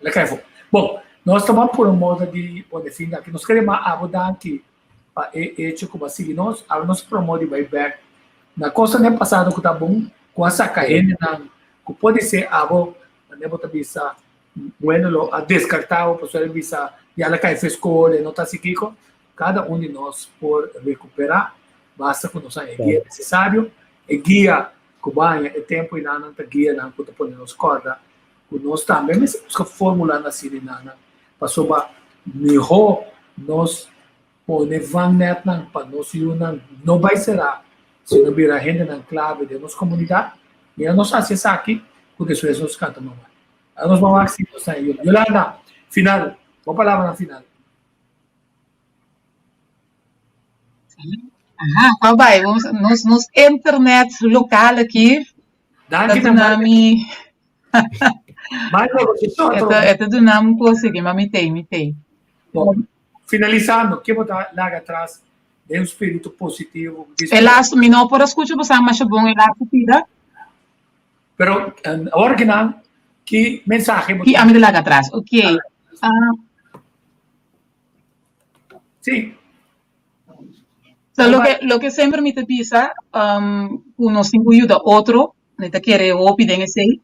El a kai afó. Bon, nos ta ban pone un moda di pone fin aki. Nos kere mas abo danki pa e hecho ku bo a sigui nos, awe nos promo di bai bek na kosnan den pasado ku ta bon, ku a saka hendenan ku podisé abo, manera bo ta bisa, bueno lo a deskartá bo pasobra el bisa ya el a kai for skol, e no ta hasi kiko. Kada un di nos por rekuperá, basta ku nos haña e guia nesesario, e guia ku bo haña e tempu enanan ta guianan ku ta pone nos kòrda ku nos tambe mester buska fórmulanan asina enanan pasobra. Mihó nos pone vangnetnan pa nos yunan no bai será, sino bira hendenan klave den nos komunidat. Mira nos hasi esaki ku despues nos kanta mama. Nos ban wak si nos ta yuda. Yolanda, final, bo palabranan final. Aha, pa bai, nos, nos internet lokal aki ta duna mi E ta duna mi kos aki, ma mi tei, mi tei. Bon, finalisando, ke bo ta laga atras den un spiritu positivo? E lastu, mi no por a skucha bo sa masha bon e lastu pida. Pero awor kinan, ki mensahe bo Ki ami ta laga atras? Ok. Sí. So, loke, loke semper mi ta bisa, um, ku nos tin ku yuda otro, mi ta kere hopi den esei,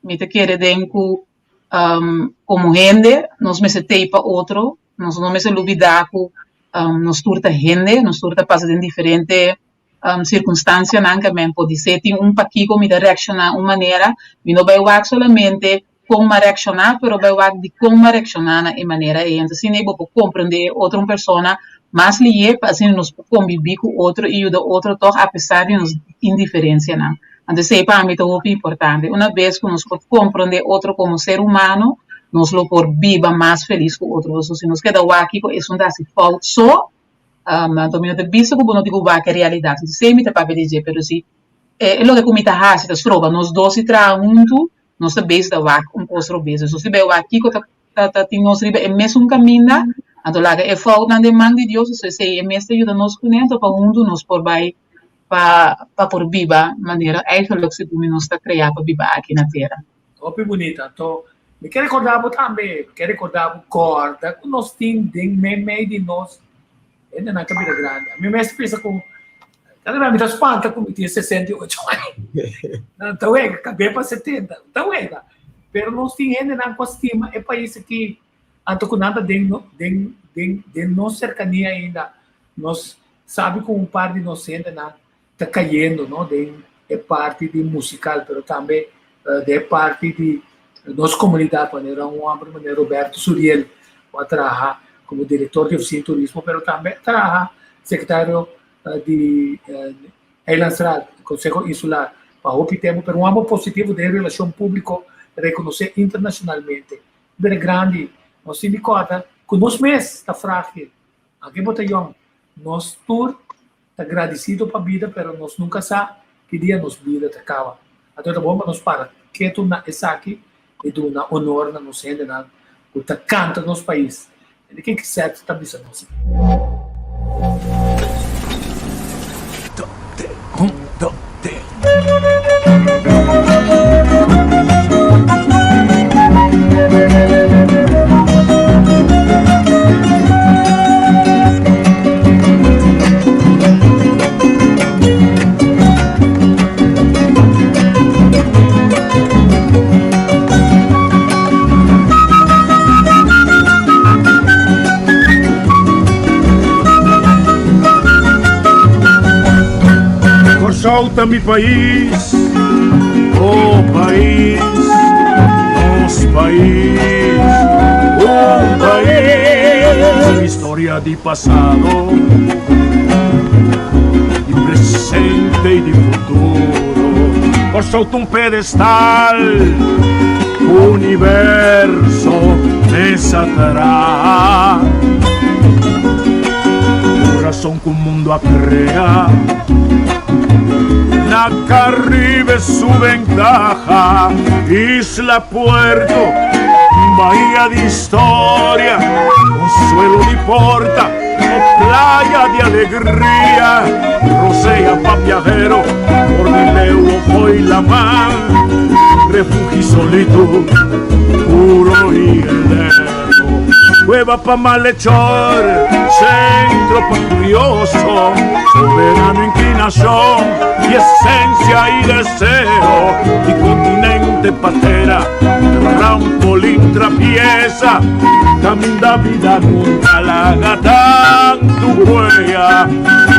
mi ta kere den ku um, komo hende nos mester tei pa otro, nos no mester lubidá ku um, nos tur ta hende, nos tur ta pasa den diferente um, sirkunstansianan, ke men podisé tin un pakiko mi ta reakshoná un manera, mi no bai wak solamente kon m'a reakshoná, pero bai wak dikon m'a reakshoná na e manera ei. Anto asina ei bo por komprendé e otro un persona mas lihé pa asina nos por kombibí ku otro i yuda otro tòg apesar di nos indiferensianan. Anto esei pa mi ta hopi importante. Una bes ku nos por komprendé otro komo ser humano, nos lo por biba mas felis ku otro. Pasobra si nos keda wak kiko esun ta hasi fout so, anto mi no ta bisa ku bo no tin ku wak e realidat. Anto esei mi ta papia di dje. Pero si e loke ku mi ta hasi ta stroba nos dos di traha huntu, Nos ta bezig ta wak un kos robes. Nos ta bai wak kiko ta ta tin nos riba e mesun kaminda, anto laga e foutnan den man di Dios, so esei e mes ta yuda nos kuné, anto pa huntu nos por bai pa pa por biba manera eigenlijk segun mi nos ta kreá pa biba aki na tera. Hopi bunita. Anto mi ke rekorda bo tambe, mi ke rekorda bo kòrda ku nos tin den meimei di nos Hendenan ta bira grandi. Ami mes ta pensa ku kada bes mi ta spanta ku mi tin 68 aña. Nan ta wega, kab'é pa 70, ta wega. Pero nos tin hendenan ku a stima e pais aki, anto ku nan ta den den den den nos serkania ainda. Nos sabi ku un par di nos hendenan ta kayendo no den e parti di musikal, pero tambe den e parti di nos komunidat, manera un hòmber manera Roberto Suriel ku a traha komo direktor di Ofisina di Turismo, pero tambe a traha sekretario di Eilandsraad, Konseho Insular, pa hopi tempu, pero un hòmber positivo den relashon públiko rekonosé internashonalmente. Bira grandi, nos tin di kòrda ku nos mes ta frágil, anke bo ta yòn, nos tur ta gradisido pa bida pero nos nunka sa ki dia nos bida ta kaba. Anto ta bon pa nos para ketu na esaki i duna honor na nos hendenan ku ta kanta nos pais. Hende ken ki sèt ta bisa nos. Kòrsou ta mi pais, oh pais, nos pais, un pais. Historia di pasado, di presente y di futuro. Kòrsou ta un pedestal, universo mes a traha. Kurason ku mundu a krea, na Karibe su bentaha. Isla Puerto, bahia di historia, consuelo di porta o playa di alegria, rosea pa viajero, por di leu o fo'i laman, refugio solitud, puro y eterno. Cueva pa malhechor, centro pa curioso, soberano inclinación y esencia y deseo, y continente patera, trampolín trapieza, caminda vida nunca laga tantu huella.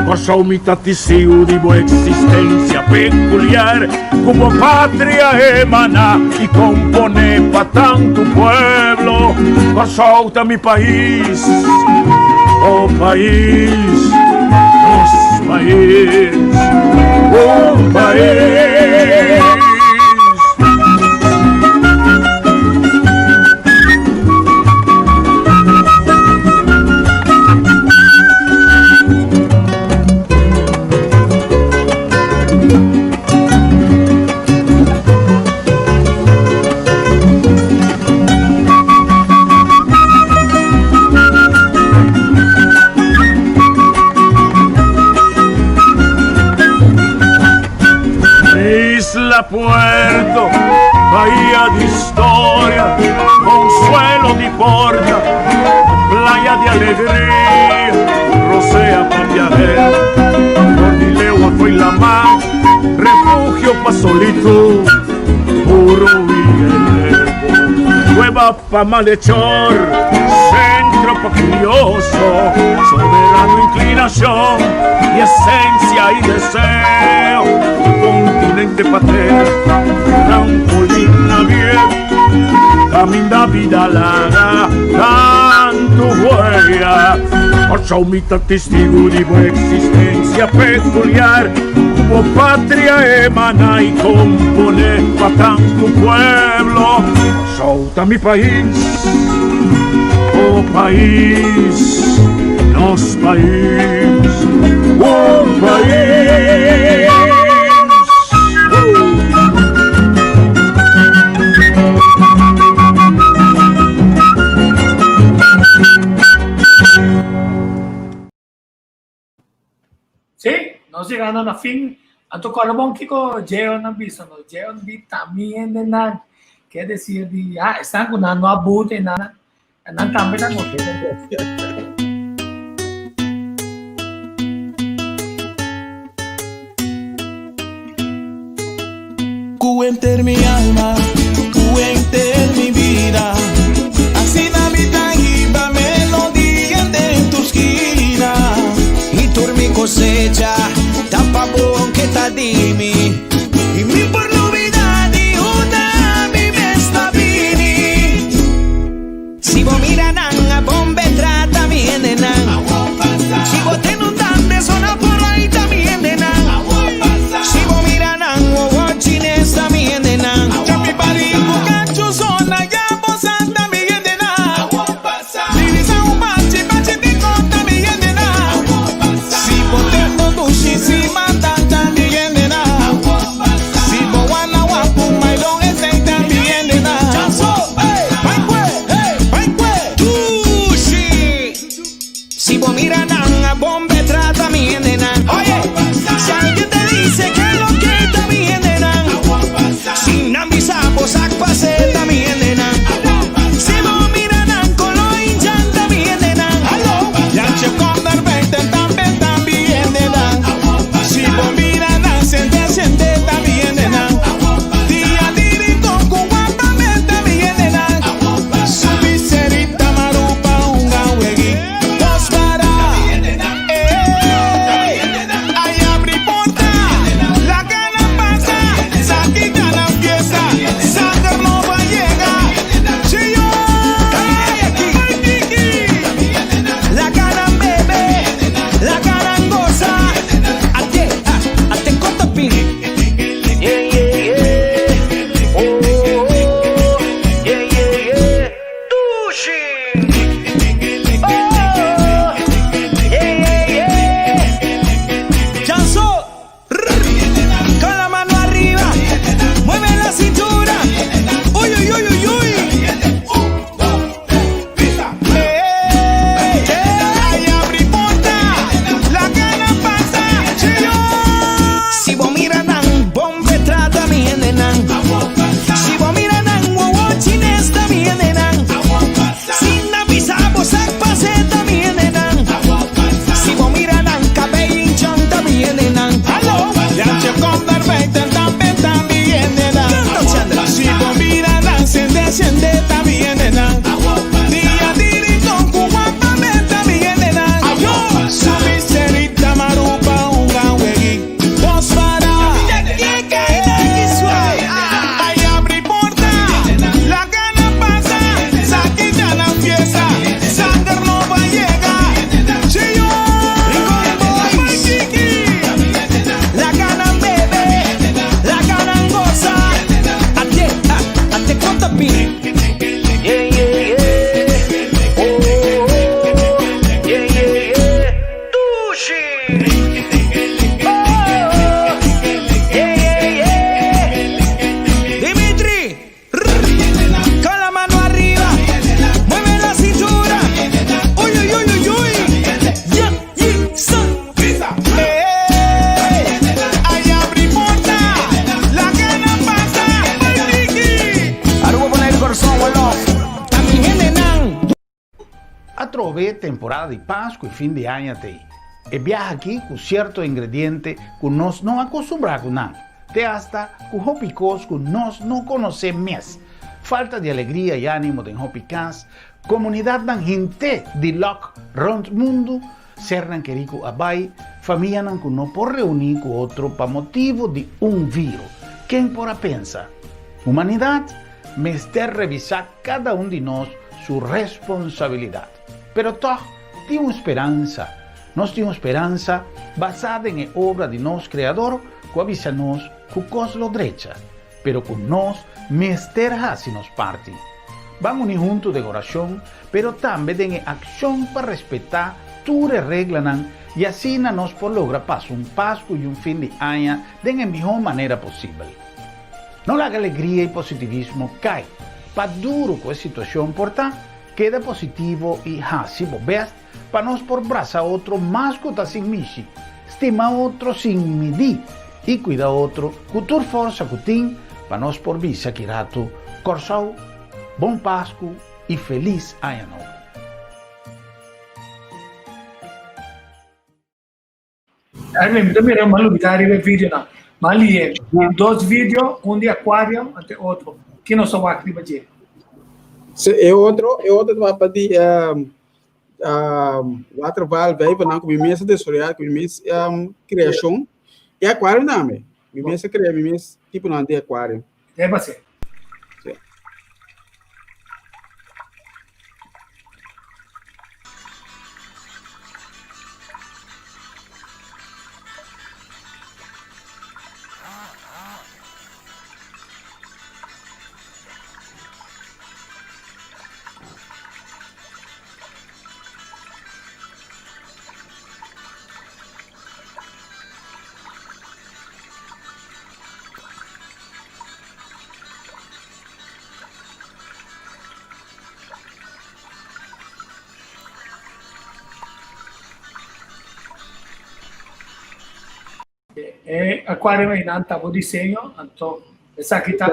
Kòrsou mi ta tisiu di bo eksistensia pekuliar ku bo patria emaná i komponé pa tantu pueblo. Kòrsou ta mi pais, bo pais, nos pais, un pais. Isla Puerto, bahía de historia, consuelo di porta, playa de alegría, rosea pa viajero, Cordileua fue la mar, refugio pa solitud, puro y el cueva pa malhechor, centro pa curioso, soberano inclinación y esencia y deseo, continente patero, trampolín abierto, caminda vida larga, tanto huella, Kòrsou mi ta testigu di bo existencia peculiar, ku bo patria emana y compone pa tantu pueblo. Kòrsou ta mi pais, bo pais, nos pais, un pais. Sí, nos llegando na fin. Anto kòrda bon kiko Jeon a bisa nos. Jeon di tambe hende nan. Ke desir di, ah, esnan ku nan no a buta e nan, nan tambe ta nos. Ku henter mi alma, ku henter mi bida. Asina mi ta hiba melodia den tur skina. I tur mi kosecha ta pa bo ke ta di mi. I mi por lubida di unda mi mes ta bini. Si bo mira nan a bombe trata mi hendenan. Si bo ten un dande zona por ahí ta mi hendenan. Si bo mira nan wowo chines ta mi hendenan. Bu cacho zona ya bo sa ta mi hendenan. Divisa un bachi bachi di con ta mi hendenan. Si bo ten bo dushi si mata ta mi hendenan. temporada di Pasku i fin di aña t'ei. E biaha akí ku sierto ingrediente ku nos no a kustumbrá ku nan, te asta ku hopi kos ku nos no konosé mes. Falta di alegria i ánimo den hopi kas, komunidatnan hint'é di lòk rònt mundu, sernan kerí ku a bai, famianan ku no por reuní ku otro pa motibu di un viro. Ken por a pensa? Humanidat mester revisá kada un di nos su responsabilidat. Pero tòg tin un speransa. Nos tin un speransa basá den e obra di nos Kreador ku a bisa nos ku kos lo drecha, pero ku nos mester hasi nos parti. Ban uni huntu den orashon, pero tambe den e akshon pa respetá tur e reglanan i asina nos por logra pasa un Pasku i un fin di aña den e mihó manera posibel. No laga alegria i positivismo kai. Pa duru ku e situashon por ta, keda positivo i hasi bo bèst pa nos por brasa otro mas ku ta sin mishi, stima otro sin midí i kuida otro ku tur forsa ku tin pa nos por bisa ki ratu, Kòrsou, Bon Pasku i Felis Aña Nobo! Erwin, mi ta mira m'a lubida riba e videonan. M'a lie dos video, un di aquarium ante otro. Ki nos a wak riba dje? Sí, e otro, e otro ta pa di um, um, waterval vijvernan ku mi mes a desaroyá, ku mi mes um, kreashon. E aquarium tambe. Mi mes a krea mi mes tiponan di aquarium. Debe ser. Sí. E aquarium einan ta bo diseño, anto esaki ta.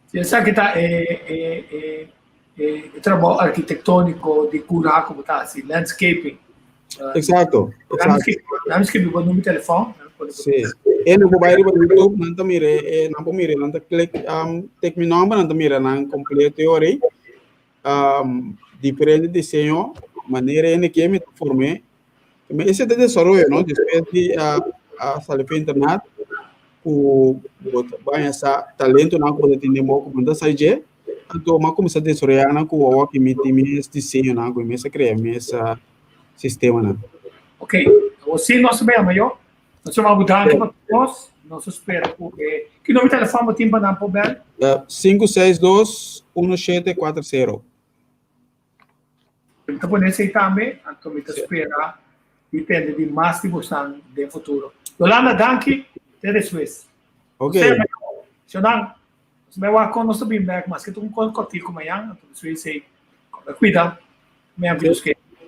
Si esaki ta e e e e trabou arkitektóniko di kura ku bo ta hasi, landscaping. Exacto, exacto. Nan skibi bo number telefòn. Sí. E nan por bai riba YouTube, nan ta mira e nan por mira, nan ta click um, tik mi nomber, nan ta mira nan completo e ora ei. Um, diferente diseño, manera ene ke mi ta form'é. Me ese ta desaroyo, no? Despues di a a sali pa internet ku bo ta baña sa talentonan ku bo ta tin den bo ku bo no ta sa dje, anto mi a kuminsá desaroyá nan ku awor ki mi tin mes diseñonan ku mi mes a krea mes sistemanan. Ok, awor si nos ta bay mayor, nos ta yama bo danki pa tur nos, nos ta spera ku e, ki numero telefòn bo tin pa nan por bel? 562 1740. Mi ta pone esei tambe, anto mi ta spera di tende di mas di bosan den futuro. Yolanda, danki, te despues. Ok. Shonan, nos bai wak kon nos ta bin bek, maske ta un kon kortiku mañan, anto despues esei, cuida, mañan ku Dios kere.